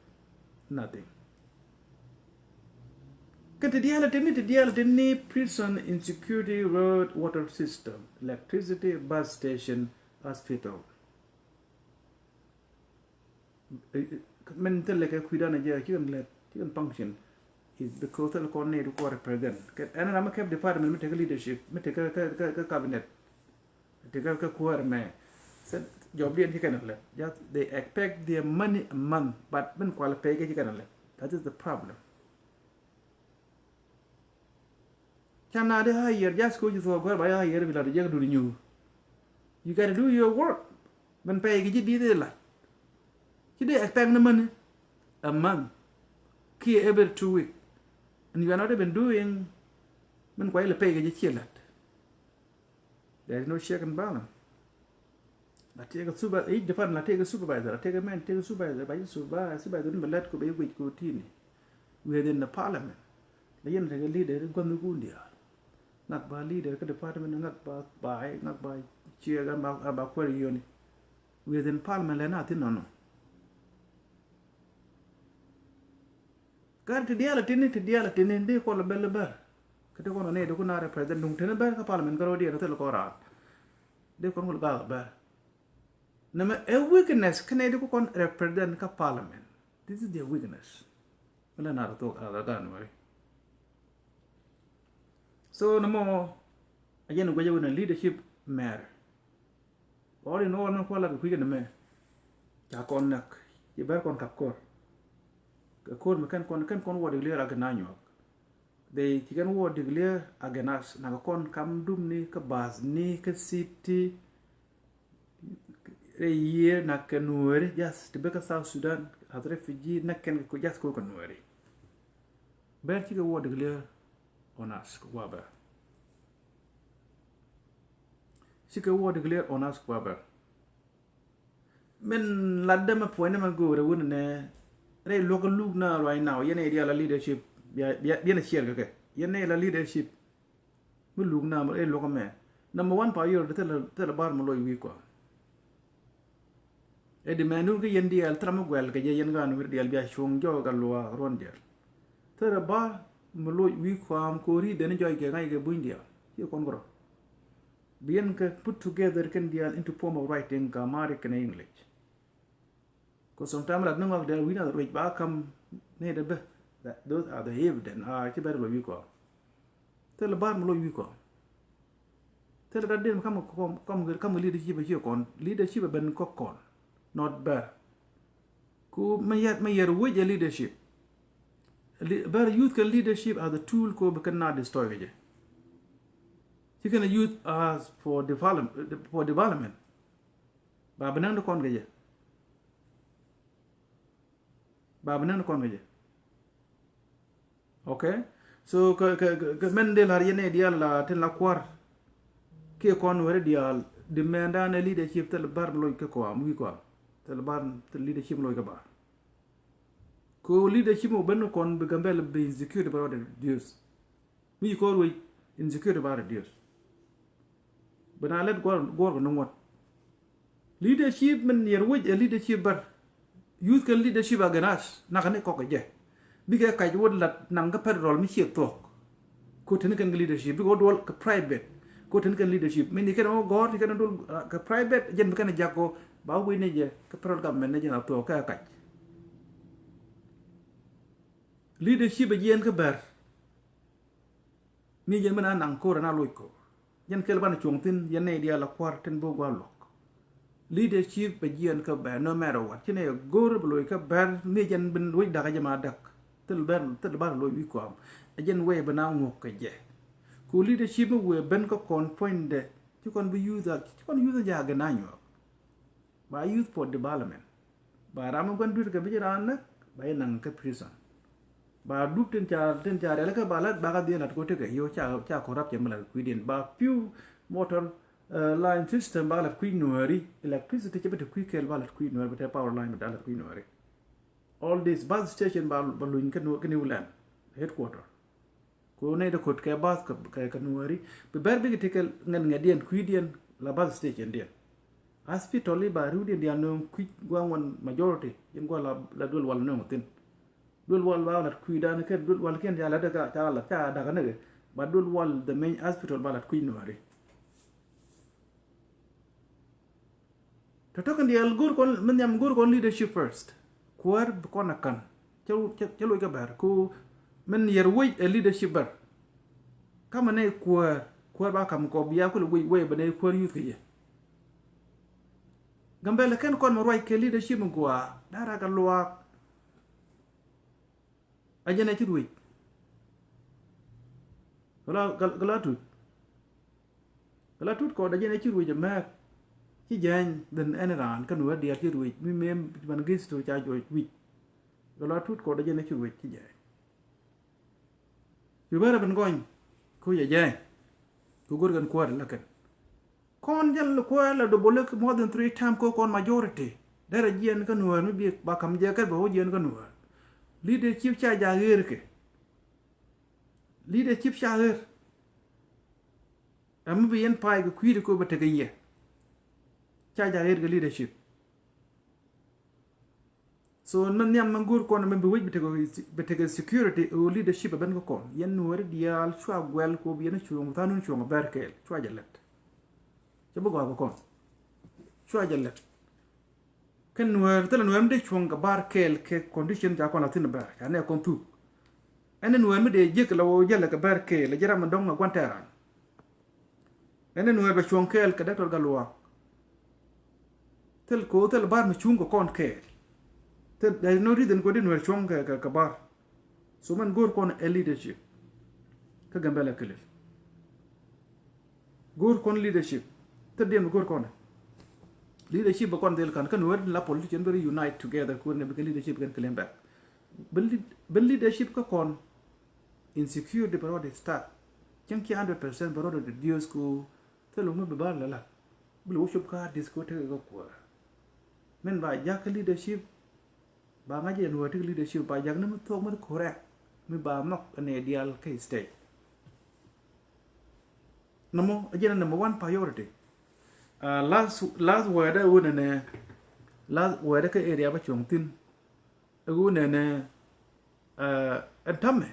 Nothing. Kä ti diaal ti ni, ti diaal ti ni prison, insecurity, road, water system, electricity, bus station, hospital. Min thilɛ kɛ kui̱dan a jɛ ci kɛn lɛ ci kɛn function is because thilɛ kɔn ni du kɔ represent kɛ ɛn ram mi kɛp department mi tekɛ leadership mi tekɛ kɛ, kɛ, kɛ cabinet. Ti kä kä kuäär mɛ. Sɛ jɔbdiɛn ci kɛn a lɛ. Just they expect their money a month, but min kual pay kɛ ci kɛn a lɛ. That is the problem. Can na di hire, just ko ci thuɔk kuäär ba ya hire bi la di jek duni nyu. You gotta do your work. Min pay kɛ ci di di la. Ci di expect ni money a month. Kiɛ every two week. And you are not even doing. Min kual pay kɛ ci ci lat. There is no check and balance. La tëëkɛ super, each department la tëëkɛ supervisor, la tëëkɛ mɛn, tëëkɛ supervisor, ba ji̱ supervisor, supervisor ni mɛ lät kɔ bɛ ji̱ guic kɔ tini. Within the parliament. La yɛn tëëkɛ leader gua̱n ni kun diaal. Ŋak ba leader kä department, ŋak ba, ba, ŋak ba ciɛ, ŋak ba, ŋak ba kuɛr yoni. Within parliament lɛ na thin nɔnɔ. Kar ti diaal a tini, ti diaal a tini, di kɔl a bɛl a bɛr. Kä ti kɔn a nɛy di ku na represent duŋ tini bɛr kä parliament kä ro̱diɛn a thil kɔn raar. Di kɔn kul gaak a bɛr. Nɛmɛ ɛ weakness kä nɛy di ku kɔn represent kä parliament. This is their weakness. Wala na rɛ thok a gan wari. So nɛmɔ a yɛn guɛcɛ wä na leadership mɛr. All in all, ni kual lat kɛ kui̱ kɛn mɛ. Ca kɔn näk. Ci bɛr kɔn kap kor. Kɛ kor mi kɛn kɔn, kɛn kɔn wä declare against Anyuak. They ci kɛn wä declare against us. Nak kɔn kam dum ni kä bas ni kä city. Rɛ yier nak kɛ Nuɛri, just ti bɛ kä South Sudan as refugee, nak kɛn kɛ just ko kɛ Nuɛri. Bɛr cikɛ wä declare on us kɛ wä bɛr. Cikɛ wä declare on us kɛ wä bɛr. Min lat dämɛ puɔ̱nydä mɛ go̱o̱rɛ wun nɛ rɛy luɔ̱k luk na right now, yɛn ɛ diaal a leadership, bia, bia, biɛn a ciɛɛr kɛ kɛ. Yɛn ɛ la leadership. Mi luk na rɛy luɔ̱k mɛ. Number one priority thilɛ, thilɛ bar mi loc wi̱i̱ kɔam. Ɛ di mɛn dun kä yɛn diaal thilɛ mi guɛl kɛ jɛ yɛn gan wi̱r diaal bia cuɔ̱ŋ jɔk a luaak ruɔ̱n diaal. Thilɛ bar mi loc wi̱i̱ kɔam kori deni jɔc kɛ ŋa̱c kɛ buny diaal. Ci kɔn kɛ rɔ. Bi yɛn kɛ put together kɛn diaal into form of writing kɛ Amharic kɛnɛ English. Kɛ sometime lat ni ŋɔak dee wi̱n a ruec ba kam ni dee bä. That, those are the evidence. A ci bɛr loc wi̱i̱ kɔam. Thilɛ bar mi loc wi̱i̱ kɔam. Thilɛ gat dee mi kam, kam, kam, kam leadership a ci kɔn. Leadership a ben kɔ kɔn. Not bɛr. Ku mi yɛr, mi yɛr wec a leadership. Li-, bɛr use kɛ leadership as a tool ko bi kɛn na destroy kɛ jɛ. Ci kɛn a use as for develop-, for development. Ba bi näŋ di kɔn kɛ jɛ. Ba bi näŋ di kɔn kɛ jɛ. Okay. So kɛ, kɛ, kɛ, kɛ mɛn dee la̱r yɛn ɛ diaal la tin la kua̱r. Kiɛ kɔn weri diaal di mɛn dan ɛ leadership thil bar mi loc kɛ kɔam wi̱i̱ kɔam. Thil bar thil leadership mi loc kɛ bar. Ko leadership mɔ ben kɔn bi Gambɛl bi insecurity ba rɔ reduce. Mi ci kɔr wec insecurity ba reduce. Bi na lɛt guɔr, guɔr kɛ ni ŋuɔ̱t. Leadership min yɛr wec ɛ leadership bär. Youth kɛn leadership against us. Nakä ni kɔk kɛ jɛ. Bikɛ kac wä lat naŋ kä federal mi ciɛ thuɔ̱k. Ko teni kɛn kɛ leadership. Bikɛ wä duɔl kɛ private. Ko teni kɛn leadership. Min ni kɛn wä gɔ̱r ti kɛn wä duɔl, ah, kɛ private. Jɛn bi kɛn jak ko ba wec ni jɛ kɛ federal government ni jɛn a thuɔ̱k kɛ kac. Leadership a jiɛn kä bär. Mi jɛn mi na naŋ ko̱r na loc ko̱r. Jɛn kɛl banɛ cuɔ̱ŋ thi̱n, yɛn nɛy diaal a kua̱r tin bi gua̱a̱r luɔ̱k. Leadership bɛ jiɛn kä bɛ, no matter what. Ci nɛy a go̱r bi loc kä bɛr, mi jɛn bin wec da̱k a jɛ ma da̱k. Thil bɛr, thil bar loc wi̱i̱ kɔam. A jɛn wee bi na ŋuɔ̱k kɛ jɛ. Ku leadership mi wee ben kä kɔn puɔ̱nydɛ. Ci kɔn bi youth a, ci kɔn youth a jɛ a gɛ na nyuɔk. Ba youth for development. Ba ram mi gua̱n dui̱r kɛ bi ji̱ raan näk, ba ji̱ naŋ kä prison. Ba dup tin ca, tin ca rialikä ba lät, ba kä dhil lät ko tekɛ, yo ca, ca corruption mi lät kui̱diɛn. Ba pi̱w motor, eh, line system ba lät kui̱ Nuääri, electricity cɛ bi te kui̱ kɛl ba lät kui̱ Nuääri, bi te power line bi te lät kui̱ Nuääri. All this bus station ba, ba luny kä Nu-, kä New Land, headquarter. Ku nɛy ti ko̱t kɛ bath kɛ, kɛ, kɛ Nuääri. Bi bɛr bikɛ ti kɛ ŋɛn ŋɛtdiɛn kui̱diɛn la bath station diɛn. Hospital i̱ ba ri̱wdiɛn diaal nööŋ kui̱ gua̱a̱ŋ wan majority. Yɛn gua̱a̱ la, la duel wal nööŋ thi̱n. Duel wal ba lat kui̱dan kɛn, duel wal kiɛn ca lat ka, ca lat, ca dakä ni kɛ. Ba duel wal the main hospital ba lat kui̱ Nuääri. Tɔ̱tɔ̱ kɛn diaal go̱o̱r kɔn, min nhiam go̱o̱r kɔn leadership first. Kuäär bi kɔn a ka̱n. Cä, cä, cä loc kä bär. Ku min yɛr wec ɛ leadership bär. Kamɛ nɛy kuäär, kuäär ba ka̱m kɔ bia kulɛ wec wec bɛ nɛy kuäär youth kɛ jɛ. Gambɛl kɛn kɔn mi ruac kɛ leadership mi gɔaa, dara kɛ luaak. A jɛn a ci ruec. Gala, gala, gala tut. Gala tut kɔɔt a jɛn a ci ruec a mɛɛk. Ci jɛny dhin ɛn raan kä nuäär diaal ci ruec. Mi mem Mangistu ca juɔc wic. Gala tut kɔɔt a jɛn a ci ruec ci jɛny. Cu bä rɛ ben gɔny. Ku yɛ jɛny. Ku go̱r kɛn kuäär la kɛn. Kɔn jɛn li kuäär la double more than three time ko kɔn majority. Derɛ jiɛn kä nuäär mi bi ba kam jɛ kɛ bɛ wä jiɛn kä nuäär. Leadership ca ja ɣer kɛ. Leadership ca ɣer. Ɛm mi bi yɛn pay kɛ kui̱di ko bɛ tekɛ yɛ. Ca ja ɣer kɛ leadership. So mɛ nhiam mɛ go̱o̱r kɔn mɛ bi wec bi tekɛ, bi tekɛ security ɛ ɣöö leadership ɛ ben kä kɔn. Yɛn nuääri diaal cua guɛl kɛ ɣöö bi yɛn cuɔ̱ɔ̱ŋ bi tha̱a̱ŋ nun cuɔ̱ɔ̱ŋ ɛ bɛr kɛɛl, cua jɛ lät. Cɛ bi gɔaa kɛ kɔn. Cua jɛ lät. Kɛn nuäär, thilɛ nuäär mi dee cuɔ̱ŋ kɛ bar kɛɛl kɛ condition ca kɔn la thi̱n ɛ bɛr, ca nɛ kɔn thuk. Ɛn ni nuäär mi dee jiäk la ɣöö jälɛ kɛ bɛr kɛɛl, ɛ ji̱ ram mi dɔ̱ŋ ɛ gua̱n tɛɛran. Ɛn ni nuäär bɛ cuɔ̱ŋ kɛɛl kɛ Doctor Gatluak. Thil ko thil bar mi cuŋ kɛ kɔn kɛɛl. Thil, there is no reason ko di nuäär cuɔ̱ŋ kɛ, kɛ, kɛ bar. So mɛn go̱o̱r kɔn ɛ leadership. Kä Gambɛla kɛ lil. Go̱o̱r kɔn leadership. Thil diɛn mi go̱o̱r kɔn. Leadership bɛ kɔn dhil kan. Kä nuäär la politician bɛ unite together. Kuäär ni bikɛ leadership kɛn claim back. Bɛ lead-, bɛ leadership kä kɔn. Insecurity bɛ rɔɔdɛ start. Cäŋ ci hundred percent bɛ rɔɔdɛ reduce ku thil wä mi bi bar lɛ la. Bi lɛ wä cop ka disco tekɛ kä kuäär. Min ba jak kä leadership. Ba ŋa̱c jɛ nuäär tekɛ leadership ba jak ni mi thuɔk mi correct. Mi ba nhɔk ɛn ɛ diaal kä state. Nɔmɔ, a jɛn a number one priority. Uh, last, last word ɛ wun ɛnɛ, last word ɛ kä area bä cuɔ̱ŋ thi̱n. Ɛ ɣöö nɛnɛ, ɛ, ɛn ta̱mɛ.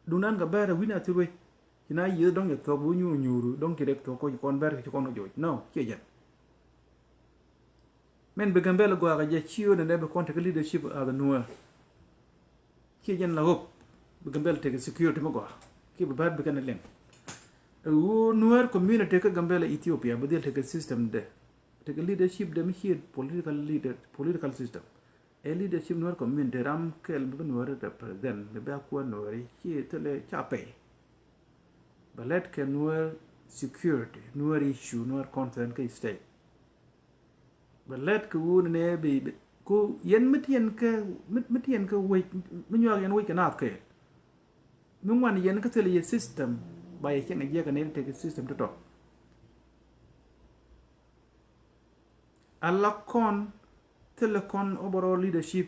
Duŋdan kɛ bɛr ɛ wi̱n a thil wec. Ci na yiëth dɔ̱ŋ jɛ thuɔ̱k bi wä nyuur nyuur dɔ̱ŋ ci rek thuɔ̱k kɔ ci kɔn bɛr kɛ ci kɔn kɛ joc. No, ciɛ jɛn. Mɛn bi Gambɛl gɔaa kɛ jɛ ci ɣöö nɛnɛ bi kɔn tekɛ leadership a the nuäär. Ciɛ jɛn la ɣöp bi Gambɛl tekɛ security mi gɔaa. Kiɛ bi bɛr bi kɛn a liŋ. Ɛ ɣöö nuäär community kä Gambɛl Ethiopia bi dhil tekɛ system dɛ. Tekɛ leadership dɛ mi ciɛ political leader, political system. Ɛ leadership nuäär community ram kɛl bi nuäär represent mi bɛ a kuäär nuäär ci thilɛ ca pɛy. Bɛ lɛt kɛ nuäär security, nuäär issue, nuäär concern kä state. Bɛ lɛt kɛ wun nɛ bi, bi ko yɛn mi tiɛn kɛ, mi, mi tiɛn kɛ wec, mi nyuak yɛn wec kɛ naath kɛɛl. Mi ŋuan yɛn kä thilɛ yɛ system ba yɛ cieŋ a jiɛk kɛ nɛy ti tekɛ system tɔtɔ. A la kɔn thilɛ kɔn overall leadership.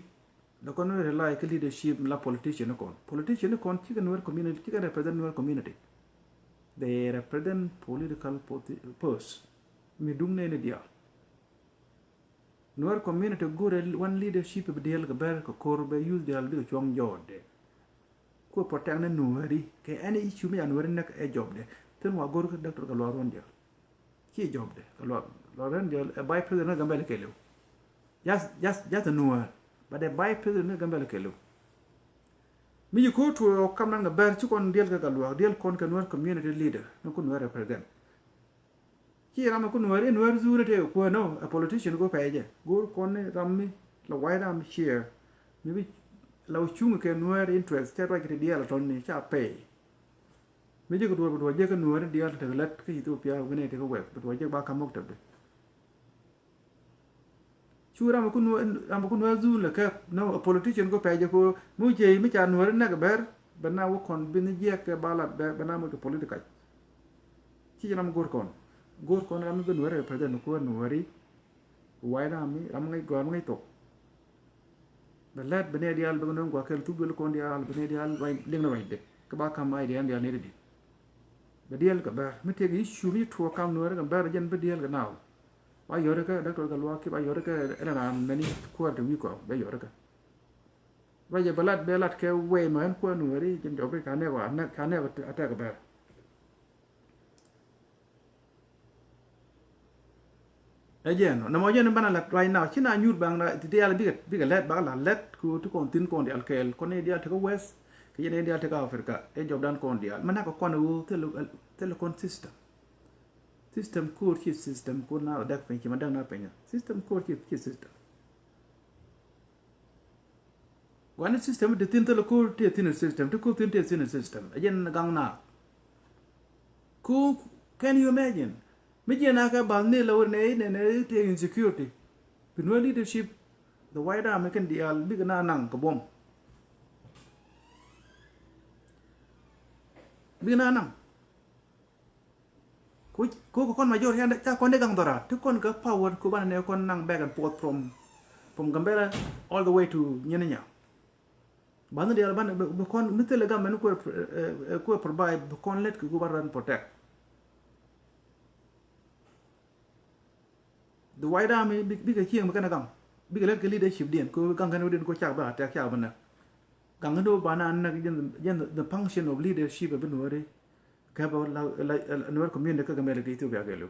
La kɔn rely kä leadership la politician kɔn. Politician kɔn cikɛ nuäär community, cikɛ represent nuäär community. They represent political posi-, post. Mi duŋ nɛy ni diaal. Nuäär community go̱rɛ wan leadership bi diɛl kɛ bɛr kɛ kor bɛ youth diaal bikɛ cuɔ̱ŋ jɔɔtdɛ. Kuɛ protect ni nuääri kɛ any issue mi a nuääri näk ɛ jɔpdɛ. Thin wa go̱r kä Doctor Gatluak Ruɔ̱n Jäl. Ci jɔpdɛ Gatluak, Gatluak Ruɔ̱n Jäl ɛ vice president ni Gambɛl kɛɛliw. Just, just, just a nuäär. But ɛ vice president ni Gambɛl kɛɛliw. Mi ci ko̱r tuɔɔk kam nan kɛ bɛr ci kɔn diɛl kɛ Gatluak, diɛl kɔn kɛ nuäär community leader ni kun nuäär represent. Ci ram mi ku nuääri, nuääri zuuri tëë kuäär nɔ, a politician ku pɛɛcɛ. Go̱o̱r kɔn ni ram mi la White Army chair. Mi bi la cuŋ kɛ nuääri interest, cɛ ruac kɛ ti diaal a tɔn ni, ca pɛy. Mi jɛ kɛ duɔr, bi duɔr jɛ kɛ nuääri diaal tekɛ lät kä Ethiopia, wi̱nɛ tekɛ wɛth, bi duɔr jɛ ba ka̱m mɔk tɛpdɛ. Cu ram ku nuɛ, ram ku nuɛ zun lɛ kɛ, no, a politician ko pɛjɛ ko, mu jɛ mi ca nuɛ nɛk bɛr, bɛ na wä kɔn bin jiɛk kɛ balat bɛ, bɛ na mɔ kɛ political. Ci ram go̱r kɔn. Go̱r kɔn ram bi nuɛ rɛ president ko nuɛ ri. Wai ram mi, ram ngai gɔr ngai tok. Bɛ lɛt bɛ nɛ dial bɛ nɔn gua kɛl thuk duel kɔn dial, bɛ nɛ dial, wai, liŋ na wai de. Kɛ ba kam ai dial, dial nɛ di. Bɛ diɛl kɛ bɛr mi tëëk i̱ cu mi tuɔɔk kam nuɛɛri kɛ bɛr jɛn bi diɛl kɛ naaw. Ba yɔrikä Doctor Gatluak kiɛ ba yɔrikä ɛn raan mɛni kuäär te wi̱i̱ kɔaŋ bɛ yɔrikä. Ruacɛ bɛ lat, bɛ lat kɛ wee mɛ ɛn kuäär nuɛɛri jɛn jɔk ri ka nɛɛk wa, ka nɛɛk a tɛk kɛ bɛr. Ɛ jɛn nɔmɔ jɛn banɛ la right now ci na nyuur baŋ ti diaal bikɛ, bikɛ lɛt, bakɛ la lɛt ku ti kɔn thi̱n kɔn diaal kɛɛl kɔn ni diaal tekɛ West kɛ jɛn ni diaal tekɛ Africa. Ɛ jɔbdan kɔn diaal mɛ nak kɔn ɛ ɣöö thilɛ, thilɛ kɔn system. System kur ci system kur na dek piny ci ma dek na piny. System kur ci ci system. Guani system ti thin thil kur ti thin system ti kur thin ti thin system. Again gang na. Ku, can you imagine? Mi jiɛ na ka bal ni la wur ne ne ne ti insecurity. Bi nuɛ leadership, the White Army kɛn diaal bik na naŋ kɛ buɔm. Bik na naŋ. Ku, ku kɔn majority ca kɔn di gaŋ dhɔra ti kɔn kɛ power ku banɛ ne kɔn naŋ back and forth from, from Gambela all the way to Nyininya. Banɛ diaal banɛ bi kɔn mi thilɛ gam mɛn kuɛ, eh, eh, kuɛ provide bi kɔn let ki ku ban ran protect. The White Army bikɛ cieŋ mi kɛn a gaŋ bikɛ lɛt kɛ leadership diɛn ko gaŋ kɛn wä diɛn ko cak bɛ attack cak bɛ nɛ. Gaŋ kɛn wä ba na nɛ jɛn the function of leadership a bi nuɔri kɛ bɛ la Nuer community kä Gambela kɛ Ethiopia kɛ liw.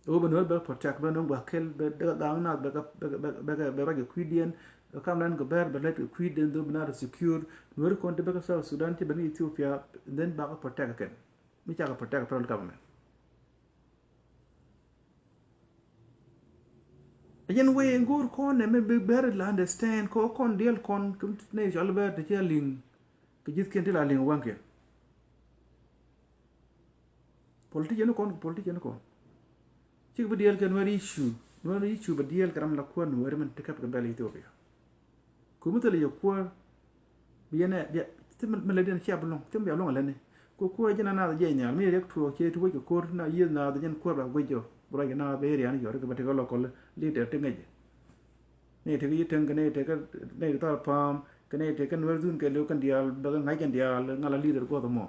Wä bɛ nuɔri bɛ protect bɛ nuɔri gua kɛl bɛ dɛ gaŋ na bɛ bɛ bɛ bɛ ruac kɛ kui̱diɛn bɛ kam nan kɛ bɛr bɛ lɛt kɛ kui̱diɛn dho bi na secure nuɔri kɔn ti bɛ kɛ South Sudan ti bɛ ni Ethiopia. Then ba kɛ protect kɛn mi cak kɛ protect federal government. Again wee ŋo̱r kɔn nɛ mi bi bɛr la understand kɔ kɔn diɛl kɔn kɛ ni cɔl bɛr ti ci a liŋ kɛ ji̱th kiɛn ti la liŋ waŋ kiɛn. Politician kɔn, politician kɔn. Cik bi diɛl kɛ Nuer issue, Nuer issue bi diɛl kɛ ram la kuäär Nuer min ti kɛp kɛ bɛl Ethiopia. Ku mi thil yɛ kuäär bi yɛn ɛ bia thim mi lɛ diɛn cia bi luŋ thim bia luŋ alɛni. Ku kuäär jɛn a naath jiɛc nhial mi riɛk tuɔɔk cie ti wec kɛ ko̱r na yieth naath jɛn kuäär ba guic jɔ bi ruac kɛ naath bɛ area ni yɔri kɛ bɛ ti kɛ local leader ti ŋäc. Ni ti kɛ yi teŋ kɛ ni ti kɛ ni ti thar pa̱a̱m kɛ ni ti kɛ Nuer dhun kɛ liw kɛn diaal bɛ kɛ ŋa̱c kɛn diaal ŋa̱l a leader guɔth mɔ.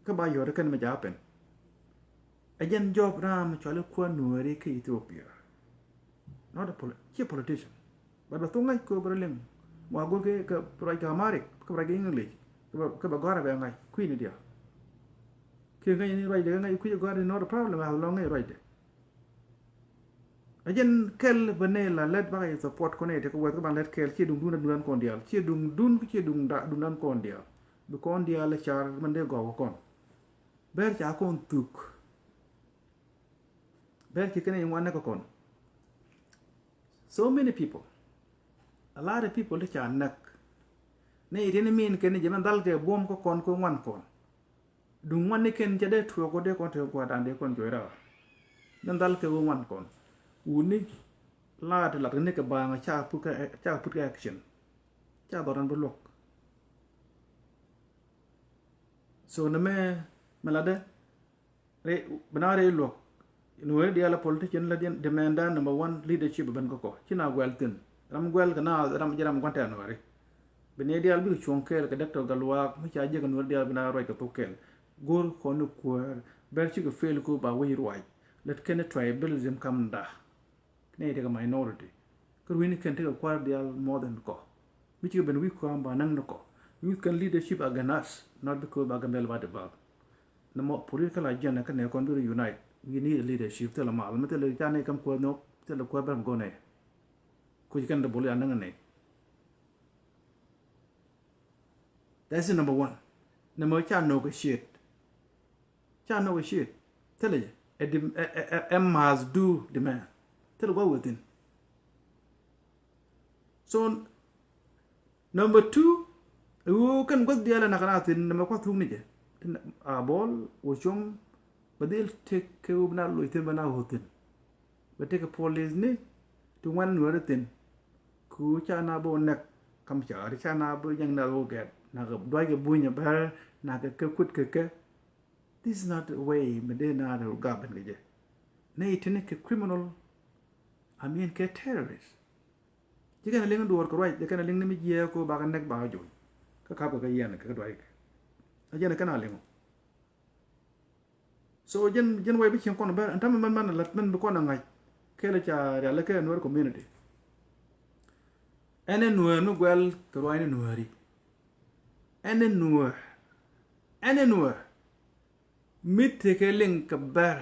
Kä ba yɔri kɛn mi ca pɛn. Ɛ jɛn jɔb ram cuali kuäär Nueri kä Ethiopia. Not a poli-, ci politician. But bɛ thok ŋa̱c kɛ bɛ rɔ liŋ. Mɔ a go̱r kɛ kɛ ruac kɛ Amharic, kɛ ruac kɛ English, kɛ bɛ, kɛ bɛ gɔ̱a̱r a bɛ ŋa̱c kui̱ni diaal. Kiɛ ŋäc ni ruacdɛ kɛ ŋa̱c kui̱c gɔ̱a̱r is not a problem as long ŋäc ruacdɛ. A jɛn kɛl bä nɛy la lät bakɛ support kɔn nɛy tekɛ wɛth kä ban lät kɛl ciɛ duŋ dun a dunan kɔn diaal ciɛ duŋ dun kä ciɛ duŋ da dunan kɔn diaal. Bi kɔn diaal car mɛn dee gɔw kɔn. Bɛr ca kɔn thuk. Bɛr ci kɛn iŋuan näk kɔn. So many people, a lot of people ti ca näk. Nɛy tin min kɛn jɛ mɛn dhal kɛ buɔm kä kɔn kä ŋuan kɔn. Duŋ ŋuan ni kɛn cɛ dee tuɔɔk kɔ dee kɔn te gua̱a̱r da̱a̱n dee kɔn cuɔy raar. Ni dhal kɛ wä ŋuan kɔn wuni. Laat lat ni kɛ baaŋ ca put kɛ, ca put kɛ action. Ca dhɔran bi luɔk. So ni mɛ mɛ la dee rɛy bi na rɛy luɔk. Nuɔri diaal a politician la demand dan number one leadership ben kä kɔ ci na guɛl thin. Ram guɛl kɛ na ram jɛ ram guantɛ nuɔri. Bi ni diaal bikɛ cuɔ̱ŋ kɛɛl kɛ Doctor Gatluak mi ca jiäk nuɔri diaal bi na ruac kɛ thok kɛɛl. Go̱r kɔn ni kuäär bɛr cikɛ fail ku ba wec ruac. Lät kɛn ni tribalism kam da. Kɛ nɛy tekɛ minority. Kä ruini kɛn tekɛ kuäär diaal more than kɔ. Mi cikɛ ben wi̱i̱ kɔam ba näŋ ni kɔ. Youth kɛn leadership against us, not because ba Gambel ba develop. Nɛ mɔ political agenda kɛ nɛ kɔn bi unite. We need a leadership. Thilɛ mal mi thilɛ ca nɛy kam kuäär nhɔk thilɛ kuäär bɛr mi go̱r nɛy. Kuc kɛn de bol ya näŋ nɛy. That's the number one. Number ca negotiate. Ca negotiate. Thilɛ jɛ ɛ dim ɛ ɛ ɛ must do demand. Thilɛ gua within. So number two, ɛ woo kɛn guath diaal ɛ nak na thin number kua thuk ni jɛ. A bol woo cuɔ̱ŋ bɛ dhil tek kɛ woo bi na loc thin bɛ na woo thin. Bɛ tekɛ police ni ti ŋuan nuɛri thin. Ku ca na bä wä nɛk kam ca ri ca na bä nyɛŋ na bä wä gɛt na kɛ duac kɛ buny a bɛr na kɛ kɛ kut kɛ kɛ. This is not a way mi dee na rɛ gap ben kɛ jɛ. Nɛ itini kɛ criminal. I mean kɛ terrorist. Ci kɛn a liŋ duɔr kɛ ruac kɛn a liŋ ni mi jiɛ ko bakɛ nɛk bakɛ jony. Kä kap kɛ kɛ yɛn kɛ duac kɛ a jɛn kɛn a liŋ. So jɛn jɛn way bi cieŋ kɔn bɛ ɛn tämɛ mɛn mɛn lät mɛn bi kɔn a ŋa̱c kɛl ca rial kɛ Nuer community. Ɛn ɛ Nuer mi guɛl kɛ ruac ni Nueri. Ɛn ɛ Nuer. Ɛn ɛ Nuer. Mi tekɛ liŋ kɛ bɛr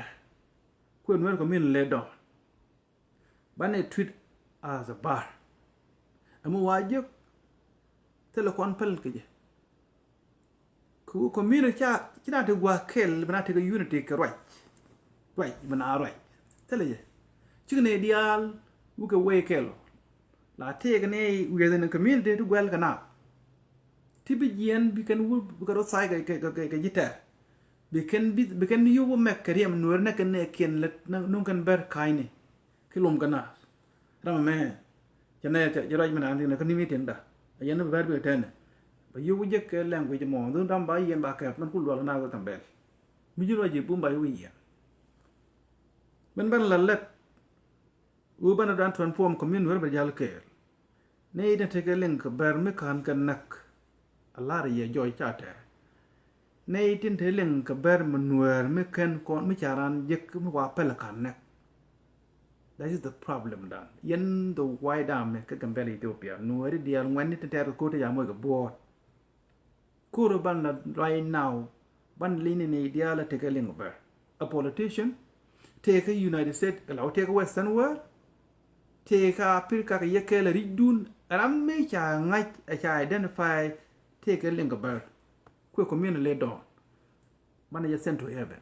kuɛ Nuer community lɛ dɔ̱ŋ. Banɛ treat as a bar. Ɛmɛ wa jiök thilɛ kɔn päl kɛ jɛ. Kɛ wä community ca ci na ti gua̱a̱k kɛl bi na tekɛ unity kɛ ruac. Ruac mi na ruac thilɛ jɛ. Cikɛ nɛy diaal wukɛ wee kɛl ɔ la tëëkɛ nɛy wiɛth in community ti guɛl kɛ na ti bi jiɛn bi kɛn wur bi kɛ rɔ thac kɛ ji̱ tɛr. Bi kɛn bi kɛn yop wä mɛk kɛ riɛm nueeri nɛ kɛn nɛ kiɛn lät nuŋ kɛn bɛr ka̱cni ki lom kɛ na. Ram ɛmɛ cɛ nɛ cɛ ruac mi na thi̱n kɛ ni mi tiɛŋda. A yɛn ni bɛr bi kɛ tɛnɛ bɛ yop wä jek kɛ language mɔ dhun ram ba yiɛn ba kɛp mɛn kul dual kɛ na kɛ kɛn bɛl. Mi ji̱ ruac ji̱ bum ba yop wä yiɛn. Min bɛn la lɛt wu bɛn dan transform community wɛr bɛ jal kɛɛl. Nɛy tin tekɛ liŋ kɛ bɛr mi ka̱n kɛ näk a lar yɛ jɔc ca tɛr. Nɛy tin te liŋ kɛ bɛr mi nuɛɛr mi kɛn kɔn mi ca ran jek mi wa pɛl ka̱n näk. That is the problem dan yɛn the white army kɛ Gambɛl Ethiopia nuɛɛri diaal ŋuɛ̈tni tin tɛɛr kɛ ko̱r ti ca moc kɛ buɔɔt. Kur ban la right now ban lini ni diaal a tekɛ liŋ bɛ. A politician, tekɛ United States, la tekɛ Western world, tekɛ Africa kɛ yɛ kɛɛl a ri̱cdun ram mi ca ŋa̱c a ca identify tekɛ liŋ bɛ. Kuɛ community lɛ dɔɔn ban a jɛ send to heaven.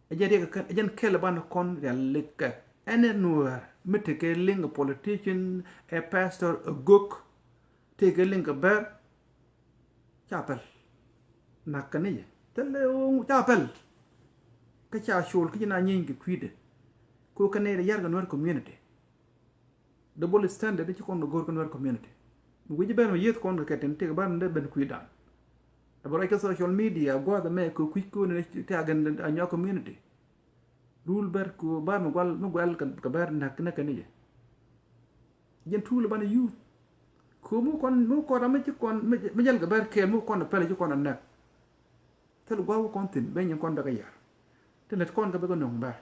Ɛ jɛn riɛk kɛn ɛ jɛn kɛl banɛ kɔn rialikä. Ɛn ɛ nuäär mi tekɛ liŋ ɛ politician, ɛ pastor, ɛ gök, tekɛ liŋ kɛ bɛr. Ca pɛl. Nak kɛ ni jɛ thilɛ ca pɛl. Kä ca col kä ji̱ na nyieeny kɛ kui̱dɛ. Ko kɛ nɛy rɛ yar kɛ nuäär community. Double standard ci kɔn kɛ go̱r kä Nuer community. Mi wi̱c ben mi yieth kɔn kɛ kɛtin tik bar ni dee ben kui̱dan. Ɛ bɛ ruac kä social media gua̱th ɛmɛ kɛ kui̱c kɔn ni ti a gɛn a nyuak community. Rul ber ku bar mi gual mi gual kɛ ber nak nak kɛ ni jɛ. Jɛn tuul ban youth. Ku mu kɔn mu kɔn ram mi ci kɔn mi jɛl kɛ ber kɛɛl mu kɔn pɛl ci kɔn a nak. Thil gua̱th kɔn thin ben nyin kɔn bɛ kɛ yar. Ti lät kɔn kɛ bɛ kɛ nɔŋ ber.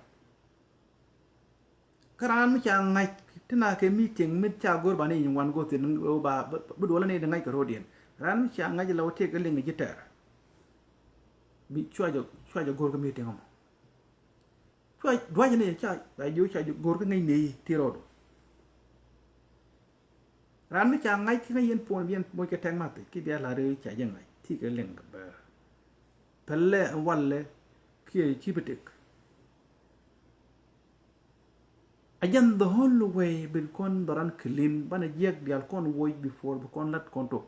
Kä raan mi ca ŋa̱c ti na kɛ meeting mi ca go̱r ba ni nyin wan go̱r thin ba bi duɔl ni di ŋa̱c kɛ rodiɛn. Raan mi ca ŋa̱c la wä tiek kɛ liŋ ji̱ tɛɛr. Bi cua jɛ cua jɛ go̱r kɛ meeting ɔmɔ. Cua duac ni ca ba ji̱ ca go̱r kɛ ŋa̱c ni ti rɔɔdu. Raan mi ca ŋa̱c kä yɛn puɔ̱n bi yɛn moc kɛ tɛk math ki bia la̱r ca jɛ ŋa̱c ti kɛ liŋ kɛ bɛr. Pɛlɛ walɛ kiɛ ci bi tek. A jɛn the whole way bin kɔn dhɔran clean banɛ jiɛk dial kɔn woc before bi kɔn lat kɔn tok.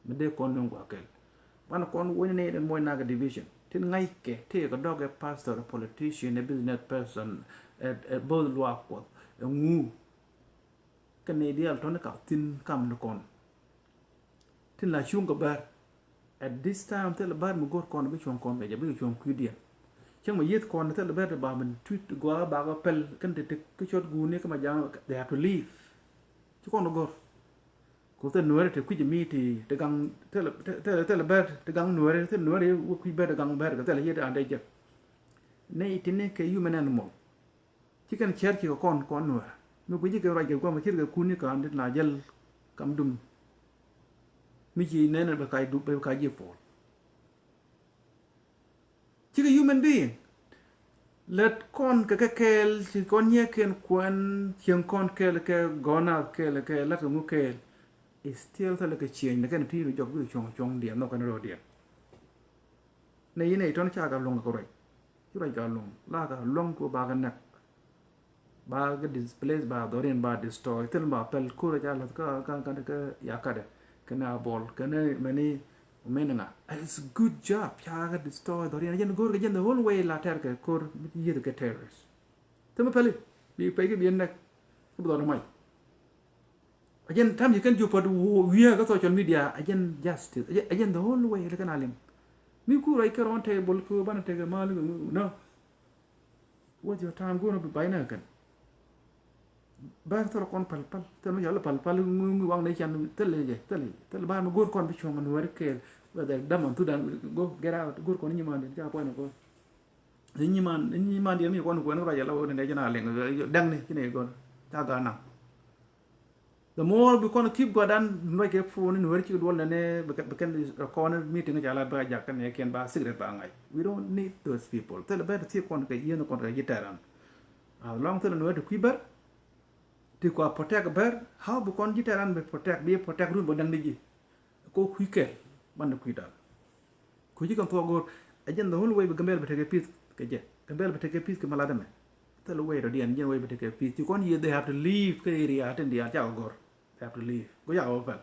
Mi dee kɔn nuŋ gua kɛl banɛ kɔn woc ni nɛy den moc nak division tin ŋa̱ckɛ tëë kɛ dɔk ɛ pastor, ɛ politician, ɛ business person, ɛ both luaak kuɔth ɛ ŋu. Kɛ nɛy diaal tɔ̱ni kak thi̱n kam ni kɔn. Tin la cuŋ kɛ bär. At this time thilɛ bär mi go̱r kɔn bi cuɔ̱ŋ kɔn kɛ jɛ bi cuɔ̱ŋ kui̱diɛn. Cäŋ mi yieth kɔn thilɛ bär ti ba min tui̱t gɔaa bakɛ pɛl kɛn ti ti kä cɔt guuni kä ma ja̱a̱ŋ, they have to leave. Ci kɔn go̱r. Ku thilɛ nuɛɛri ti kui̱c mi ti ti gaŋ thilɛ thilɛ thilɛ bär ti gaŋ nuɛɛri thilɛ nuɛɛri wä kui̱c bär ti gaŋ bär kɛ thilɛ yieth an dee jek. Nɛy tini kɛ human animal. Ci kɛn cɛr ci kɛ kɔn kɔn nuɛɛr mi guic kɛ ruac kɛ guam ci kɛ kun ni ka̱n dit na jäl kam dum. Mi ci nɛn bɛ kac dum bɛ kac ji̱ puɔl. Cikɛ human being. Lät kɔn kɛ kɛ kɛɛl ci kɔn nyiee kɛn kuɛn cieŋ kɔn kɛɛl kɛ gɔna kɛɛl kɛ lat kɛ ŋu kɛɛl. Is still thilɛ kɛ cieny ni kɛn ti ni jɔk bi cuɔ̱ŋ cuɔ̱ŋ diɛn nhɔk kɛn rɔ diɛn. Nɛ yin ɛ itɔn ca kɛ luɔ̱ŋ kɛ ruac. Ci ruac kɛ luɔ̱ŋ la kɛ luɔ̱ŋ ku ba kɛ nɛk. Ba kɛ displace ba dhɔriɛn ba destroy thil ba pɛl kur ca lath kä kä kä kä ya kadɛ kɛnɛ a bol kɛnɛ mɛni mɛni ŋa. It's a good job ca kɛ destroy dhɔriɛn jɛn go̱r kɛ jɛn the whole way la tɛr kɛ kur yieth kɛ terrorist. Thil mi pɛli bi pɛy kɛ bi nɛk. Kɛ bi dhɔr mac. A jɛn tam ci kɛn ji̱ puɔt wiee kä social media a jɛn justice a jɛn the whole way li kɛn a liŋ. Mi ku ruac kɛ round table ku banɛ tekɛ mal no. Waste your time go̱o̱r bi bay nɛ kɛn. Bär thil kɔn pal pal thil mi yɔl pal pal ŋuŋ waŋ ni can thil jɛ thil thil bär mi go̱o̱r kɔn bi cuɔ̱ŋ nuɛɛri kɛɛl. Whether dam an thudan go get out go̱o̱r kɔn nyiman di ca puɔn ko. Nyiman nyiman di mi kɔn kuɛn ruac ala wä ni dɛ jɛn a liŋ dɛŋ ni ci ni gɔn ca gaa naŋ. The more bi kɔn keep guadan nuɔc kɛ phone ni nuɛr ci duɔl nɛnɛ bi kɛn kɔn meeting ca la ba jak kɛn yɛ kiɛn ba secret ba ŋa̱c. We don't need those people. Thilɛ bɛ ti thiek kɔn kɛ yieen kɔn kɛ ji̱ tɛran. As long thilɛ nuɛr ti kui̱ bär ti kua protect bär. How bi kɔn ji̱ tɛran bi protect bi protect run bä daŋ di ji̱. Ko kui̱ kɛl ban di kui̱ dan. Kui̱ ji̱ kɛn thuɔk go̱r Ɛ jɛn the only way bi Gambɛl bi tekɛ peace kɛ jɛ. Gambɛl bi tekɛ peace kɛ mi lat ɛmɛ. Thil way rɔ diɛn jɛn way bi tekɛ peace. Ci kɔn yiëë they have to leave kä area tin diaal cakɔ gɔr. They have to leave. Go cakɔ bä pɛl.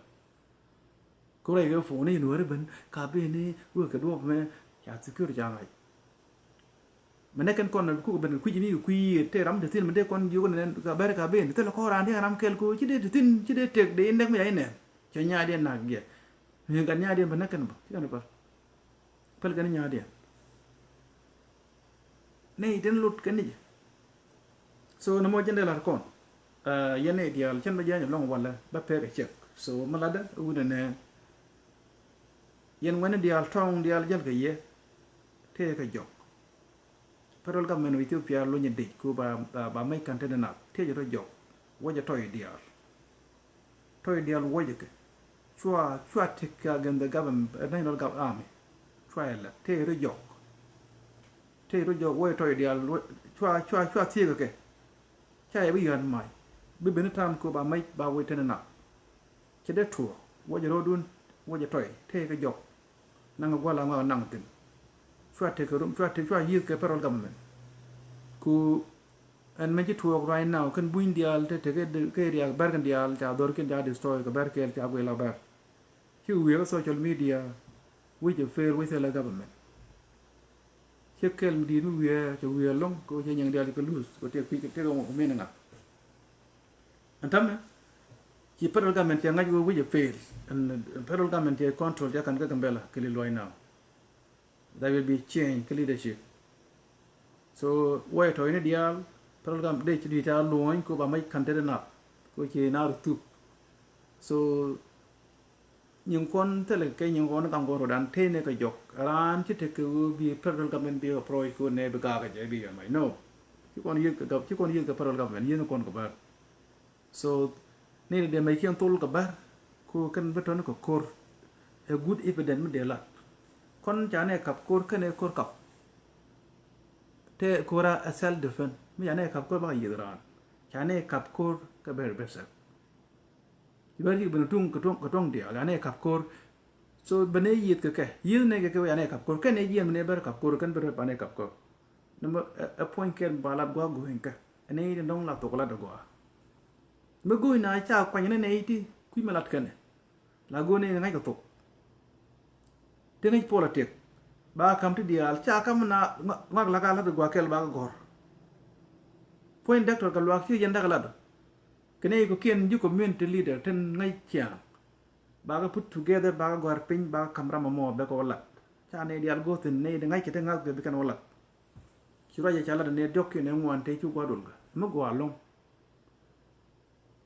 Ku rɛy kɛ phone ni nuɔri ben ka ben ni wek kɛ duɔp mɛ ca security ca ŋa̱c. Mɛ nɛ kɛn kɔn na kuk ben kɛ kui̱c ni kɛ kui̱ tɛ ram te thin mɛ dee kɔn jiök ni nɛn ka bɛr ka ben thil kɔn raan diɛn ram kɛl ko ci dee te thin ci dee tek dee inɛk mi ca inɛn. Cɛ nyaadiɛn nak giɛ mi gat nyaadiɛn bɛ nɛ kɛn bä ci kɛn päl. Päl kɛn nyaadiɛn. Nɛ itin lut kɛn ni jɛ. So nɛ mɔ jɛn dee lat kɔn. Yɛn nɛ diaal cɛn bä jiany lɔŋ walɛ bä pek a check. So mi latdä wunɛ nɛ yɛn wɛn diaal tɔŋ diaal jäl kɛ yɛ. Tëë kɛ jɔk. Federal government of Ethiopia luny a dec ku ba, ba, ba mec kan te ni nath tëë jɛ rɔ jɔk. Wä jɛ tɔy diaal. Tɔy diaal wä jɛ kɛ. Cua, cua tik against the government, uh, national gov army. Cua yɛ lɛ tëë rɔ jɔk. Tëë rɔ jɔk wä jɛ tɔy diaal wä, cua, cua, cua thiek kɛ. Ca yɛ bi yɔ̱a̱n mac bi ben tam ku ba mec ba wä te ni nath. Cɛ dee tuɔɔk wä jɛ ro̱o̱dun wä jɛ tɔy tëë kɛ jɔk. Naŋ a gua̱l a ŋɔak naŋ thi̱n. Cua tekɛ rum, cua tek, cua yiëth kɛ federal government. Ku ɛn mɛn ci tuɔɔk right now kɛn buny diaal te tekɛ kɛ riak bɛr kɛn diaal ca dhor kɛn ca destroy kɛ bɛr kɛɛl ca guil a bɛr. Ci wiee kä social media wi̱c a fail wi̱c thilɛ government. Ci kɛl mi di̱i̱t mi wiee cɛ wiee lo̱ŋ kɛ wä cɛ nyiŋ diaal ci kɛ luth kɛ tëë kui̱ kɛ tëë kɛ ŋuɔk min ŋa̱. Ɛn tämɛ ci federal government cɛ ŋa̱c wee wi̱c a fail. Ɛn federal government cɛ control cɛ ka̱n kä Gambɛla kɛ li luɔ̱c now. There will be change kä leadership. So wee tɔ̱ ini diaal federal government dee ci di̱i̱t ca luɔ̱ny ko ba mac ka̱n te di nath ko ci naar thup. So nyin kuɔn thilɛ kɛ nyin kuɔn kaŋ kuɔn rodan tëë ni kɛ jɔk raan ci tekɛ ɣöö bi federal government bi approach ko nɛ bi gaak kɛ jɛ bi yɔn mac no. Ci kɔn yiëth kɛ gov ci kɔn yiëth kɛ federal government yiëth ni kɔn kɛ bär. So ni ni dee mec kiɛn thol kɛ bär ko kɛn bi tɔn kɛ kor. Ɛ good evidence mi dee lat kɔn ca nɛ kap kor kɛn ɛ kor kap. Tëë kor a self defense mi ca nɛ kap kor bakɛ yiëth raan ca nɛ kap kor kɛ bɛr bɛsɛp. Ci bär ci ben tuŋ kɛ tuɔŋ kɛ tuɔŋ diaal anɛ kap ko̱r. So ben ɛ yieth kɛ kɛ yieth nɛ kɛ kɛ wä anɛ kap ko̱r kɛn ɛ jiɛn ben ɛ bär kap ko̱r kɛn ben rep anɛ kap ko̱r. Nɛ mɛ ɛ puɔ̱ny kɛn ba lat gua̱a̱k go̱o̱ny kɛ ɛn ɛ yieth nɔŋ la thok lat ɛ gua̱a̱. Mɛ go̱o̱ny na ca kuany nɛ nɛ yieth ti kui̱ mɛ lat kɛn ɛ la go̱o̱ny nɛ ŋa̱c kɛ thok. Ti ŋäc politik ba kam ti diaal ca kam na ŋak la ka lat ɛ gua̱a̱k kɛl ba kɛ gɔ̱r. Puɔ̱ny däk tɔr kɛ luaak ci yɛn däk lat. Kɛ nɛ kɔ̱kiɛn ji̱ community leader tin ŋäc ciaŋ. Bakɛ put together bakɛ gɔ̱a̱r piny bakɛ ka̱m ram ɛmɔ bɛ kɛ wä lat. Ca nɛy diaal go̱o̱th thi̱n nɛy di ŋa̱ckɛ ti ŋa̱ckɛ bi kɛn wä lat. Ci ruacɛ ca lat nɛy diɔ̱k kiɛn ɛ ŋuan tëë cu gua̱a̱r duɔl kɛ mi gɔaa lo̱ŋ.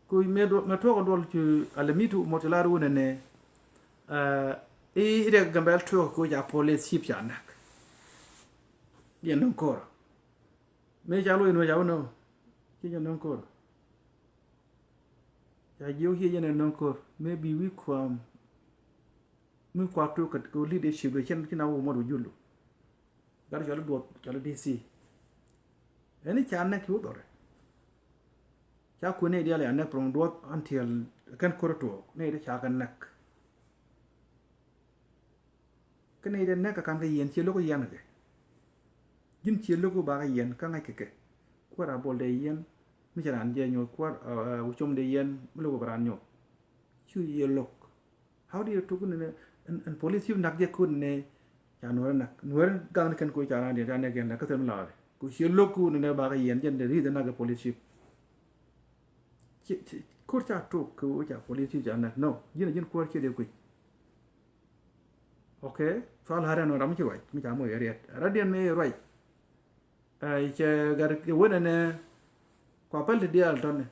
Ku mëë duɔl mëë tuɔɔk ɛ duɔl cu alɛ mi tu mot ci lar wun ɛnɛ. I̱ riɛk Gambɛl tuɔɔk kɛ ca police chief ca näk. Yɛn nöŋ ko̱r. Mëë ca loc nuɔ̱c ca wä nöŋ ci jɛ nöŋ ko̱r. Ca jiök ciɛ jɛn ɛ nöŋ ko̱r mëë bi wi̱i̱ kuam. Mi kuak tok kɛ leadership dee cɛn ci na wä mɔt wä julu. Gat cɔl i̱ duɔth cɔl i̱ D C. Ɛn i̱ ca nɛk ci wä dhɔrɛ. Ca kuën nɛy diaal ya nɛk from duɔth until kɛn ko̱r tuɔɔk nɛy ti ca kɛ nɛk. Kä nɛy ti nɛk kɛ kan kɛ yɛn ciɛ lo̱k kɛ yɛn kɛ. Ji̱n ciɛ lo̱k kɛ ba kɛ yɛn kä ŋa̱c kɛ kɛ. Kuäär a bol dee yɛn mi cɛ raan jɛ nyuɔth kuäär wä com dee yɛn mi lo̱k kɛ bɛ raan nyuɔth. Cu yɛ lo̱k. How do you tuk ni ɛn police chief nak jɛ kun ni ca nuɔri nak nuɔri gaŋ ni kɛn ko ca ran di ca nɛk yɛn nak kä thil mi laari ku ci lo̱k kun ni ba ka yɛn jɛn de ri de nak police chief. Ci ci kur ca tuk ku ca police chief ca nak no jin jin kuɔr ci de kuic. Okay, cua la̱r ɛn ram ci ruac mi ca moc ɛ riɛt radiɛn mi ruac. Cɛ gat kɛ wen ɛnɛ kua päl ti diaal tɔni.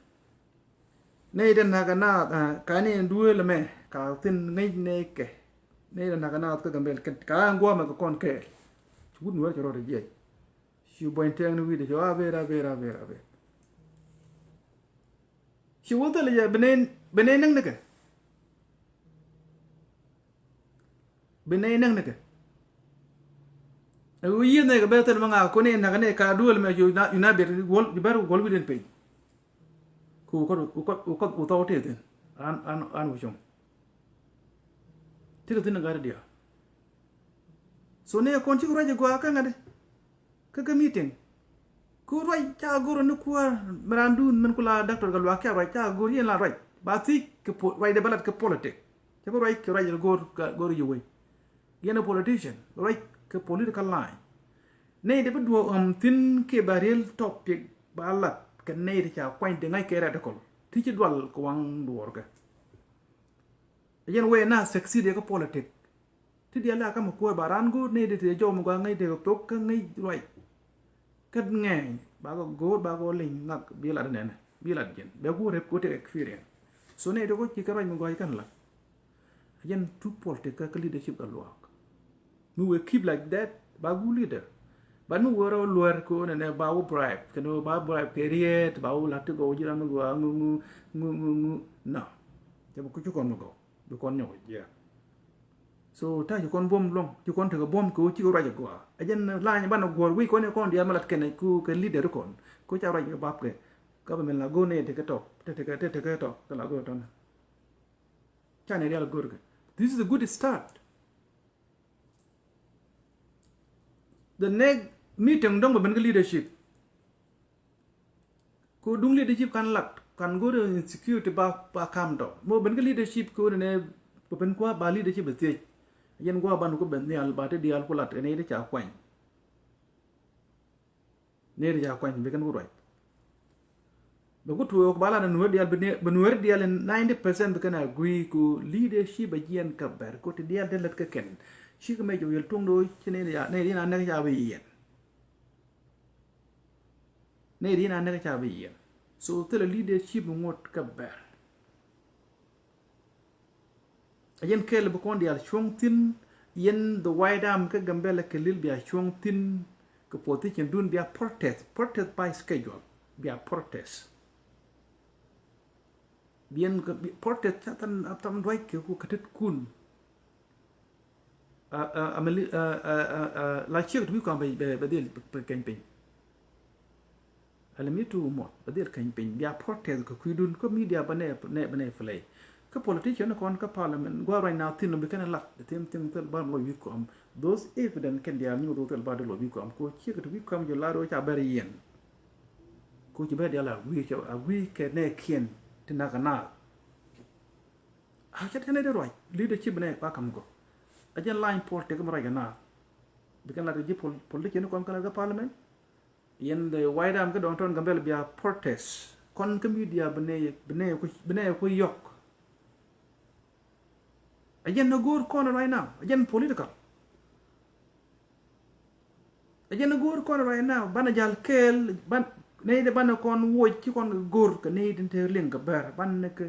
Nɛy ti na̱k ɛ naath ka ni duëël ɛmɛ ka thin ŋäc nɛy kɛ nɛy ti na̱k ɛ naath kä Gambɛl kɛn ka ɛn guɔ̱mɛ kɛ kɔn kɛɛl. Ci wut nuɔ̱ɔ̱r cɛ rɔɔdɛ jiɛc. Ci buɔ̱ny tɛɛŋni wi̱i̱dɛ cɛ ɣɔaa ber a ber a ber a ber. Ci wä thilɛ jɛ bi nɛy bi nɛy näk nikɛ. Bi nɛy näk nikɛ. Ɛ ɣöö yiëë nɛy kɛ bɛ thil ma ŋa̱a̱k kɔn i̱ näk ni ka duël mɛ cu na bit guɔl cu bɛr guɔl wi̱cdɛn piny. Ku wä kɔt wä kɔt wä kɔt wä thɔw tëë thi̱n an an an wä com. Tekɛ thi̱n in gat i̱ diaal. So nɛy kɔn cikɛ ruac ɛ gɔaa kä ŋa̱t kä kä meeting. Ku ruac ca go̱r ni kuäär mi raan dun min ku la doctor kɛ luaak, ca ruac ca go̱r yɛn la ruac ba thiec kɛ po-, ruac dee bä lat kɛ politic. Cɛ bi ruac kɛ ruac go̱r, go̱r yɛ wec. Yɛn a politician, ruac kɛ political line. Nɛy dee bi duɔ̱ɔ̱k ɣɔm thi̱n kiɛ ba real topic ba lat kɛ nɛy ti ca kuany ti ŋa̱c kɛ radical. Ti ci dual kɛ waŋ duɔɔrkɛ. Ɛ jɛn wee na succeed yɛ kä politic. Ti diaal a kamɛ kuäär ba raan go̱o̱r nɛy dee ti jɔw mi gɔaa ŋäc dee kɛ thok kä ŋäc ruac. Kä ŋɛɛny ba kɛ go̱o̱r ba kɛ wä leny ŋak bi lat nɛnɛ bi lat jiɛn bɛ ku rep ku tek experience. So nɛy dee kɔ ci kɛ ruac mi gɔaa ci kɛn lat. Ɛ jɛn tu politic kä kä leadership kɛ luaak. Mi wee keep like that ba gu leader. But mi wee rɔ luɛr ko nɛnɛ ba wä bribe kɛn wä ba bribe kɛ riet ba wä lat ti gɔw ji̱ ram mi gɔaa ŋu ŋu ŋu ŋu ŋu. No. Cɛ bi ku ci kɔn mi gɔw bi kɔn nyɔk jiɛɛr. So ta̱a̱ ci kɔn buɔ̱m luɔ̱ŋ ci kɔn tekɛ buɔ̱m kɛ wä cikɛ ruac ɛ gɔaa. Ɛ jɛn lany banɛ guɔ̱r wi̱c kɔn i̱ kɔn diaal mi lat kɛnɛ ku kɛ leader kɔn ku ca ruac kɛ bap kɛ. Kä bɛ min la go̱o̱r ni tekɛ tɔk te tekɛ te tekɛ tɔk kɛ la go̱o̱r tɔnɛ. Ca ni rial go̱o̱r kɛ. This is a good start. The next meeting dɔ̱ŋ bɛ ben kä leadership. Ko duŋ leadership kan lat kan go̱o̱r insecurity ba ba kam dɔ. Mɔ ben kä leadership ko nɛ bɛ ben kua ba leadership bɛ thiec. Yɛn gua ban ku ben nhial ba ti diaal ku lat ɛn iti ca kuany. Ni iti ca kuany bi kɛn ku ruac. Bɛ ku tuɔɔk ba lat nuɛr diaal bi nuɛr diaal in ninety percent bi kɛn agree ku leadership a jiɛn kä bɛr ko ti diaal ti lät kä kɛn. Cikɛ mɛ jɛ wiɛl tuŋ do̱ ci ni iti ca ni iti na nɛk ca bi yɛn. Nɛy ri na nɛk ca bi yiɛn. So thilɛ leadership ŋuɔ̱t kä bɛr. A yɛn kɛɛl bi kɔn diaal cuɔ̱ŋ thi̱n yɛn the White Army kä Gambɛla kɛ lil bia cuɔ̱ŋ thi̱n kɛ position dun bia protest, protest by schedule bia protest. Biɛn kɛ bi- protest ca than a than duac kɛ ku kɛ tet kun. A a a mɛ li a a a a la ciek ti wi̱i̱ kɔam bɛ bɛ bɛ dhil bɛ kɛny piny. A lɛ mi tu muɔt bɛ dhil kɛny piny bia protest kɛ kui̱dun kä media bɛ nɛ nɛ bɛ nɛ play. Kä politician kɔn kä parliament gua ruac na thin bi kɛn lat the same thing thil ba lɔ wi̱i̱ kɔam. Those evident kɛn diaal nyuth thil ba dhil lɔ wi̱i̱ kɔam ko ciek ti wi̱i̱ kɔam jɛ la ruac ca bɛr yɛn. Ko ci bɛ diaal a wi̱i̱ ca a wi̱i̱ kɛ nɛ kiɛn ti nak a nak. A cɛ tɛn ɛ dee ruac leadership nɛ ba kam gɔk. A jɛn line politics mi ruac kɛ naath. Bi kɛn lat kɛ ji̱ pol- politician kɔn kɛn lat kɛ parliament. Yɛn the White Army kä downtown Gambɛla bia protest kɔn kä media bi nɛ bi nɛ ku bi nɛ ku yɔk. A jɛn ni go̱o̱r kɔn right now a jɛn political. A jɛn go̱o̱r kɔn right now banɛ jal kɛɛl ban nɛy de banɛ kɔn woc ci kɔn kɛ go̱o̱r kɛ nɛy tin te liŋ kɛ bɛr banɛ kɛ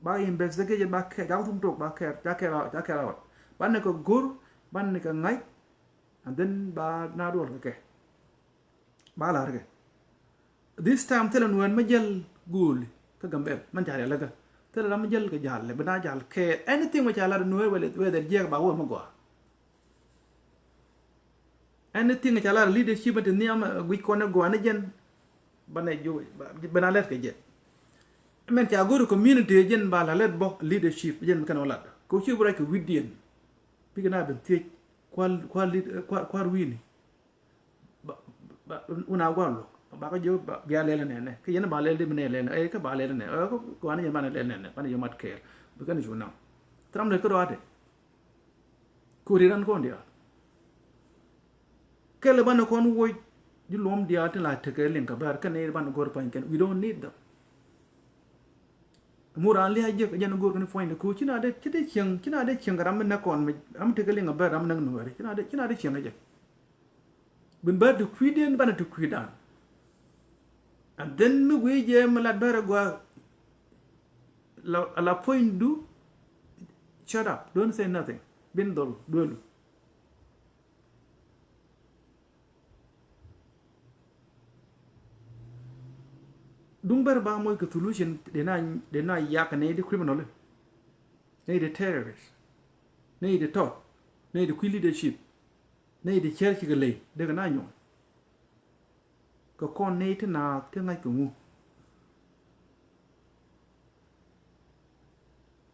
ba investigation ba kɛɛl jak tum tok ba kɛɛl jak kɛɛl out jak kɛɛl out banɛ kɛ go̱o̱r banɛ kɛ ŋa̱c. And then ba na duɔl kɛ kɛ ba lar kɛ. This time thilɛ nuɛɛn mi jäl go̱o̱li kä Gambɛl mɛn ca rialikä. Thilɛ ram mi jäl kɛ jal lɛ bi na jal kɛɛl anything mi ca lat nuɛɛn whether jiɛk ba wä mi gɔaa. Anything ca lar leadership ti nhiam guic kɔn ɛ gɔaa ni jɛn. Banɛ ji̱ banɛ lɛt kɛ jɛ. Mɛn ca go̱o̱ri community jɛn ba la lɛt bä leadership jɛn mi kɛn ɔ lat kɛ ci bi ruac kɛ wi̱diɛn. Bikɛ na ben thiec kual kual lead kual wi̱ni. Ba ba wun a gua̱a̱r luɔ̱k ba kä jiök bia lɛl nɛnɛ kä yɛn ba lɛl di mi nɛ lɛl nɛ ɛ kä ba lɛl nɛ ɛ kä gua̱a̱r ni yɛn banɛ lɛl nɛnɛ banɛ yɛ mat kɛɛl. Bi kɛn cu nam thram lɛ kä rɔaatɛ. Kuri ran kɔn diaal. Kɛlɛ banɛ kɔn woc di luɔm diaal tin la tekɛ liŋ kɛ bɛr kɛn ni banɛ go̱r pa̱ny kɛn we don't need them. Mu raan lia̱a̱ jiäk jɛn go̱r kɛn puɔ̱nydɛ ko̱ ci na dee ci dee cieŋ ci na dee cieŋ kɛ ram mi näk kɔn mi ram mi tekɛ liŋ kɛ bɛr ram mi näk nuɛɛri ci na dee ci na dee cieŋ kɛ jɛ. Bin bä ti kui̱diɛn banɛ ti kui̱dan. And then mi gui̱i̱ jɛ mi lat bɛrɛ gua la la puɔ̱nydu. Shut up, don't say nothing. Bin dhol duelu. Duŋ bɛrɛ ba moc kɛ solution dee na dee na yak nɛy di criminal. Nɛy di terrorist. Nɛy di tɔt. Nɛy di kui̱ leadership. Nɛy ti cär cikɛ ley dee kɛ na nyuɔn. Kɛ kɔn nɛy ti naath kä ŋa̱c kɛ ŋu.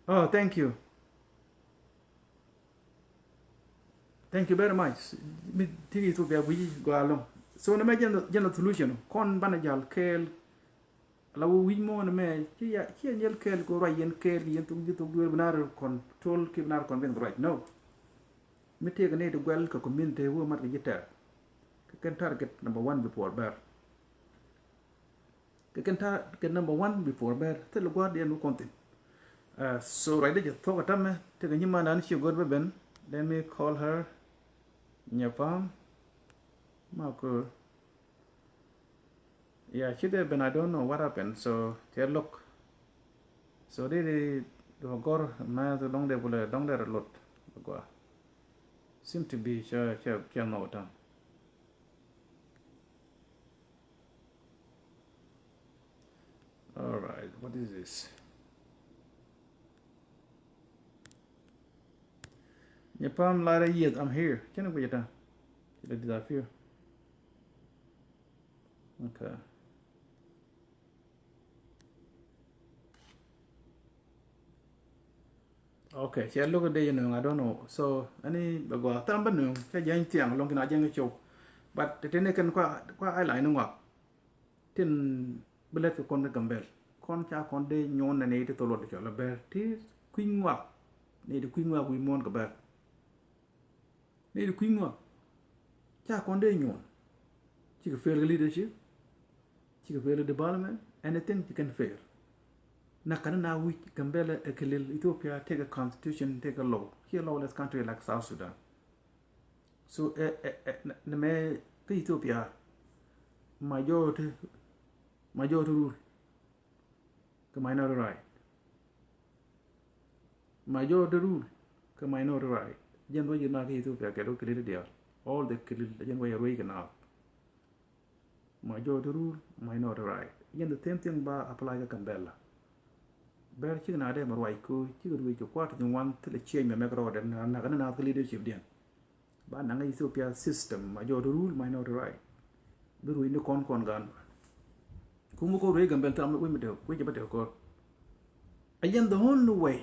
Oh, thank you. Thank you very much. Mi ti Ethiopia wi̱i̱ gɔaa ɛlɔ̱ŋ. So nɛmɛ jɛn, jɛn solution. Kɔn banɛ jal kɛɛl. La wä wi̱i̱ mɔ nɛmɛ ci ya, ci yɛn yɛl kɛɛl kɛ ruac yɛn kɛɛl kɛ yɛn thok ji̱ thok dueer bi nar control kiɛ bi nar convince ruac. No. Mi tëëkɛ nɛy ti guɛl kɛ community wä mat kɛ ji̱ tɛɛr. Kɛ kɛn target number one before bɛr. Kɛ kɛn target number one before bɛr. Thil gua̱a̱r diɛn wä kɔn thin. Uh, so ruacdä jɛ thuɔ̱k ɛ tämɛ tekɛ nyimandan ci go̱r bä ben. Let me call her. Nyɛ pam. Ma ko̱r. Yeah, ci dee ben, I don't know what happened. So cɛ lo̱k. So dee dee dee gɔr mɛ dɔŋ dee bulɛ dɔŋ dee rɛ lot. Gua. Seem to be cɛ cɛ cɛ nɔ wä tam. All right, what is this? Nyɛ pam lara, yes, I'm here. Kɛn guic ata. Ci la disappear. Okay. Okay, cɛ lo̱k dee yɛ nööŋ, I don't know. So ɛni bɛ gɔaa, thil bä nööŋ cɛ jɛny thiaŋ lɔŋ kin a jɛny cio̱w. But te teni kɛn kua, kua airline ni ŋuak. Tin bi lɛth kɛ kɔn ni Gambɛl. Kɔn ca kɔn dee nyuɔn nɛ ni ti thol wä ti cɔl a bɛr ti kui̱ ŋuak. Ni ti kui̱ ŋuak wi̱i̱ muɔ̱ɔ̱n kɛ bɛr. Ni ti kui̱ ŋuak. Ca kɔn dee nyuɔn. Cikɛ fail kɛ leadership. Cikɛ fail kɛ development. Anything ci kɛn fail. Na kani na wi̱c Gambɛl ɛ kɛ lil Ethiopia, tekɛ constitution, tekɛ law. Ci a lawless country like South Sudan. So ɛ ɛ ɛ nɛ mɛ kä Ethiopia, majority, majority rule kɛ minority right. Majority rule kɛ minority right. Jɛn ruac in na kä Ethiopia kɛ ruac kɛ lili diaal. All the kɛ lili jɛn ruac in ruac kɛ na. Majority rule, minority right. Jɛn the same thing ba apply kä Gambɛla. Bɛr cikɛ na dee mɛ ruac ko cikɛ ruac kɛ kuat ni wan thilɛ change mɛ mɛk rɔɔdɛ na nakä ni na kä leadership diɛn. Ba naŋ Ethiopia system, majority rule, minority right. Bi ruac ni kɔn kɔn gan. Kum ko ruac Gambɛl thil am wi̱c mi te wi̱c jɛ bä te kor. Again, the only way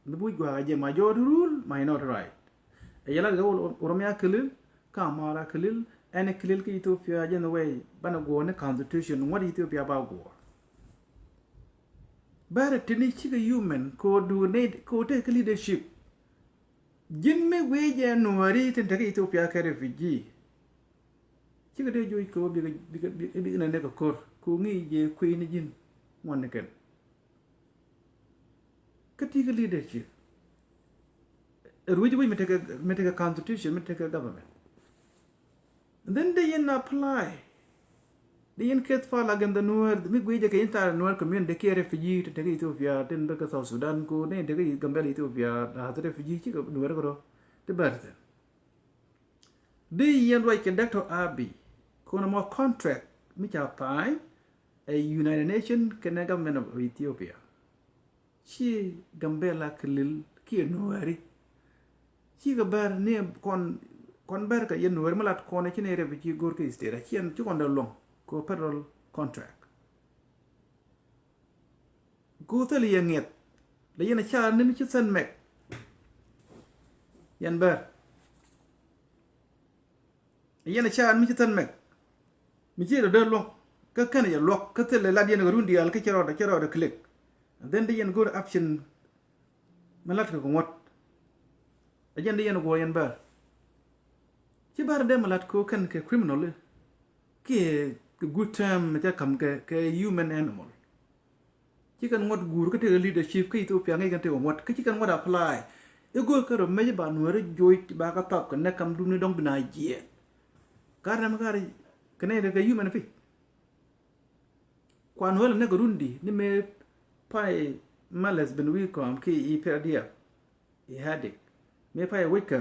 ni buc gua̱a̱k a jɛ majority rule, minority right. Ɛ yɛ lat kɛ Oromia kɛ lil, kä Amara kɛ lil, ɛn kɛ lil kä Ethiopia, jɛn the way banɛ guɔ̱ɔ̱r ni constitution ŋuɔ̱t Ethiopia ba guɔ̱ɔ̱r. Bɛrɛ tini cikɛ human kɛ ɣöö duun ni kɛ ɣöö tekɛ leadership. Ji̱n mi guic jɛ Nuääri tin tekɛ Ethiopia kɛ refugee. Cikɛ dee joc kɛ ɣöö bikɛ bikɛ bikɛ nɛ nɛ kɛ ko̱r kɛ ɣöö ŋi̱i̱c jɛ kui̱ ni ji̱n ŋuɔ̱t ni kɛn. Kä ti kɛ leadership. Ruec wi̱c mi tekɛ mi tekɛ constitution, mi tekɛ government. And then dee yɛn apply. Dee yɛn case file against the Nuer, mi guic jɛ kɛ entire Nuer community kiɛ refugee ti tekɛ Ethiopia, tin bɛ kɛ South Sudan ko, ni tekɛ Gambɛl Ethiopia, as refugee cikɛ Nuer kɛ rɔ ti bɛr thin. Dee yɛn ruac kɛ Doctor Abiy, kɔn mɔ contract mi ca tha̱a̱ny ɛ United Nation kɛnɛ government of Ethiopia. Ci Gambɛla kɛ lil kiɛ Nuääri. Cikɛ bɛr ni kɔn, kɔn bɛr kɛ yɛn Nuääri mi lat kɔn ci ni refugee go̱r kɛ state, a ci ɛn ci kɔn dee luɔ̱ŋ kɛ federal contract. Ku thil yɛ ŋiɛth la yɛn a caar ni mi ci thɛn mɛk. Yɛn bɛr. Yɛn a caar mi ci thɛn mɛk. Mi ci rɔ dee luɔk kä kɛn yɛ luɔk kä thil lat yɛn kɛ run diaal kä cɛ rɔɔdɛ cɛ rɔɔdɛ click. And then di yɛn go̱r option mi lat kɛ kɛ ŋuɔ̱t. A jɛn di yɛn guɔ yɛn bɛr. Ci bɛr dee mi lat kɛ kɛn kɛ criminal. Kiɛ kɛ good term mi cɛ kam kɛ kɛ human animal. Ci kɛn ŋuɔ̱t guur kä tekɛ leadership kä Ethiopia ŋäc kɛn tekɛ ŋuɔ̱t kä ci kɛn ŋuɔ̱t apply. I̱ go̱o̱r kärɔ mec ba Nuääri joc ba kä thap kɛ nɛk kam duni dɔ̱ŋ bi na jiɛɛn. Kar nɛmɛ kar kɛ nɛy tekɛ human pi. Kua Nuääri nɛk kɛ run di ni mëë pay Meles ben wi̱i̱ kɔam ki i̱ P D F. I̱ Hadik mëë pay wec kä.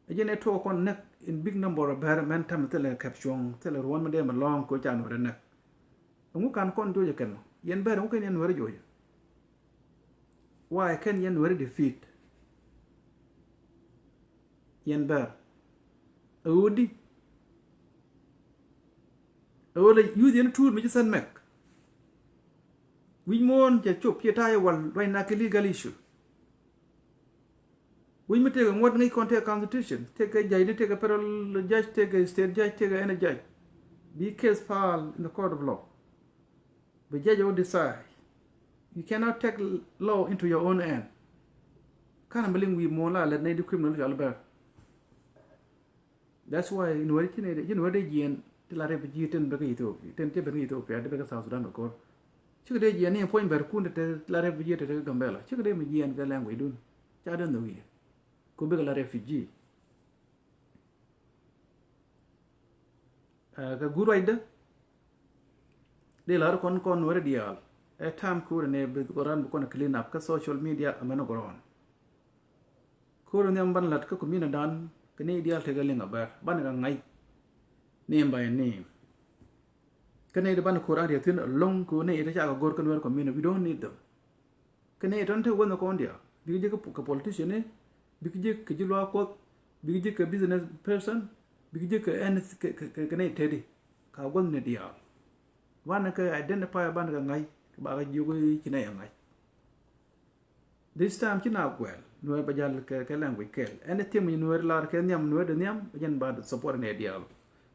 Ɛ jɛn ɛ tuɔɔk kɔn näk in big number of bɛr mɛn ta̱mɛ thilɛ kɛp cuɔ̱ŋ thilɛ ruɔ̱n mi dee mi lɔ̱ɔ̱ŋ kɛ ca Nuɛr ɛ näk. Ɛŋu kan kɔn joc ɛ kɛn mɔ yɛn bɛr ɛŋu kɛn yɛn Nuɛr ɛ joc ɛ? Why kɛn yɛn Nuɛr ɛ defeat? Yɛn bɛr ɛ ɣöö di? Ɛ ɣöö lɛ yuth yɛn tuut mi ci thɛn mɛk. Wi̱c muɔ̱ɔ̱n cɛ cop ciɛ ta̱a̱ yɛ wal ruacna kɛ legal issue. Wi̱c mi tëëkɛ ŋuɔ̱t ŋäc kɔn tëëkɛ constitution, tëëkɛ judge ni, tëëkɛ federal judge, tëëkɛ state judge, tëëkɛ any judge. Bi case file in the court of law. Bi judge wä decide. You cannot take law into your own hand. Ka̱n mi liŋ wi̱i̱ muɔ̱ɔ̱n la lät nɛy di criminal cɔal bɛr. That's why nuɔ̱ɔ̱ri ci nɛy, ci nuɔ̱ɔ̱ri dee jiɛn ti la refugee tin bɛ kä Ethiopia, tin ti bɛ kä Ethiopia, ti bɛ kä South Sudan bɛ kor. Cikɛ dee jiɛn ni puɔ̱ny bɛr kun ti la refugee ti kä Gambela. Cikɛ dee mi jiɛn kɛ language dun. Ca dee nhök yɛ. Ku bikɛ la refugee. Ɛ, kɛ guur ruacdä dee la̱r kɔn kɔn nuɔ̱ɔ̱ri diaal. Ɛ tam kuurɛ ni bi kɔn ran bi kɔn clean up kä social media ɛmɛn ground. Kuurɛ nhiam ban la̱t kä community dan kɛ ni diaal tekɛ liŋ a bɛr ban kɛ ŋa̱c name by name. Kä ni di ban kuur an riɛ thin along ku ni ita cakɛ go̱r kä nuɔ̱ɔ̱ri community, we don't need them. Kɛ nɛy tɔn te wä nhɔk kɔn diaal, bikɛ ji̱ kɛ politician ni, bikɛ ji̱ kɛ ji̱ luaak kuɔth, bikɛ ji̱ kɛ business person, bikɛ ji̱ kɛ ɛn kɛ nɛy teti. Ka gua̱th ni diaal, banɛ kɛ identify, banɛ kɛ ŋa̱c, kɛ bakɛ jiök ci nɛy ɛ ŋa̱c. This time ci na guɛl nuɛɛr bɛ jal kɛ language kɛɛl. Ɛn thiɛm mi nuɛɛr lar kɛ nhiam, nuɛɛr de nhiam, bɛ jɛn ba support nɛy diaal.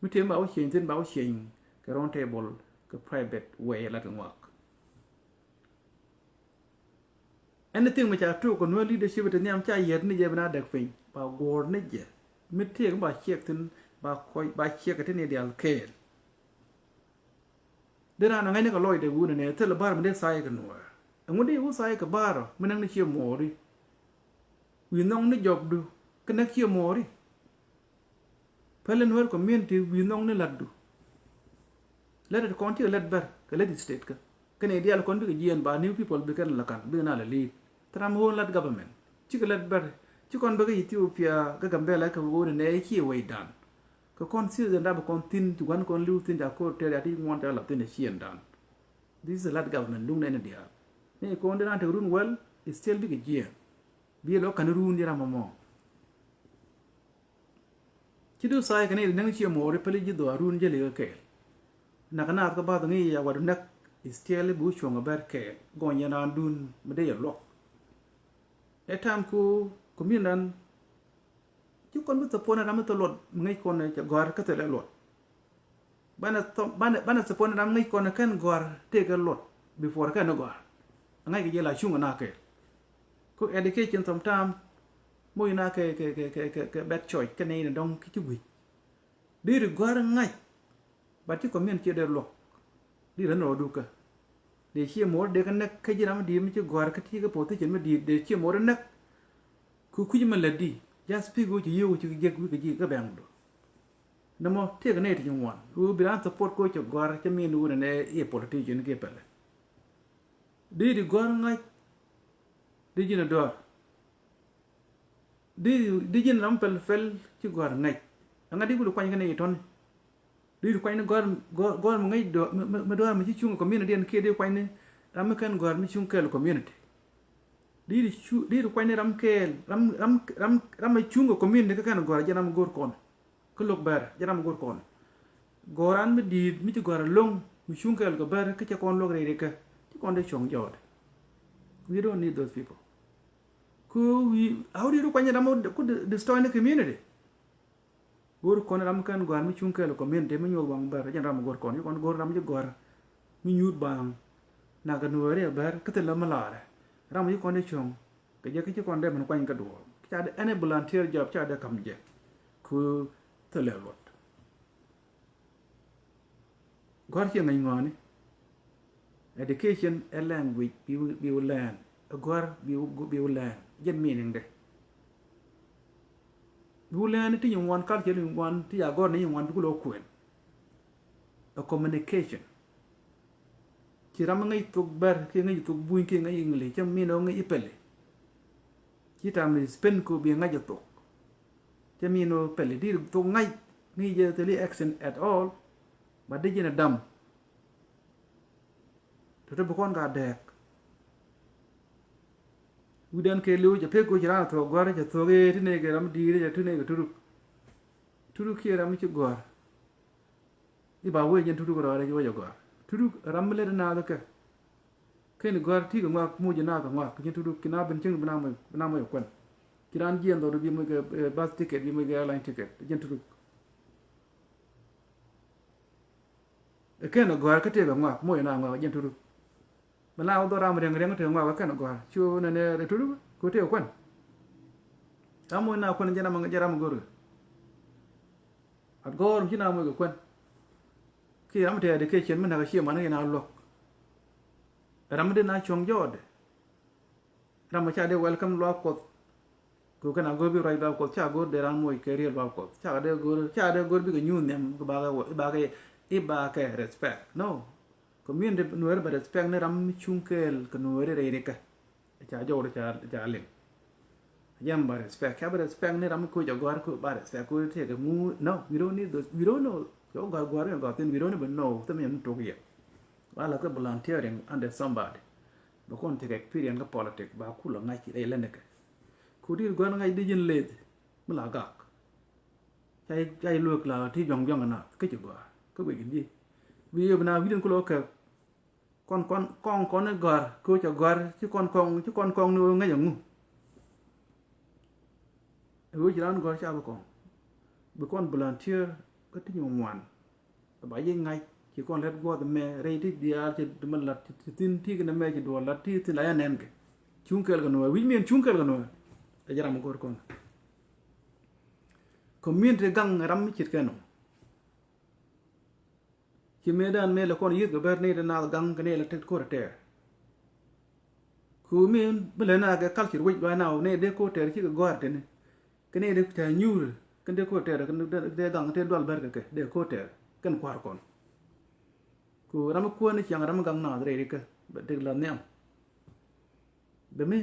Mi tëë ba wä cieny thin, ba wä cieny kɛ round table, kɛ private way, lat kɛ ŋuak. Anything mi ca tuk kɛ nuɔ̱ɔ̱r leadership ti nhiam ca yɛt ni jɛ bi na dɛk piny, ba guɔ̱ɔ̱r ni jɛ. Mi tëëk mi ba ciɛk thin, ba kɔc ba ciɛk kɛ ti ni diaal kɛɛl. Di raan a ŋa̱cni kɛ lɔcdɛ wuni nɛ thil bar mi dee tha̱a̱c kɛ nuɔ̱ɔ̱r. Ɛŋu dee wä tha̱a̱c kɛ bar ɔ mi näk ni ciɛ muɔɔri? Wi̱i̱ nhɔŋ ni jɔkdu kä näk ciɛ muɔɔri. Pälɛ nuɛɛr community wi̱i̱ nhɔŋni latdu. Lät kɔn cikɛ lät bär kɛ lät state kä. Kɛnɛ diaal kɔn bikɛ jiɛɛn ba new people bikɛ na la kan bikɛ na la li̱i̱p. Thil ram ɣöö lat government cikɛ lät bär. Ci kɔn bikɛ Ethiopia kä Gambela kɛ ɣöö nɛ ciɛ wecdan. Kɛ kɔn citizen dap kɔn thi̱n ci gua̱n kɔn li̱w thi̱n ca ko̱r tɛr ya ti ŋuɔ̱n ca la thi̱n ɛ ciɛɛn dan. This is a lat government duŋ nɛn diaal. Ni kɔn di ran tek run well, still bikɛ jiɛɛn. Bi lɔ kan run di ram mɔmɔ. Ci du tha̱a̱c kɛ ni di näŋ ciɛ muɔɔri päli ji̱ dhɔaarun jɛ likä kɛɛl. Nak naath kä bath ŋi̱i̱c ya wat näk, still bi wä cuɔ̱ŋ a bɛr kɛɛl gɔny yɛn raandun mi dee yɛ luɔk. Ɛ tam ku community dan ci kɔn bi thopon ram mi thop luɔt mi ŋäc kɔn cɛ gɔ̱a̱r kä thilɛ luɔt. Banɛ thop, banɛ, banɛ thopon ram ŋäc kɔn kɛn gɔ̱a̱r tëëkɛ luɔt before kɛn gɔ̱a̱r. Ŋäc kɛ jɛ la cuŋ na kɛɛl. Ku education sometime moc na kɛ, kɛ, kɛ, kɛ, kɛ, kɛ bad choice kɛn in dɔŋ ki ci guic. Di ri gɔ̱a̱r ŋa̱c. But ci community dee luɔk. Di ri nɔ dukä. Dee ciɛ muɔɔr dee kä näk kä ji̱ ram di mi ci gɔ̱a̱r kä ti kä position mi di dee ciɛ muɔɔr näk. Ku kui̱c mi lät di. Just pick wä ci yiëë wä ci jek wi̱i̱ kä ji̱ kä bɛŋdu. Nɔmɔ tëëk nɛy ti ci ŋuan ɣöö bi raan support kɛ cɛ gɔ̱a̱r cɛ min wun ɛn ɛ i̱ politician kiɛ pɛlɛ. Di di gɔ̱a̱r ŋa̱c. Di ji̱n ɛ dɔ̱a̱r. Di, di ji̱n ram pɛl pɛl ci gɔ̱a̱r ŋa̱c. Ɛŋa di kul kuany kɛn i̱ tɔ̱ni. Di di kuany ni gɔ̱a̱r, gɔ̱a̱r, gɔ̱a̱r mi ŋa̱c dɔ̱a̱r mi, mi, mi dɔ̱a̱r mi ci cuŋ community ɛn kiɛ di kuany ni ram mi kɛn gɔ̱a̱r mi cuŋ kɛɛl community. Di di cu, di di kuany ni ram kɛɛl, ram, ram, ram, ram mi cuŋ community kä kɛn gɔ̱a̱r jɛ ram mi go̱o̱r kɔn. Kä lo̱k bɛr jɛ ram mi go̱o̱r kɔn. Gɔ̱a̱r an mi di̱i̱t mi ci gɔ̱a̱r alo̱ŋ mi cuŋ kɛɛl kɛ bɛr kä cɛ kɔn luɔk rɛy rɛy kä. Ci kɔn dee cuɔ̱ŋ jɔɔt. We don't need those people. Ku wi̱i̱, how do you kuany ram ku destroy ni community? Go̱o̱r kɔn ram kɛn gɔ̱a̱r mi cuŋ kɛɛl community mi nyuɔth waŋ bɛr jɛn ram mi go̱o̱r kɔn, ci kɔn go̱o̱r ram ci gɔ̱a̱r mi nyuuth baŋ. Nak kɛ nuɔɔri a bɛr kä thilɛ mi laarɛ. Ram ci kɔn dee cuɔ̱ŋ kɛ jɛ kä ci kɔn dee min kuany kä duɔɔr. Ca dee any volunteer job ca dee kam jɛ. Ku thilɛ luɔt. Gɔ̱a̱r ciɛ ŋäc ŋɔ̱ɔ̱ni. Education ɛ language bi, bi wä learn. Ɛ gɔ̱a̱r bi, bi wä learn. Jɛn meaning dɛ. Bi wä learn ti nyin wan culture nyin wan ti ya gɔ̱a̱r ni nyin wan bi kulɛ wä kuɛn. Ɛ communication. Ci ram ŋäc thok bɛr kiɛ ŋäc thok buny kiɛ ŋäc English cɛ min ɔ ŋäc ipɛli. Ci tam ni spend ko bi ŋa̱c ɛ thok. Cɛ min ɔ pɛli di thok ŋa̱c ŋi̱i̱c jɛ thili accent at all. But di ji̱n ɛ dam. Tɔ̱tɔ̱ bi kɔn ka dɛɛk. Wi̱dan kɛ li̱w cɛ pek ko ci ran thok gɔ̱a̱r cɛ thok ëë ti nɛy kɛ ram di̱i̱r cɛ ti nɛy kɛ turuk. Turuk kiɛ ram ci gɔ̱a̱r. I̱ ba wee jɛn tutuk rɔɔdɛ ci wec ɛ gɔ̱a̱r. Tutuk ram mi lät naath kɛ. Kɛn gɔ̱a̱r ti kɛ ŋɔak muc naath kɛ ŋɔak kɛ jɛn tutuk ki na ben cieŋ bi na mɔc, bi na mɔc ɛ kuɛn. Ci raan jiɛn dhɔr bi moc kɛ, eh, bus ticket, bi moc kɛ airline ticket. Jɛn tutuk. Ɛ kɛn ɛ gɔ̱a̱r kä tëëk ɛ ŋɔak, moc ɛ na ŋɔak, jɛn tutuk. Mɛ na wä dhɔr ram riɛŋ riɛŋ tëëk ɛ ŋɔak, ɛ kɛn ɛ gɔ̱a̱r. Cu nɛnɛ rɛ tutuk, kɛ tëëk ɛ kuän. Ram moc na kuän, jɛn ram, jɛn ram ɛ go̱r kɛ. At gɔ̱r mi ci na moc kɛ kuän. Ki ram tëë education mi näk a cie man ki na luɔk. Ram mi dee na cuɔ̱ŋ jɔɔdɛ. Ram mi ca dee welcome luaak Kuɔth. Kɛ kɛn a go̱r bi ruac luaak Kuɔth, ca go̱r dee ran moc kɛ riɛl luaak Kuɔth. Ca dee go̱r, ca dee go̱r bikɛ nyuuth nhiam, i̱ bakɛ, i̱ bakɛ, i̱ bakɛ respect. No. Community Nuɛr bɛ respect ni ram mi cuŋ kɛɛl kɛ Nuɛri rɛy rikä. Ca jɔwdɛ ca, ca liŋ. Jam ba respect. Ca ba respect ni ram mi koc a gɔ̱a̱r ko ba respect ko tëëk ɛ ŋu. No, we don't need those. We don't know. Cɛ wä gɔ̱a̱r gɔ̱a̱r mi gɔ̱a̱r thin, we don't even know. Thim yɛn mi tok yɛ. Ba la kɛ volunteering under somebody. Bɛ kɔn tëëk experience kä politic. Ba kulɛ ŋa̱c rɛy lɛn kɛ. Ku dir gɔ̱a̱r ŋa̱c di ji̱n leth. Mi la gak. Ca, ca luek la ti juaŋ juaŋ na. Kä ci gɔ̱a̱r. Kä wek in ji̱. Bi yop na wi̱dɛn kulɛ wä kɛ. Kɔn, kɔn, kɔn, kɔn i̱ gɔ̱a̱r, kɛ ɣöö cɛ gɔ̱a̱r, ci kɔn kɔn, ci kɔn kɔn ni ɣöö ŋäc aŋu. Ɛ ɣöö ci raan gɔ̱a̱r ca bi kɔn. Bi kɔn volunteer kä ti nyuɔ̱n ŋuan. Ba ji̱ ŋa̱c, ci kɔn lät guɔ̱ɔ̱th ɛmɛ, rɛy ti diaal, ci dämɛ la̱t, ci thi̱n ti kɛn ɛmɛ, ci duɔl la̱t, ti thi̱n la ya nɛn kɛ. Cuŋ kɛɛl kɛ nuɔ̱ɔ̱r, wi̱c mi ɛn cuŋ kɛɛl kɛ nuɔ̱ɔ̱r. Ɛ jɛ ram mi go̱r kɔn. Community gaŋ ram mi ce̱tkɛ nɔ. Ci mëëdan mëë lɛ kɔn yi̱th kɛ bɛr ni ti naath gaŋ kɛ ni lɛ tet ko̱r tɛɛr. Ku mi bi lɛ na kɛ culture wec luay na ni dee ko̱r tɛɛr cikɛ gɔ̱a̱r tini. Kɛ ni dee tɛɛr nyuur kɛ dee ko̱r tɛɛr kɛ dee gaŋ tɛɛr dual bɛr kɛ kɛ dee ko̱r tɛɛr kɛn kua̱r kɔn. Ku ram mi kuäär ni ciaŋ ram mi gaŋ naath rɛy ri kä bɛ dek la nhiam. Bɛ mi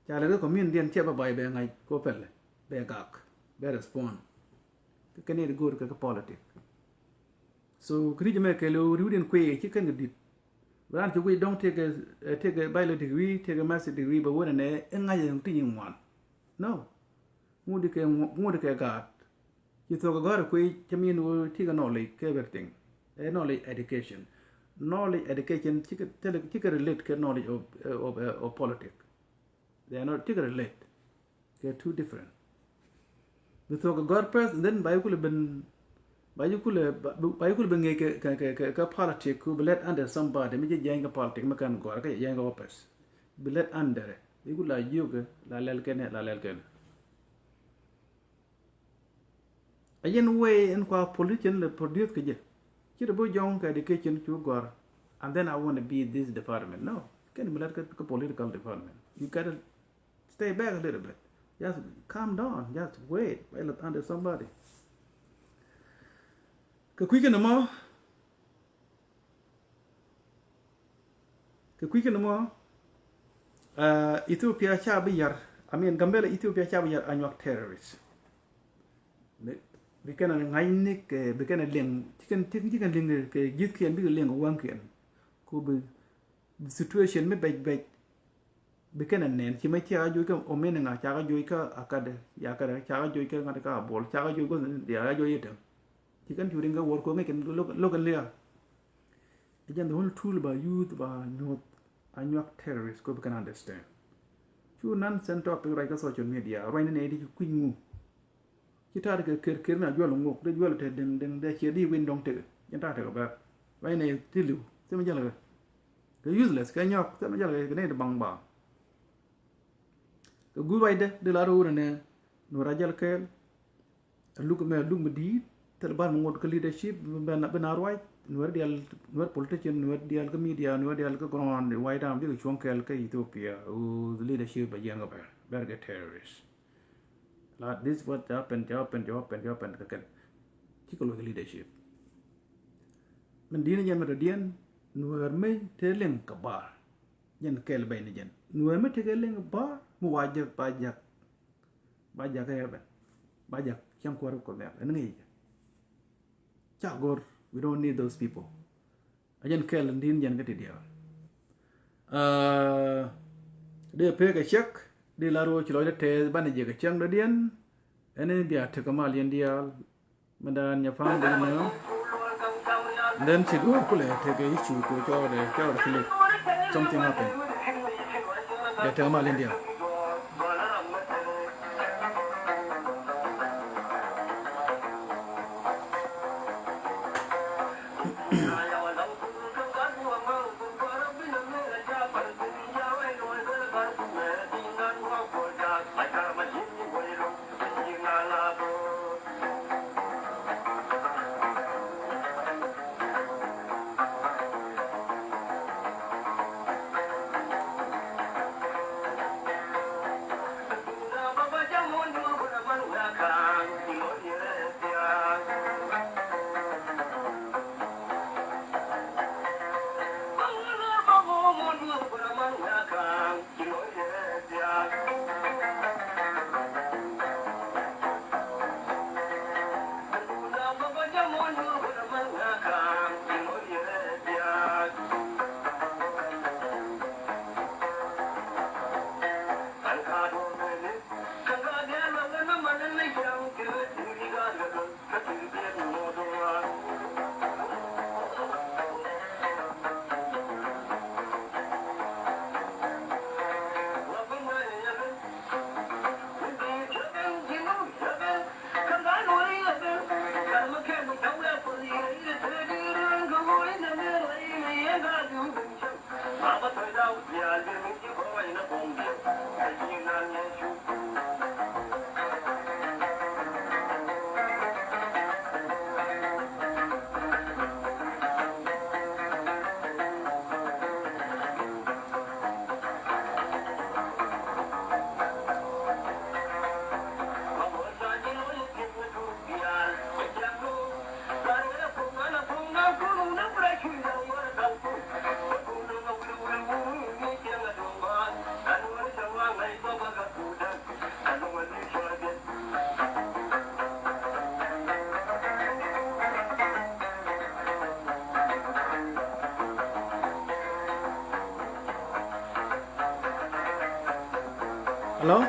ca lɛ ri community diɛn ciɛ bɛ bay bɛ ŋa̱c ko pɛlɛ bɛ gak bɛ respond. Kɛ ni dee go̱o̱r kɛ kɛ politic. So kɛ ri̱c ɛmɛ kɛɛl ɣöö ri̱wdiɛn kuëë ci kɛn kɛ di̱t. Bi raan ci guic dɔ̱ŋ tëëkɛ, eh, tëëkɛ bachelor degree, tëëkɛ master degree, bɛ wänɛ nɛ i̱ ŋa̱c ɛn ti nyin ŋuan. No. Ŋut ikɛ ŋu-, ŋut ikɛ gaat. Ci thuɔ̱k ɛ gɔ̱a̱r ɛ kuëë cä min ɣöö ti kɛ knowledge kɛ everything. Ɛ knowledge education. Knowledge education cikɛ, cikɛ relate kɛ knowledge of, eh, of, eh, of politics. They are not, cikɛ relate. They're two different. Bi thuɔ̱k kɛ gɔ̱r first, and then ba yi kulɛ ben, ba yi kulɛ, ba, ba yi kulɛ ben ŋi̱i̱c kɛ, kɛ, kɛ, kɛ, kɛ politic ku bi led under somebody mi ci jiɛny kɛ politic mi kɛn gɔ̱r kɛ jiɛny kɛ office. Bi led under. Bi kulɛ la jiök kɛ, la lɛl kɛn, la lɛl kɛn. A yɛn way in kua politician lɛ produce kɛ jɛ. Ci ti bo jɔŋ kɛ education cu gɔr. And then I want to be this department. No. Kɛn mi lat kɛ, kɛ political department. You gotta stay back a little bit. Just calm down. Just wait. Wait under somebody. Kɛ kui̱ kɛn mɔ. Kɛ kui̱ kɛn mɔ, uh, Ethiopia ca bi yar, I mean, Gambela Ethiopia ca bi yar Anyuak terrorist. Bi, bi kɛn a ŋa̱cni kɛ, bi kɛn a liŋ, ci kɛn, ci, ci kɛn liŋ kɛ ji̱thkiɛn, bikɛ liŋ kɛ wäŋkiɛn. Ku bi, bi situation mi bɛc bɛc, bi kɛn a nɛn, ci mɛ ci a joc kä Omen ŋa, ca kɛ joc kä Akadɛ, ya Akadɛ, ca kɛ joc kä ŋa̱t kä Abol, ca kɛ joc kä, ya kɛ joc item. Ci kɛn cu riŋ kɛ wuɔr kɛ ŋi̱c kɛn lo̱k, lo̱k kɛn lia̱a̱. Ɛ jɛn the only tool ba use ba nyuɔth Anyuak terrorist kɔ bi kɛn understand. Cu nonsense topic ruac kä social media ruac ni nɛy ti ci kui̱ny ŋu. Ci ta̱a̱ ti kɛ ker ker na juɔl ŋuk dee juɔl te deŋ deŋ dee ciɛ di win dɔŋ tekɛ jɛn ta̱a̱ tekɛ bɛr. Ruac ni nɛy ti li̱w thimɛ jɛl kɛ kɛ useless kɛ nyɔk thimɛ jɛl kɛ kɛ nɛy ti baŋ baŋ. Kɛ guur ruacdɛ di la ro̱o̱r ɛnɛ nuɔr a jɛl kɛɛl. Luk mɛ luk mi di̱i̱t thil bar mi ŋot kä leadership bi na ruac nuɛr dial nuɛr politician nuɛr dial kä media nuɛr dial kä ground why down bikɛ cuɔ̱ŋ kɛɛl kä Ethiopia who the leadership bɛ jiɛn kɛ bɛr bɛr kɛ terrorist. La this what happen, happen, happen, happen kɛ kɛn cikɛ luɔc kɛ leadership. Min di̱i̱t ni jɛn mi tɔ diɛn nuɛr mi te liŋ kɛ bar jɛn kɛɛl bɛy ni jɛn nuɛr mi te kɛ liŋ kɛ bar mi wa jek ba jak. Ba jak ɛ bɛn ba jak cäŋ kuäär kɔ nhial ɛn ŋi̱i̱c. Ca go̱r, we don't need those people. A jɛn kɛl in di̱n jɛn kä ti diaal. Dee pek a cɛk dee la ruɔ ci lɔc dee tɛth banɛ jek a cäŋ dɔ̱diɛn. Ɛn in bia tek a mal yɛn diaal. Mɛ dan nyɛ pa̱a̱n dee nɛ. Then ci duɔ̱ɔ̱r kulɛ tek a i̱ cu ko cɔɔdɛ cɔɔdɛ ci lek. Something happen. Dee tek a mal yɛn diaal. Hello?